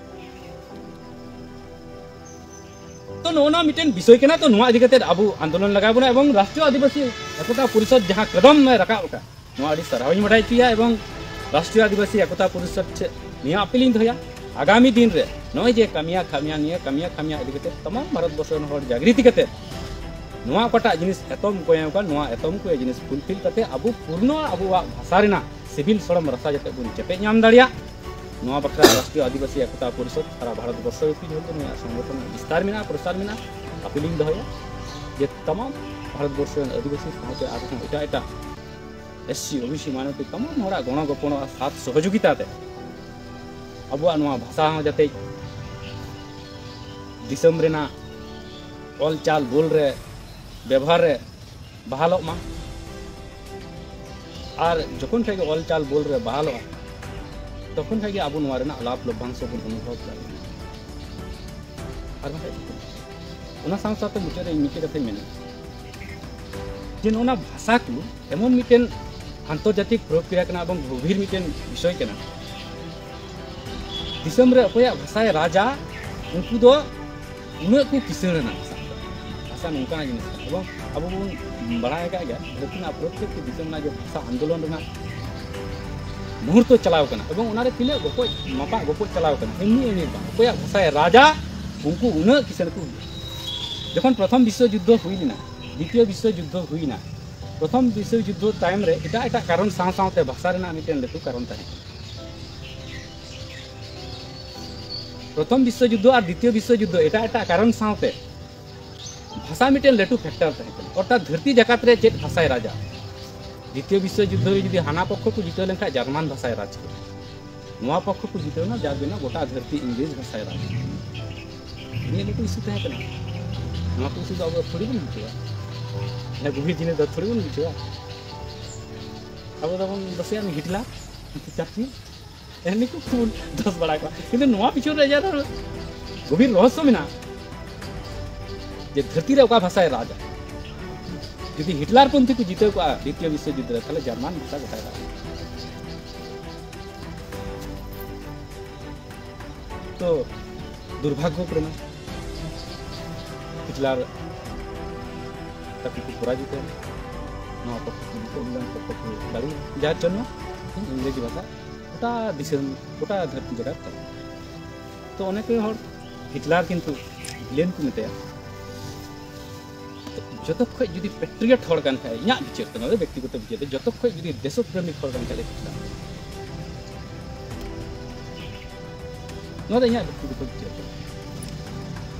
ᱛᱚ ᱱᱚᱜᱼᱚ ᱱᱚᱣᱟ ᱢᱤᱫᱴᱮᱱ ᱵᱤᱥᱚᱭ ᱠᱟᱱᱟ᱾ ᱛᱚ ᱱᱚᱣᱟ ᱤᱫᱤ ᱠᱟᱛᱮ ᱟᱵᱚ ᱟᱱᱫᱳᱞᱚᱱ ᱞᱟᱜᱟᱣ ᱵᱚᱱᱟ, ᱮᱵᱚᱝ ᱨᱟᱥᱴᱨᱤᱭᱚ ᱟᱹᱫᱤᱵᱟᱹᱥᱤ ᱮᱠᱚᱛᱟ ᱯᱚᱨᱤᱥᱚᱫᱽ ᱡᱟᱦᱟᱸ ᱠᱚᱫᱚᱢ ᱮ ᱨᱟᱠᱟᱵ ᱟᱠᱟᱫ, ᱱᱚᱣᱟ ᱟᱹᱰᱤ ᱥᱟᱨᱦᱟᱣᱤᱧ ᱵᱟᱰᱟᱭ ᱦᱚᱪᱚᱭᱟ, ᱮᱵᱚᱝ ᱨᱟᱥᱴᱨᱤᱭᱚ ᱟᱹᱫᱤᱵᱟᱹᱥᱤ ᱮᱠᱚᱛᱟ ᱯᱚᱨᱤᱥᱚᱫᱽ ᱴᱷᱮᱱ ᱱᱤᱭᱟᱹ ᱟᱯᱤᱞᱤᱧ ᱫᱚᱦᱚᱭᱟ, ᱟᱜᱟᱢᱤ ᱫᱤᱱ ᱨᱮ ᱱᱚᱜᱼᱚᱭ ᱡᱮ ᱠᱟᱢᱤᱭᱟ ᱠᱷᱟᱢᱤᱭᱟ, ᱱᱤᱭᱟᱹ ᱠᱟᱢᱤᱭᱟ ᱠᱷᱟᱢᱤᱭᱟ ᱤᱫᱤ ᱠᱟᱛᱮ ᱛᱟᱢᱟᱢ ᱵᱷᱟᱨᱚᱛ ᱵᱚᱨᱥᱚ ᱨᱮᱱ ᱦᱚᱲ ᱡᱟᱜᱽᱨᱤᱛᱤ ᱠᱟᱛᱮ ᱱᱚᱣᱟ ᱚᱠᱟᱴᱟᱜ ᱡᱤᱱᱤᱥ ᱮᱛᱚᱢ ᱠᱚ ᱮᱢ ᱟᱠᱟᱱ, ᱱᱚᱣᱟ ᱮᱛᱚᱢ ᱠᱚ ᱡᱤᱱᱤᱥ ᱯᱷᱩᱞᱯᱷᱤᱞ ᱠᱟᱛᱮ ᱟᱵᱚ ᱯᱩᱨᱱᱚ ᱟᱵᱚᱣᱟᱜ ᱵᱷᱟᱥᱟ ᱨᱮᱱᱟᱜ ᱥᱤᱵᱤᱞ ᱥᱚᱲᱚᱢ ᱨᱟᱥᱟ ᱡᱟᱛᱮ ᱵᱚᱱ ᱪᱮᱯᱮᱡ ᱧᱟᱢ ᱫᱟᱲᱮᱭᱟᱜ, ᱱᱚᱣᱟ ᱵᱟᱠᱷᱨᱟ ᱨᱟᱥᱴᱨᱤᱭᱚ ᱟᱹᱫᱤᱵᱟᱹᱥᱤ ᱮᱠᱚᱛᱟ ᱯᱚᱨᱤᱥᱚᱫᱽ ᱥᱟᱨᱟ ᱵᱷᱟᱨᱚᱛ ᱵᱚᱨᱥᱚ ᱵᱮᱯᱤ ᱡᱮᱦᱮᱛᱩ ᱱᱩᱭᱟᱜ ᱥᱚᱝᱜᱚᱴᱷᱚᱱ ᱵᱤᱥᱛᱟᱨ ᱢᱮᱱᱟᱜᱼᱟ, ᱯᱨᱚᱥᱟᱨ ᱢᱮᱱᱟᱜᱼᱟ, ᱟᱯᱤᱞᱤᱧ ᱫᱚᱦᱚᱭᱟ ᱡᱮ ᱛᱟᱢᱟᱢ ᱵᱷᱟᱨᱚᱛ ᱵᱚᱨᱥᱚ ᱨᱮᱱ ᱟᱹᱫᱤᱵᱟᱹᱥᱤ ᱥᱟᱶᱛᱮ ᱟᱨᱦᱚᱸ ᱮᱴᱟᱜ ᱮᱴᱟᱜ ᱮᱥ ᱥᱤ, ᱳ ᱵᱤ ᱥᱤ, ᱢᱟᱭᱱᱚᱨᱤᱴᱤ ᱛᱟᱢᱟᱢ ᱦᱚᱲᱟᱜ ᱜᱚᱲᱚ ᱜᱚᱯᱚᱲᱚ ᱟᱨ ᱥᱟᱛ ᱥᱚᱦᱚᱡᱳᱜᱤᱛᱟ ᱛᱮ ᱟᱵᱚᱣᱟᱜ ᱱᱚᱣᱟ ᱵᱷᱟᱥᱟ ᱦᱚᱸ ᱡᱟᱛᱮ ᱫᱤᱥᱚᱢ ᱨᱮᱱᱟᱜ ᱚᱞ ᱪᱟᱞ ᱵᱚᱞ ᱨᱮ ᱵᱮᱵᱚᱦᱟᱨ ᱨᱮ ᱵᱟᱦᱟᱞᱚᱜ ᱢᱟ᱾ ᱟᱨ ᱡᱚᱠᱷᱚᱱ ᱠᱷᱟᱡ ᱜᱮ ᱚᱞ ᱪᱟᱞ ᱵᱚᱞ ᱨᱮ ᱵᱟᱦᱟᱞᱚᱜᱼᱟ, ᱛᱚᱠᱷᱚᱱ ᱠᱷᱟᱡ ᱜᱮ ᱟᱵᱚ ᱱᱚᱣᱟ ᱨᱮᱱᱟᱜ ᱞᱟᱵᱷ ᱞᱚᱵᱷᱟᱝᱥᱚ ᱵᱚᱱ ᱚᱱᱩᱵᱷᱚᱵ ᱫᱟᱲᱮᱭᱟᱜᱼᱟ᱾ ᱟᱨ ᱵᱟᱠᱷᱟᱡ ᱪᱤᱠᱟᱹ? ᱚᱱᱟ ᱥᱟᱶ ᱥᱟᱶᱛᱮ ᱢᱩᱪᱟᱹᱫ ᱨᱮ ᱤᱧ ᱢᱤᱫᱴᱮᱡ ᱠᱟᱛᱷᱟᱧ ᱢᱮᱱᱟ ᱡᱮ ᱱᱚᱜᱼᱚ ᱱᱟ ᱵᱷᱟᱥᱟ ᱠᱚ ᱮᱢᱚᱱ ᱢᱤᱫᱴᱮᱱ ᱟᱱᱛᱚᱨᱡᱟᱛᱤᱠ ᱯᱨᱚᱠᱨᱤᱭᱟ ᱠᱟᱱᱟ ᱮᱵᱚᱝ ᱜᱚᱵᱷᱤᱨ ᱢᱤᱫᱴᱮᱱ ᱵᱤᱥᱚᱭ ᱠᱟᱱᱟ᱾ ᱫᱤᱥᱚᱢ ᱨᱮ ᱚᱠᱚᱭᱟᱜ ᱵᱷᱟᱥᱟᱭ ᱨᱟᱡᱟ, ᱩᱱᱠᱩ ᱫᱚ ᱩᱱᱟᱹᱜ ᱠᱚ ᱠᱤᱥᱟᱹᱬ ᱮᱱᱟ᱾ ᱵᱷᱟᱥᱟ, ᱵᱷᱟᱥᱟ ᱱᱚᱝᱠᱟᱱᱟᱜ ᱡᱤᱱᱤᱥ ᱠᱟᱱᱟ᱾ ᱮᱵᱚᱝ ᱟᱵᱚ ᱵᱚᱱ ᱵᱟᱲᱟᱭ ᱟᱠᱟᱫ ᱜᱮᱭᱟ, ᱫᱷᱟᱹᱨᱛᱤ ᱨᱮᱱᱟᱜ ᱯᱨᱚᱛᱛᱮᱠᱴᱤ ᱫᱤᱥᱚᱢ ᱨᱮᱱᱟᱜ ᱡᱮ ᱵᱷᱟᱥᱟ ᱟᱱᱫᱳᱞᱚᱱ ᱨᱮᱱᱟᱜ ᱢᱩᱦᱩᱨᱛᱚ ᱪᱟᱞᱟᱣ ᱠᱟᱱᱟ, ᱮᱵᱚᱝ ᱚᱱᱟᱨᱮ ᱛᱤᱱᱟᱹᱜ ᱜᱚᱯᱚᱡ ᱢᱟᱯᱟᱜ ᱜᱚᱯᱚᱡ ᱪᱟᱞᱟᱣ ᱠᱟᱱᱟ, ᱮᱢᱱᱤ ᱮᱢᱱᱤ ᱵᱟᱝ, ᱚᱠᱚᱭᱟᱜ ᱵᱷᱟᱥᱟᱭ ᱨᱟᱡᱟ, ᱩᱱᱠᱩ ᱩᱱᱟᱹᱜ ᱠᱤᱥᱟᱹᱬ ᱠᱚ ᱦᱩᱭᱩᱜᱼᱟ᱾ ᱡᱚᱠᱷᱚᱱ ᱯᱨᱚᱛᱷᱚᱢ ᱵᱤᱥᱥᱚ ᱡᱩᱫᱽᱫᱷᱚ ᱦᱩᱭ ᱞᱮᱱᱟ, ᱫᱤᱛᱤᱭᱚ ᱵᱤᱥᱥᱚ ᱡᱩᱫᱽᱫᱷᱚ ᱦᱩᱭᱱᱟ, ᱯᱨᱚᱛᱷᱚᱢ ᱵᱤᱥᱥᱚ ᱡᱩᱫᱽᱫᱷᱚ ᱛᱟᱭᱚᱢ ᱨᱮ ᱮᱴᱟᱜ ᱮᱴᱟᱜ ᱠᱟᱨᱚᱱ ᱥᱟᱶ ᱥᱟᱶᱛᱮ ᱵᱷᱟᱥᱟ ᱨᱮᱱᱟᱜ ᱢᱤᱫᱴᱮᱱ ᱞᱟᱹᱴᱩ ᱠᱟᱨᱚᱱ ᱛᱟᱦᱮᱸ ᱠᱟᱱᱟ᱾ ᱯᱨᱚᱛᱷᱚᱢ ᱵᱤᱥᱥᱚ ᱡᱩᱫᱽᱫᱷᱚ ᱟᱨ ᱫᱤᱛᱤᱭᱚ ᱵᱤᱥᱥᱚ ᱡᱩᱫᱽᱫᱷᱚ ᱮᱴᱟᱜ ᱮᱴᱟᱜ ᱠᱟᱨᱚᱱ ᱥᱟᱶᱛᱮ ᱵᱷᱟᱥᱟ ᱢᱤᱫᱴᱮᱱ ᱞᱟᱹᱴᱩ ᱯᱷᱮᱠᱴᱟᱨ ᱛᱟᱦᱮᱸ ᱠᱟᱱᱟ᱾ ᱚᱨᱛᱷᱟᱛ ᱫᱷᱟᱹᱨᱛᱤ ᱡᱟᱠᱟᱛ ᱨᱮ ᱪᱮᱫ ᱵᱷᱟᱥᱟᱭ ᱨᱟᱡᱟ? ᱫᱤᱛᱤᱭᱚ ᱵᱤᱥᱥᱚ ᱡᱩᱫᱽᱫᱷᱚ ᱨᱮ ᱡᱩᱫᱤ ᱦᱟᱱᱟ ᱯᱚᱠᱠᱷᱚ ᱠᱚ ᱡᱤᱛᱟᱹᱣ ᱞᱮᱱᱠᱷᱟᱱ ᱡᱟᱨᱢᱟᱱ ᱵᱷᱟᱥᱟᱭ ᱨᱟᱡᱽ ᱠᱮᱭᱟ, ᱱᱚᱣᱟ ᱯᱚᱠᱠᱷᱚ ᱠᱚ ᱡᱤᱛᱟᱹᱣ ᱮᱱᱟ, ᱡᱟᱨ ᱡᱚᱱᱱᱚ ᱜᱚᱴᱟ ᱫᱷᱟᱹᱨᱛᱤ ᱤᱝᱨᱮᱡᱽ ᱵᱷᱟᱥᱟᱭ ᱨᱟᱡᱽ ᱠᱮᱭᱟ᱾ ᱱᱤᱭᱟᱹ ᱞᱟᱹᱴᱩ ᱤᱥᱩ ᱛᱟᱦᱮᱸ ᱠᱟᱱᱟ᱾ ᱱᱚᱣᱟ ᱠᱚ ᱤᱥᱩ ᱫᱚ ᱟᱵᱚ ᱛᱷᱚᱲᱤ ᱵᱚᱱ ᱵᱩᱡᱷᱟᱹᱣᱟ᱾ ᱱᱤᱭᱟᱹ ᱜᱩᱦᱤᱨ ᱡᱤᱱᱤᱥ ᱫᱚ ᱛᱷᱚᱲᱤ ᱵᱚᱱ ᱵᱩᱡᱷᱟᱹᱣᱟ᱾ ᱟᱵᱚ ᱫᱚᱵᱚᱱ ᱫᱚᱥᱮᱭᱟ ᱦᱤᱴᱞᱟᱨ, ᱪᱟᱨᱪᱤᱞ, ᱮᱢᱱᱤ ᱠᱚ ᱵᱚᱱ ᱫᱚᱥ ᱵᱟᱲᱟ ᱠᱚᱣᱟ, ᱠᱤᱱᱛᱩ ᱱᱚᱣᱟ ᱯᱤᱪᱷᱚᱱ ᱨᱮ ᱡᱟᱦᱟᱸ ᱜᱚᱵᱷᱤᱨ ᱨᱚᱦᱚᱥᱥᱚ ᱢᱮᱱᱟᱜᱼᱟ, ᱡᱮ ᱫᱷᱟᱹᱨᱛᱤ ᱨᱮ ᱚᱠᱟ ᱵᱷᱟᱥᱟᱭ ᱨᱟᱡᱟ᱾ ᱡᱩᱫᱤ ᱦᱤᱴᱞᱟᱨ ᱯᱚᱱᱛᱷᱤ ᱠᱚ ᱡᱤᱛᱟᱹᱣ ᱠᱚᱜᱼᱟ ᱫᱤᱛᱤᱭᱚ ᱵᱤᱥᱥᱚ ᱡᱩᱫᱽᱫᱷᱚ ᱨᱮ, ᱛᱟᱦᱞᱮ ᱡᱟᱨᱢᱟᱱ ᱵᱷᱟᱥᱟ ᱜᱚᱴᱟᱭ ᱨᱟᱡᱟ᱾ ᱛᱚ ᱫᱩᱨᱵᱷᱟᱜᱽᱜᱚ ᱠᱨᱚᱢᱮ ᱦᱤᱴᱞᱟᱨ ᱛᱟᱠᱚ ᱠᱚ ᱯᱚᱨᱟᱡᱤᱛᱚ ᱮᱱᱟ᱾ ᱱᱚᱣᱟ ᱯᱚᱠᱠᱷᱚ ᱠᱚ ᱡᱤᱛᱟᱹᱣ ᱞᱮᱱᱟ, ᱯᱚᱠᱠᱷᱚ ᱠᱚ ᱫᱟᱲᱮᱭᱮᱱᱟ, ᱡᱟᱨ ᱡᱚᱱᱱᱚ ᱤᱝᱨᱮᱡᱤ ᱵᱷᱟᱥᱟ ᱜᱚᱴᱟ ᱫᱤᱥᱚᱢ, ᱜᱚᱴᱟ ᱫᱷᱟᱹᱨᱛᱤ ᱡᱟᱠᱟᱛ ᱛᱟᱵᱚᱱ᱾ ᱛᱚ ᱚᱱᱮᱠ ᱦᱚᱲ ᱦᱤᱴᱞᱟᱨ ᱠᱤᱱᱛᱩ ᱵᱷᱤᱞᱮᱱ ᱠᱚ ᱢᱮᱛᱟᱭᱟ᱾ ᱛᱚ ᱡᱚᱛᱚ ᱠᱷᱚᱡ ᱡᱩᱫᱤ ᱯᱮᱴᱨᱤᱭᱚᱴ ᱦᱚᱲ ᱠᱟᱱ ᱠᱷᱟᱡ, ᱤᱧᱟᱹᱜ ᱵᱤᱪᱟᱹᱨ ᱛᱮ, ᱱᱚᱣᱟ ᱫᱚ ᱵᱮᱠᱛᱤᱜᱚᱛᱚ ᱵᱤᱪᱟᱹᱨ ᱛᱮ, ᱡᱚᱛᱚ ᱠᱷᱚᱡ ᱡᱩᱫᱤ ᱫᱮᱥᱚᱯᱨᱮᱢᱤᱠ ᱦᱚᱲ ᱠᱟᱱ ᱠᱷᱟᱡ ᱦᱤᱴᱞᱟᱨ᱾ ᱱᱚᱣᱟ ᱫᱚ ᱤᱧᱟᱹᱜ ᱵᱮᱠᱛᱤᱜᱚᱛᱚ ᱵᱤᱪᱟᱹᱨ ᱛᱮ᱾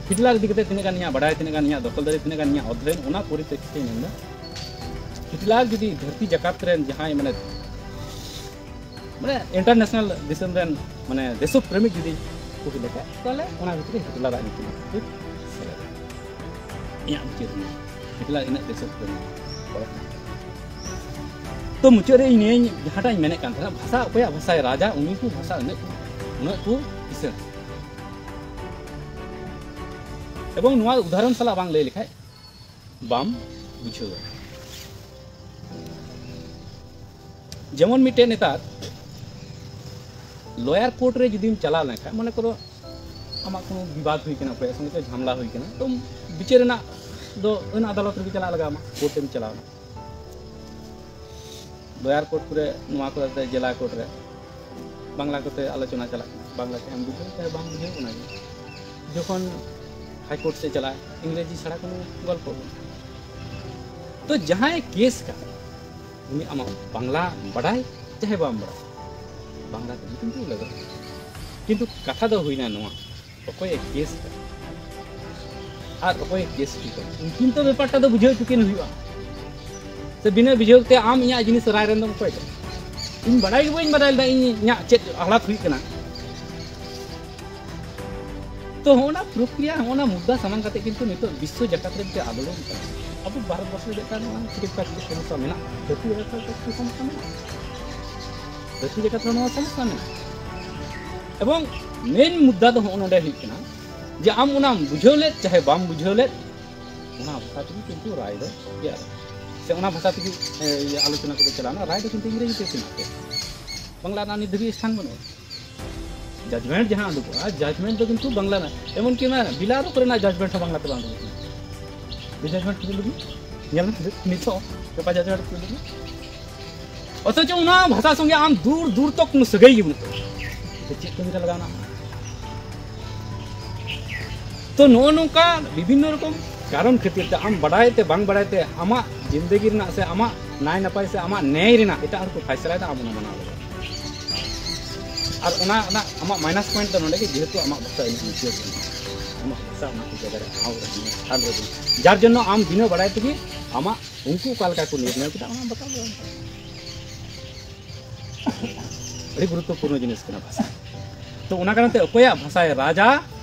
ᱦᱤᱴᱞᱟᱨ ᱤᱫᱤ ᱠᱟᱛᱮ ᱛᱤᱱᱟᱹᱜ ᱜᱟᱱ ᱤᱧᱟᱹᱜ ᱵᱟᱰᱟᱭ, ᱛᱤᱱᱟᱹᱜ ᱜᱟᱱ ᱤᱧᱟᱹᱜ ᱫᱚᱠᱷᱚᱞ ᱫᱟᱨᱤ, ᱛᱤᱱᱟᱹᱜ ᱜᱟᱱ ᱤᱧᱟᱹᱜ ᱚᱫᱷᱭᱚᱭᱚᱱ, ᱚᱱᱟ ᱯᱚᱨᱤᱯᱨᱮᱠᱠᱷᱤᱛᱮ ᱤᱧ ᱢᱮᱱᱫᱟ, ᱦᱤᱴᱞᱟᱨ ᱡᱩᱫᱤ ᱫᱷᱟᱹᱨᱛᱤ ᱡᱟᱠᱟᱛ ᱨᱮᱱ ᱡᱟᱦᱟᱸᱭ, ᱢᱟᱱᱮ, ᱢᱟᱱᱮ international ᱫᱤᱥᱚᱢ ᱨᱮᱱ, ᱢᱟᱱᱮ, ᱫᱮᱥᱚ ᱯᱨᱮᱢᱤᱠ ᱡᱩᱫᱤ ᱠᱚ ᱦᱩᱭ ᱞᱮᱠᱷᱟᱡ, ᱛᱟᱦᱞᱮ ᱚᱱᱟ ᱵᱷᱤᱛᱨᱤ ᱨᱮ ᱦᱤᱴᱞᱟᱨᱟᱜ ᱧᱩᱛᱩᱢ ᱦᱚᱸ ᱥᱮᱞᱮᱫᱚᱜᱼᱟ᱾ ᱤᱧᱟᱹᱜ ᱵᱤᱪᱟᱹᱨ ᱨᱮ ᱦᱤᱴᱞᱟᱨ ᱤᱱᱟᱹᱜ ᱫᱮᱥᱚ ᱯᱨᱮᱢᱤᱠ ᱦᱚᱲ ᱠᱟᱱᱟ᱾ ᱛᱚ ᱢᱩᱪᱟᱹᱫ ᱨᱮ ᱤᱧ ᱱᱤᱭᱟᱹᱧ, ᱡᱟᱦᱟᱸᱴᱟᱜ ᱤᱧ ᱢᱮᱱᱮᱫ ᱠᱟᱱ ᱛᱟᱦᱮᱱᱟ, ᱵᱷᱟᱥᱟ ᱚᱠᱚᱭᱟᱜ ᱵᱷᱟᱥᱟᱭ ᱨᱟᱡᱟ, ᱩᱱᱤ ᱠᱚ ᱵᱷᱟᱥᱟ ᱩᱱᱟᱹᱜ ᱠᱚ, ᱩᱱᱟᱹᱜ ᱠᱚ ᱠᱤᱥᱟᱹᱬ᱾ ᱮᱵᱚᱝ ᱱᱚᱣᱟ ᱩᱫᱟᱦᱚᱨᱚᱱ ᱥᱟᱞᱟᱜ ᱵᱟᱝ ᱞᱟᱹᱭ ᱞᱮᱠᱷᱟᱡ ᱵᱟᱢ ᱵᱩᱡᱷᱟᱹᱣ ᱫᱟᱲᱮᱭᱟᱜᱼᱟ᱾ ᱡᱮᱢᱚᱱ ᱢᱤᱫᱴᱮᱱ ᱱᱮᱛᱟᱨ ᱞᱚᱭᱟᱨ ᱠᱳᱨᱴ ᱨᱮ ᱡᱩᱫᱤᱢ ᱪᱟᱞᱟᱣ ᱞᱮᱱᱠᱷᱟᱱ, ᱢᱚᱱᱮ ᱠᱚᱨᱚ ᱟᱢᱟᱜ ᱠᱳᱱᱳ ᱵᱤᱵᱟᱫ ᱦᱩᱭ ᱠᱟᱱᱟ, ᱚᱠᱚᱭᱟᱜ ᱥᱚᱸᱜᱮ ᱛᱮ ᱡᱷᱟᱢᱞᱟ ᱦᱩᱭ ᱠᱟᱱᱟ, ᱛᱚ ᱵᱤᱪᱟᱹᱨ ᱨᱮᱱᱟᱜ ᱫᱚ ᱟᱹᱱ ᱟᱫᱟᱞᱚᱛ ᱨᱮᱜᱮ ᱪᱟᱞᱟᱜ ᱞᱟᱜᱟᱣ ᱟᱢᱟ, ᱠᱳᱨᱴ ᱮᱢ ᱪᱟᱞᱟᱣ ᱮᱱᱟ᱾ ᱞᱚᱭᱟᱨ ᱠᱳᱨᱴ ᱠᱚᱨᱮ, ᱱᱚᱣᱟ ᱠᱚᱨᱮ, ᱡᱮᱞᱟ ᱠᱳᱨᱴ ᱨᱮ ᱵᱟᱝᱞᱟ ᱠᱚᱛᱮ ᱟᱞᱳᱪᱚᱱᱟ ᱪᱟᱞᱟᱜ ᱠᱟᱱᱟ, ᱵᱟᱝᱞᱟ ᱛᱮ ᱟᱢ ᱵᱩᱡᱷᱟᱹᱣ ᱪᱟᱦᱮ ᱵᱟᱢ ᱵᱩᱡᱷᱟᱹᱣ, ᱚᱱᱟᱜᱮ᱾ ᱡᱚᱠᱷᱚᱱ ᱦᱟᱭ ᱠᱳᱨᱴ ᱥᱮᱫ ᱪᱟᱞᱟᱜᱼᱟ, ᱤᱝᱨᱮᱡᱤ ᱪᱷᱟᱲᱟ ᱠᱳᱱᱳ ᱜᱚᱞᱯᱚ ᱵᱟᱹᱱᱩᱜᱼᱟ᱾ ᱛᱚ ᱡᱟᱦᱟᱸᱭ ᱠᱮᱥ ᱠᱟᱱ, ᱩᱱᱤ ᱟᱢᱟᱜ ᱵᱟᱝᱞᱟ ᱵᱟᱰᱟᱭ ᱪᱟᱦᱮ ᱵᱟᱢ ᱵᱟᱰᱟᱭ, ᱵᱟᱝᱞᱟ ᱛᱮ ᱧᱩᱛᱩᱢ ᱛᱮ ᱞᱟᱜᱟᱜᱼᱟ᱾ ᱠᱤᱱᱛᱩ ᱠᱟᱛᱷᱟ ᱫᱚ ᱦᱩᱭᱱᱟ ᱱᱚᱣᱟ, ᱚᱠᱚᱭᱮ ᱠᱮᱥ ᱠᱟᱱᱟ ᱟᱨ ᱚᱠᱚᱭᱮ ᱠᱮᱥ ᱦᱚᱪᱚ ᱠᱟᱱᱟ, ᱩᱱᱠᱤᱱ ᱛᱚ ᱵᱮᱯᱟᱨᱴᱟ ᱫᱚ ᱵᱩᱡᱷᱟᱹᱣ ᱦᱚᱪᱚ ᱠᱤᱱ ᱦᱩᱭᱩᱜᱼᱟ᱾ ᱥᱮ ᱵᱤᱱᱟᱹ ᱵᱩᱡᱷᱟᱹᱣ ᱛᱮ ᱟᱢ ᱤᱧᱟᱹᱜ ᱡᱤᱱᱤᱥ ᱨᱟᱭ ᱨᱮᱱ ᱫᱚᱢ ᱚᱠᱚᱭ ᱠᱟᱱᱟ? ᱤᱧ ᱵᱟᱰᱟᱭ ᱜᱮ ᱵᱟᱹᱧ ᱵᱟᱰᱟᱭ ᱞᱮᱫᱟ ᱤᱧ ᱤᱧᱟᱹᱜ ᱪᱮᱫ ᱦᱟᱞᱟᱛ ᱦᱩᱭᱩᱜ ᱠᱟᱱᱟ᱾ ᱛᱚ ᱦᱚᱸᱜᱼᱚ ᱱᱟ ᱯᱨᱚᱠᱨᱤᱭᱟ, ᱦᱚᱸᱜᱼᱚ ᱱᱟ ᱢᱩᱫᱽᱫᱟ ᱥᱟᱢᱟᱝ ᱠᱟᱛᱮ ᱠᱤᱱᱛᱩ ᱱᱤᱛᱚᱜ ᱵᱤᱥᱥᱚ ᱡᱟᱠᱟᱛ ᱨᱮ ᱢᱤᱫᱴᱮᱱ ᱟᱱᱫᱳᱞᱚᱱ ᱠᱟᱱᱟ᱾ ᱟᱵᱚ ᱵᱷᱟᱨᱚᱛ ᱵᱚᱨᱥᱚ ᱨᱮ ᱪᱮᱫ ᱞᱮᱠᱟ ᱱᱚᱣᱟ ᱠᱷᱤᱞᱟᱯ ᱠᱟᱛᱮ ᱥᱚᱢᱚᱥᱥᱟ ᱢᱮᱱᱟᱜᱼᱟ, ᱡᱟᱹᱛᱤ ᱡᱟᱠᱟᱛ ᱨᱮ ᱪᱮᱫ ᱥᱚᱢᱚᱥᱥᱟ ᱢᱮᱱᱟᱜᱼᱟ, ᱡᱟᱹᱛᱤ ᱡᱟᱠᱟᱛ ᱨᱮ ᱱᱚᱣᱟ ᱥᱚᱢᱚᱥᱥᱟ ᱢᱮᱱᱟᱜᱼᱟ᱾ ᱮᱵᱚᱝ ᱢᱮᱱ ᱢᱩᱫᱽᱫᱟ ᱫᱚ ᱦᱚᱸᱜᱼᱚ ᱱᱚᱰᱮ ᱦᱩᱭᱩᱜ ᱠᱟᱱᱟ ᱡᱮ ᱟᱢ ᱚᱱᱟᱢ ᱵᱩᱡᱷᱟᱹᱣ ᱞᱮᱫ ᱪᱟᱦᱮ ᱵᱟᱢ ᱵᱩᱡᱷᱟᱹᱣ ᱞᱮᱫ, ᱚᱱᱟ ᱵᱷᱟᱥᱟ ᱛᱮᱜᱮ ᱠᱤᱱᱛᱩ ᱨᱟᱭ ᱫᱚ ᱜᱮᱭᱟ, ᱥᱮ ᱚᱱᱟ ᱵᱷᱟᱥᱟ ᱛᱮᱜᱮ ᱮ, ᱤᱭᱟᱹ ᱟᱞᱳᱪᱚᱱᱟ ᱠᱚᱫᱚ ᱪᱟᱞᱟᱣᱱᱟ, ᱨᱟᱭ ᱫᱚ ᱠᱤᱱᱛᱩ ᱤᱝᱨᱮᱡᱤ ᱛᱮ ᱥᱮᱱᱚᱜ ᱛᱮ, ᱵᱟᱝᱞᱟ ᱨᱮᱱᱟᱜ ᱱᱤᱛ ᱫᱷᱟᱹᱵᱤᱡ ᱥᱛᱷᱟᱱ ᱵᱟᱹᱱᱩᱜᱼᱟ᱾ ᱡᱟᱡᱽᱢᱮᱱᱴ ᱡᱟᱦᱟᱸ ᱩᱰᱩᱠᱚᱜᱼᱟ, ᱡᱟᱡᱽᱢᱮᱱᱴ ᱫᱚ ᱠᱤᱱᱛᱩ ᱵᱟᱝᱞᱟ ᱨᱮᱱᱟᱜ, ᱮᱢᱚᱱ ᱠᱤ ᱚᱱᱟ ᱵᱤᱞᱟᱨᱳ ᱠᱚᱨᱮᱱᱟᱜ ᱡᱟᱡᱽᱢᱮᱱᱴ ᱦᱚᱸ ᱵᱟᱝᱞᱟ ᱛᱮ ᱵᱟᱝ ᱩᱰᱩᱠᱚᱜ ᱠᱟᱱᱟ᱾ ᱵᱤ ᱡᱟᱡᱽᱢᱮᱱᱴ ᱠᱷᱩᱞᱟᱹ ᱞᱟᱹᱜᱤᱫ ᱧᱮᱞ ᱢᱮ, ᱱᱤᱛᱚᱜ ᱜᱟᱯᱟ ᱡᱟᱡᱽᱢᱮᱱᱴ ᱠᱷᱩᱞᱟᱹ ᱞᱟᱹᱜᱤᱫ, ᱚᱛᱷᱚᱪᱚ ᱚᱱᱟ ᱵᱷᱟᱥᱟ ᱥᱚᱸᱜᱮ ᱟᱢ ᱫᱩᱨ ᱫᱩᱨ ᱛᱚᱠ ᱠᱳᱱᱳ ᱥᱟᱹᱜᱟᱹᱭ ᱜᱮ ᱵᱟᱹᱱᱩᱜ ᱛᱟᱢᱟ᱾ ᱛᱚ ᱪᱮᱫ ᱠᱟᱹᱢᱤ ᱨᱮ ᱞᱟᱜᱟᱣ ᱮᱱᱟ? ᱛᱚ ᱱᱚᱜᱼᱚ ᱱᱚᱝᱠᱟ ᱵᱤᱵᱷᱤᱱᱱᱚ ᱨᱚᱠᱚᱢ ᱠᱟᱨᱚᱱ ᱠᱷᱟᱹᱛᱤᱨ ᱛᱮ ᱟᱢ ᱵᱟᱰᱟᱭ ᱛᱮ ᱵᱟᱝ ᱵᱟᱰᱟᱭ ᱛᱮ ᱟᱢᱟᱜ ᱡᱤᱱᱫᱮᱜᱤ ᱨᱮᱱᱟᱜ ᱥᱮ ᱟᱢᱟᱜ ᱱᱟᱭ ᱱᱟᱯᱟᱭ ᱥᱮ ᱟᱢᱟᱜ ᱱᱮᱭ ᱨᱮᱱᱟᱜ ᱮᱴᱟᱜ ᱦᱚᱲ ᱠᱚ ᱯᱷᱟᱭᱥᱟᱞᱟᱭᱮᱫᱟ, ᱟᱢ ᱚᱱᱟ ᱢᱟᱱᱟᱣ ᱞᱟᱜᱟᱜᱼᱟ᱾ ᱟᱨ ᱚᱱᱟ ᱨᱮᱱᱟᱜ ᱟᱢᱟᱜ ᱢᱟᱭᱱᱟᱥ ᱯᱚᱭᱮᱱᱴ ᱫᱚ ᱱᱚᱰᱮ ᱜᱮ, ᱡᱮᱦᱮᱛᱩ ᱟᱢᱟᱜ ᱵᱷᱟᱥᱟ ᱤᱱᱟᱹᱜ ᱢᱤᱪᱩᱣᱟᱨ ᱠᱟᱱᱟ, ᱟᱢᱟᱜ ᱵᱷᱟᱥᱟ ᱚᱱᱟ ᱠᱚ ᱡᱟᱭᱜᱟ ᱨᱮ ᱴᱷᱟᱶ ᱨᱮ ᱢᱮᱱᱟᱜᱼᱟ, ᱥᱛᱷᱟᱱ ᱨᱮ ᱢᱮᱱᱟᱜᱼᱟ, ᱡᱟᱨ ᱡᱚᱱᱱᱚ ᱟᱢ ᱵᱤᱱᱟᱹ ᱵᱟᱲᱟᱭ ᱛᱮᱜᱮ ᱟᱢᱟᱜ ᱩᱱᱠᱩ ᱚᱠᱟ ᱞᱮᱠᱟ ᱠᱚ ᱱᱤᱨᱱᱚᱭ ᱠᱮᱫᱟ, ᱚᱱᱟ ᱵᱟᱛᱟᱣ ᱞᱟᱜᱟᱣ ᱟᱢᱟ᱾ ᱟᱹᱰᱤ ᱜᱩᱨᱩᱛᱛᱚᱯᱩᱨᱱᱚ ᱡᱤᱱᱤᱥ ᱠᱟᱱᱟ ᱵᱷᱟᱥᱟ᱾ ᱛᱚ ᱚᱱᱟ ᱠᱟᱨᱚᱱ ᱛᱮ ᱚᱠᱚᱭᱟᱜ ᱵᱷᱟᱥᱟᱭ ᱨᱟᱡᱟ,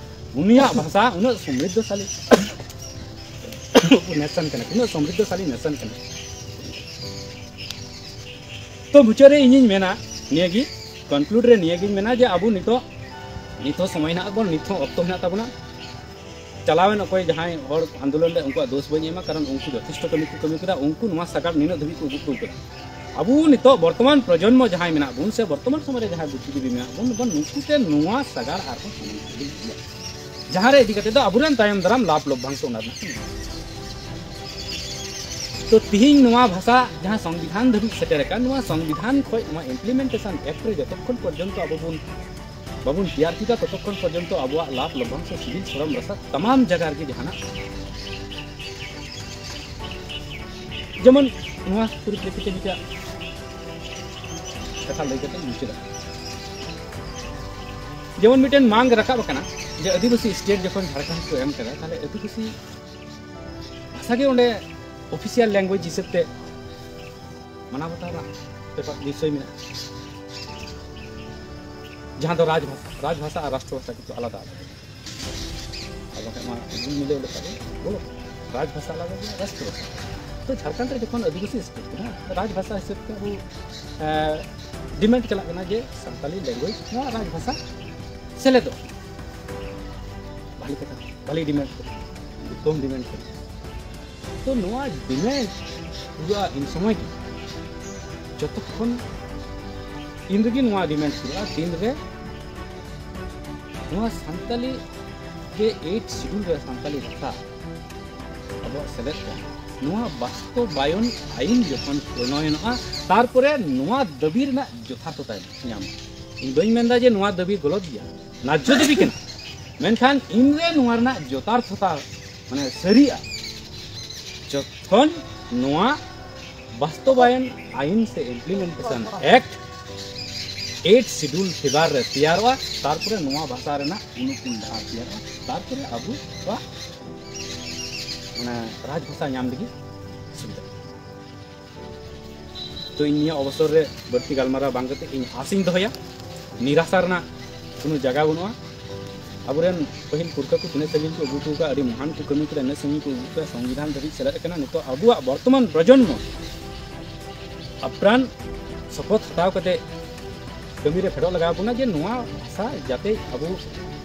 ᱩᱱᱤᱭᱟᱜ ᱵᱷᱟᱥᱟ ᱩᱱᱟᱹᱜ ᱥᱚᱢᱨᱤᱫᱷᱚᱥᱟᱞᱤ ᱱᱮᱥᱚᱱ ᱠᱟᱱᱟ, ᱩᱱᱟᱹᱜ ᱥᱚᱢᱨᱤᱫᱷᱚᱥᱟᱞᱤ ᱱᱮᱥᱚᱱ ᱠᱟᱱᱟ᱾ ᱛᱚ ᱢᱩᱪᱟᱹᱫ ᱨᱮ ᱤᱧᱤᱧ ᱢᱮᱱᱟ ᱱᱤᱭᱟᱹᱜᱮ, ᱠᱚᱱᱠᱞᱩᱰ ᱨᱮ ᱱᱤᱭᱟᱹᱜᱤᱧ ᱢᱮᱱᱟ ᱡᱮ ᱟᱵᱚ ᱱᱤᱛᱚᱜ, ᱱᱤᱛ ᱦᱚᱸ ᱥᱚᱢᱚᱭ ᱦᱮᱱᱟᱜ ᱛᱟᱵᱚᱱᱟ, ᱱᱤᱛ ᱦᱚᱸ ᱚᱠᱛᱚ ᱦᱮᱱᱟᱜ ᱛᱟᱵᱚᱱᱟ᱾ ᱪᱟᱞᱟᱣᱮᱱ ᱚᱠᱚᱭ ᱡᱟᱦᱟᱸᱭ ᱦᱚᱲ ᱟᱱᱫᱳᱞᱚᱱ ᱨᱮ, ᱩᱱᱠᱩᱣᱟᱜ ᱫᱳᱥ ᱵᱟᱹᱧ ᱮᱢᱟ, ᱠᱟᱨᱚᱱ ᱩᱱᱠᱩ ᱡᱚᱛᱷᱮᱥᱴᱚ ᱠᱟᱹᱢᱤ ᱠᱚ ᱠᱟᱹᱢᱤ ᱠᱮᱫᱟ, ᱩᱱᱠᱩ ᱱᱚᱣᱟ ᱥᱟᱜᱟᱲ ᱱᱤᱱᱟᱹᱜ ᱫᱷᱟᱹᱵᱤᱡ ᱠᱚ ᱟᱹᱜᱩ ᱦᱚᱴᱚ ᱠᱟᱫᱟ᱾ ᱟᱵᱚ ᱱᱤᱛᱚᱜ ᱵᱚᱨᱛᱚᱢᱟᱱ ᱯᱨᱚᱡᱚᱱᱢᱚ ᱡᱟᱦᱟᱸᱭ ᱢᱮᱱᱟᱜ ᱵᱚᱱ ᱥᱮ ᱵᱚᱨᱛᱚᱢᱟᱱ ᱥᱚᱢᱚᱭ ᱨᱮ ᱡᱟᱦᱟᱸᱭ ᱵᱩᱫᱽᱫᱷᱤᱡᱤᱵᱤ ᱢᱮᱱᱟᱜ ᱵᱚᱱ, ᱵᱚᱱ ᱱᱩᱠᱩ ᱛᱮ ᱱᱚᱣᱟ ᱥᱟᱜᱟᱲ ᱟᱨᱦᱚᱸ ᱥᱟᱢᱟᱝ ᱥᱮᱫ ᱤᱫᱤ ᱦᱩᱭᱩᱜᱼᱟ, ᱡᱟᱦᱟᱸ ᱨᱮ ᱤᱫᱤ ᱠᱟᱛᱮ ᱫᱚ ᱟᱵᱚᱨᱮᱱ ᱛᱟᱭᱚᱢ ᱫᱟᱨᱟᱢ ᱞᱟᱵᱷ ᱞᱚᱵᱷᱟᱝᱥᱚ ᱚᱱᱟ ᱨᱮᱱᱟᱜ ᱠᱚ ᱧᱟᱢᱟ᱾ ᱛᱚ ᱛᱤᱦᱤᱧ ᱱᱚᱣᱟ ᱵᱷᱟᱥᱟ ᱡᱟᱦᱟᱸ ᱥᱚᱝᱵᱤᱫᱷᱟᱱ ᱫᱷᱟᱹᱵᱤᱡ ᱥᱮᱴᱮᱨ ᱟᱠᱟᱱ, ᱱᱚᱣᱟ ᱥᱚᱝᱵᱤᱫᱷᱟᱱ ᱠᱷᱚᱱ ᱱᱚᱣᱟ implementation act ᱨᱮ ᱡᱚᱛᱚᱠᱷᱚᱱ ᱯᱚᱨᱡᱚᱱᱛᱚ ᱟᱵᱚ ᱵᱚᱱ ᱵᱟᱵᱚᱱ ᱛᱮᱭᱟᱨ ᱠᱮᱫᱟ, ᱛᱚᱛᱚᱠᱷᱚᱱ ᱯᱚᱨᱡᱚᱱᱛᱚ ᱟᱵᱚᱣᱟᱜ ᱞᱟᱵᱷ ᱞᱚᱵᱷᱟᱝᱥ ᱥᱤᱵᱤᱞ ᱥᱚᱲᱚᱢ ᱨᱟᱥᱟ ᱛᱟᱢᱟᱢ ᱡᱟᱭᱜᱟ ᱨᱮᱜᱮ ᱡᱟᱦᱟᱱᱟᱜ, ᱡᱮᱢᱚᱱ ᱱᱚᱣᱟ ᱯᱚᱨᱤᱯᱨᱮᱠᱠᱷᱤᱛᱮ ᱢᱤᱫᱴᱟᱜ ᱠᱟᱛᱷᱟ ᱞᱟᱹᱭ ᱠᱟᱛᱮ ᱢᱩᱪᱟᱹᱫᱟ᱾ ᱡᱮᱢᱚᱱ ᱢᱤᱫᱴᱮᱱ ᱢᱟᱝ ᱨᱟᱠᱟᱵ ᱟᱠᱟᱱᱟ ᱡᱮ ᱟᱹᱫᱤᱵᱟᱹᱥᱤ state ᱡᱚᱠᱷᱚᱱ ᱡᱷᱟᱲᱠᱷᱚᱸᱰ ᱠᱚ ᱮᱢ ᱠᱟᱫᱟ, ᱛᱟᱦᱞᱮ ᱟᱹᱫᱤᱵᱟᱹᱥᱤ ᱵᱷᱟᱥᱟ ᱜᱮ ᱚᱸᱰᱮ official language ᱦᱤᱥᱟᱹᱵ ᱛᱮ ᱢᱟᱱᱟᱣ ᱵᱟᱛᱟᱣ ᱨᱮᱱᱟᱜ ᱵᱮᱯᱟᱨ ᱵᱤᱥᱚᱭ ᱢᱮᱱᱟᱜᱼᱟ, ᱡᱟᱦᱟᱸ ᱫᱚ ᱨᱟᱡᱽ ᱵᱷᱟᱥᱟ, ᱨᱟᱡᱽ ᱵᱷᱟᱥᱟ ᱟᱨ ᱨᱟᱥᱴᱨᱚ ᱵᱷᱟᱥᱟ ᱠᱤᱱᱛᱩ ᱟᱞᱟᱫᱟ ᱟᱞᱟᱫᱟ᱾ ᱟᱨ ᱵᱟᱠᱷᱟᱡ ᱢᱟ ᱜᱩᱞ ᱢᱤᱞᱟᱹᱣ ᱞᱮᱠᱟ ᱜᱮ ᱵᱚᱞᱚ, ᱨᱟᱡᱽ ᱵᱷᱟᱥᱟ ᱟᱞᱟᱫᱟ ᱜᱮᱭᱟ, ᱨᱟᱥᱴᱨᱚ ᱵᱷᱟᱥᱟ᱾ ᱛᱚ ᱡᱷᱟᱲᱠᱷᱚᱸᱰ ᱨᱮ ᱡᱚᱠᱷᱚᱱ ᱟᱹᱫᱤᱵᱟᱹᱥᱤ state ᱠᱟᱱᱟ, ᱨᱟᱡᱽ ᱵᱷᱟᱥᱟ ᱦᱤᱥᱟᱹᱵ ᱛᱮ ᱟᱵᱚ, ᱮ, demand ᱪᱟᱞᱟᱜ ᱠᱟᱱᱟ ᱡᱮ ᱥᱟᱱᱛᱟᱞᱤ language ᱱᱚᱣᱟ ᱨᱟᱡᱽ ᱵᱷᱟᱥᱟ ᱥᱮᱞᱮᱫᱚᱜ᱾ ᱵᱷᱟᱞᱤ ᱠᱟᱛᱷᱟ, ᱵᱷᱟᱞᱤ demand ᱠᱟᱱᱟ, ᱩᱛᱛᱚᱢ demand ᱠᱟᱱᱟ᱾ ᱛᱚ ᱱᱚᱣᱟ demand ᱯᱩᱨᱟᱹ ᱤᱱ ᱥᱚᱢᱚᱭ ᱜᱮ, ᱡᱚᱛᱚᱠᱷᱚᱱ ᱤᱱ ᱨᱮᱜᱮ ᱱᱚᱣᱟ demand ᱯᱩᱨᱟᱹᱜᱼᱟ, ᱛᱤᱱ ᱨᱮ ᱱᱚᱣᱟ ᱥᱟᱱᱛᱟᱞᱤ ᱡᱮ eighth schedule ᱨᱮ ᱥᱟᱱᱛᱟᱞᱤ ᱵᱷᱟᱥᱟ ᱟᱵᱚᱣᱟᱜ ᱥᱮᱞᱮᱫ ᱠᱟᱱᱟ, ᱱᱚᱣᱟ ᱵᱟᱥᱛᱚᱵᱟᱭᱚᱱ ᱟᱭᱤᱱ ᱡᱚᱠᱷᱚᱱ ᱯᱨᱚᱱᱚᱭᱚᱱᱚᱜᱼᱟ, ᱛᱟᱨᱯᱚᱨᱮ ᱱᱚᱣᱟ ᱫᱟᱹᱵᱤ ᱨᱮᱱᱟᱜ ᱡᱚᱛᱷᱟᱨᱛᱷᱚᱛᱟᱭ ᱧᱟᱢᱟ᱾ ᱤᱧ ᱵᱟᱹᱧ ᱢᱮᱱᱫᱟ ᱡᱮ ᱱᱚᱣᱟ ᱫᱟᱹᱵᱤ ᱜᱚᱞᱚᱛ ᱜᱮᱭᱟ, ᱱᱟᱡᱽᱡᱚ ᱫᱟᱹᱵᱤ ᱠᱟᱱᱟ, ᱢᱮᱱᱠᱷᱟᱱ ᱤᱱᱨᱮ ᱱᱚᱣᱟ ᱨᱮᱱᱟᱜ ᱡᱚᱛᱷᱟᱨᱛᱷᱚᱛᱟ, ᱢᱟᱱᱮ, ᱥᱟᱹᱨᱤᱜᱼᱟ, ᱡᱚᱠᱷᱚᱱ ᱱᱚᱣᱟ ᱵᱟᱥᱛᱚᱵᱟᱭᱚᱱ ᱟᱭᱤᱱ ᱥᱮ implementation act eighth schedule ᱯᱷᱮᱵᱟᱨ ᱨᱮ ᱛᱮᱭᱟᱨᱚᱜᱼᱟ, ᱛᱟᱨᱯᱚᱨᱮ ᱱᱚᱣᱟ ᱵᱷᱟᱥᱟ ᱨᱮᱱᱟᱜ ᱚᱱᱩᱠᱩᱞ ᱰᱟᱦᱟᱨ ᱛᱮᱭᱟᱨᱚᱜᱼᱟ, ᱛᱟᱨᱯᱚᱨᱮ ᱟᱵᱚᱣᱟᱜ ᱚᱱᱟ ᱨᱟᱡᱽ ᱵᱷᱟᱥᱟ ᱧᱟᱢ ᱞᱟᱹᱜᱤᱫ ᱥᱩᱵᱤᱫᱷᱟ᱾ ᱛᱚ ᱤᱧ ᱱᱤᱭᱟᱹ ᱚᱵᱚᱥᱚᱨ ᱨᱮ ᱵᱟᱹᱲᱛᱤ ᱜᱟᱞᱢᱟᱨᱟᱣ ᱵᱟᱝ ᱠᱟᱛᱮ ᱤᱧ ᱟᱥᱤᱧ ᱫᱚᱦᱚᱭᱟ, ᱱᱤᱨᱟᱥᱟ ᱨᱮᱱᱟᱜ ᱠᱳᱱᱳ ᱡᱟᱭᱜᱟ ᱵᱟᱹᱱᱩᱜᱼᱟ᱾ ᱟᱵᱚᱨᱮᱱ ᱯᱟᱹᱦᱤᱞ ᱯᱩᱨᱠᱷᱟᱹ ᱠᱚ ᱛᱤᱱᱟᱹᱜ ᱥᱟᱺᱜᱤᱧ ᱠᱚ ᱟᱹᱜᱩ ᱦᱚᱴᱚ ᱠᱟᱜᱼᱟ, ᱟᱹᱰᱤ ᱢᱚᱦᱟᱱ ᱠᱚ ᱠᱟᱹᱢᱤ ᱠᱮᱫᱟ, ᱤᱱᱟᱹᱜ ᱥᱟᱺᱜᱤᱧ ᱠᱚ ᱟᱹᱜᱩ ᱠᱟᱜᱼᱟ, ᱥᱚᱝᱵᱤᱫᱷᱟᱱ ᱫᱷᱟᱹᱵᱤᱡ ᱥᱮᱞᱮᱫ ᱟᱠᱟᱱᱟ᱾ ᱱᱤᱛᱚᱜ ᱟᱵᱚᱣᱟᱜ ᱵᱚᱨᱛᱚᱢᱟᱱ ᱯᱨᱚᱡᱚᱱᱢᱚ ᱟᱯᱨᱟᱱ ᱥᱚᱯᱚᱛ ᱦᱟᱛᱟᱣ ᱠᱟᱛᱮ ᱠᱟᱹᱢᱤ ᱨᱮ ᱯᱷᱮᱰᱚᱜ ᱞᱟᱜᱟᱣ ᱵᱚᱱᱟ ᱡᱮ ᱱᱚᱣᱟ ᱵᱷᱟᱥᱟ ᱡᱟᱛᱮ ᱟᱵᱚ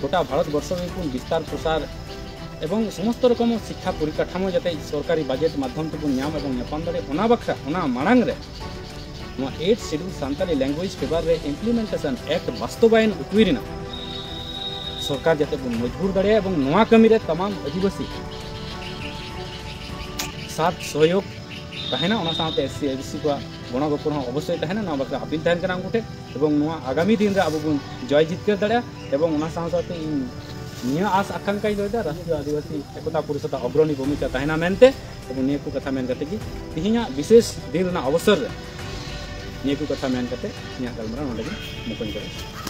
ᱜᱚᱴᱟ ᱵᱷᱟᱨᱚᱛ ᱵᱚᱨᱥᱚ ᱨᱮ ᱵᱚᱱ ᱵᱤᱥᱛᱟᱨ ᱯᱨᱚᱥᱟᱨ ᱮᱵᱚᱝ ᱥᱚᱢᱚᱥᱛᱚ ᱨᱚᱠᱚᱢ ᱥᱤᱠᱠᱷᱟ ᱯᱚᱨᱤᱠᱟᱴᱷᱟᱢᱳ ᱡᱟᱛᱮ ᱥᱚᱨᱠᱟᱨᱤ ᱵᱟᱡᱮᱴ ᱢᱟᱫᱽᱫᱷᱚᱢ ᱛᱮᱵᱚᱱ ᱧᱟᱢ ᱮᱵᱚᱝ ᱧᱟᱯᱟᱢ ᱫᱟᱲᱮᱭᱟᱜ, ᱚᱱᱟ ᱵᱟᱠᱷᱨᱟ, ᱚᱱᱟ ᱢᱟᱲᱟᱝ ᱨᱮ ᱱᱚᱣᱟ eighth schedule ᱥᱟᱱᱛᱟᱞᱤ language ᱯᱷᱮᱵᱟᱨ ᱨᱮ implementation act ᱵᱟᱥᱛᱚᱵᱟᱭᱚᱱ ᱦᱚᱪᱚᱭ ᱨᱮᱱᱟᱜ ᱥᱚᱨᱠᱟᱨ ᱡᱟᱛᱮ ᱵᱚᱱ ᱢᱚᱡᱽᱵᱩᱨ ᱫᱟᱲᱮᱭᱟᱜᱼᱟ ᱮᱵᱚᱝ ᱱᱚᱣᱟ ᱠᱟᱹᱢᱤ ᱨᱮ ᱛᱟᱢᱟᱢ ᱟᱹᱫᱤᱵᱟᱹᱥᱤ ᱥᱟᱛ ᱥᱚᱦᱚᱭᱳᱜᱽ ᱛᱟᱦᱮᱱᱟ, ᱚᱱᱟ ᱥᱟᱶᱛᱮ ᱮᱥ ᱥᱤ ᱮᱥ ᱴᱤ ᱠᱚᱣᱟᱜ ᱜᱚᱲᱚ ᱜᱚᱯᱚᱲ ᱦᱚᱸ ᱚᱵᱚᱥᱥᱳᱭ ᱛᱟᱦᱮᱱᱟ᱾ ᱱᱚᱣᱟ ᱵᱟᱠᱷᱨᱟ ᱟᱹᱯᱤᱞ ᱛᱟᱦᱮᱱ ᱠᱟᱱᱟ ᱩᱱᱠᱩ ᱴᱷᱮᱱ, ᱮᱵᱚᱝ ᱱᱚᱣᱟ ᱟᱜᱟᱢᱤ ᱫᱤᱱ ᱨᱮ ᱟᱵᱚ ᱵᱚᱱ ᱡᱚᱭ ᱡᱤᱛᱠᱟᱹᱨ ᱫᱟᱲᱮᱭᱟᱜᱼᱟ᱾ ᱮᱵᱚᱝ ᱚᱱᱟ ᱥᱟᱶ ᱥᱟᱶᱛᱮ ᱤᱧ ᱱᱤᱭᱟᱹ ᱟᱥ ᱟᱠᱟᱝᱠᱷᱟᱧ ᱫᱚᱦᱚᱭᱮᱫᱟ, ᱨᱟᱥᱴᱨᱤᱭᱚ ᱟᱹᱫᱤᱵᱟᱹᱥᱤ ᱮᱠᱚᱛᱟ ᱯᱚᱨᱤᱥᱚᱫᱟᱜ ᱚᱜᱨᱚᱱᱤ ᱵᱷᱩᱢᱤᱠᱟ ᱛᱟᱦᱮᱱᱟ ᱢᱮᱱᱛᱮ᱾ ᱮᱵᱚᱝ ᱱᱤᱭᱟᱹ ᱠᱚ ᱠᱟᱛᱷᱟ ᱢᱮᱱ ᱠᱟᱛᱮ ᱜᱮ ᱛᱮᱦᱮᱧᱟᱜ ᱵᱤᱥᱮᱥ ᱫᱤᱱ ᱨᱮᱱᱟᱜ ᱚᱵᱚᱥᱚᱨ ᱨᱮ ᱱᱤᱭᱟᱹ ᱠᱚ ᱠᱟᱛᱷᱟ ᱢᱮᱱ ᱠᱟᱛᱮ ᱤᱧᱟᱹᱜ ᱜᱟᱞᱢᱟᱨᱟᱣ ᱱᱚᱰᱮ ᱜᱮ ᱢᱩᱠᱩᱧ ᱠᱟᱫᱟ᱾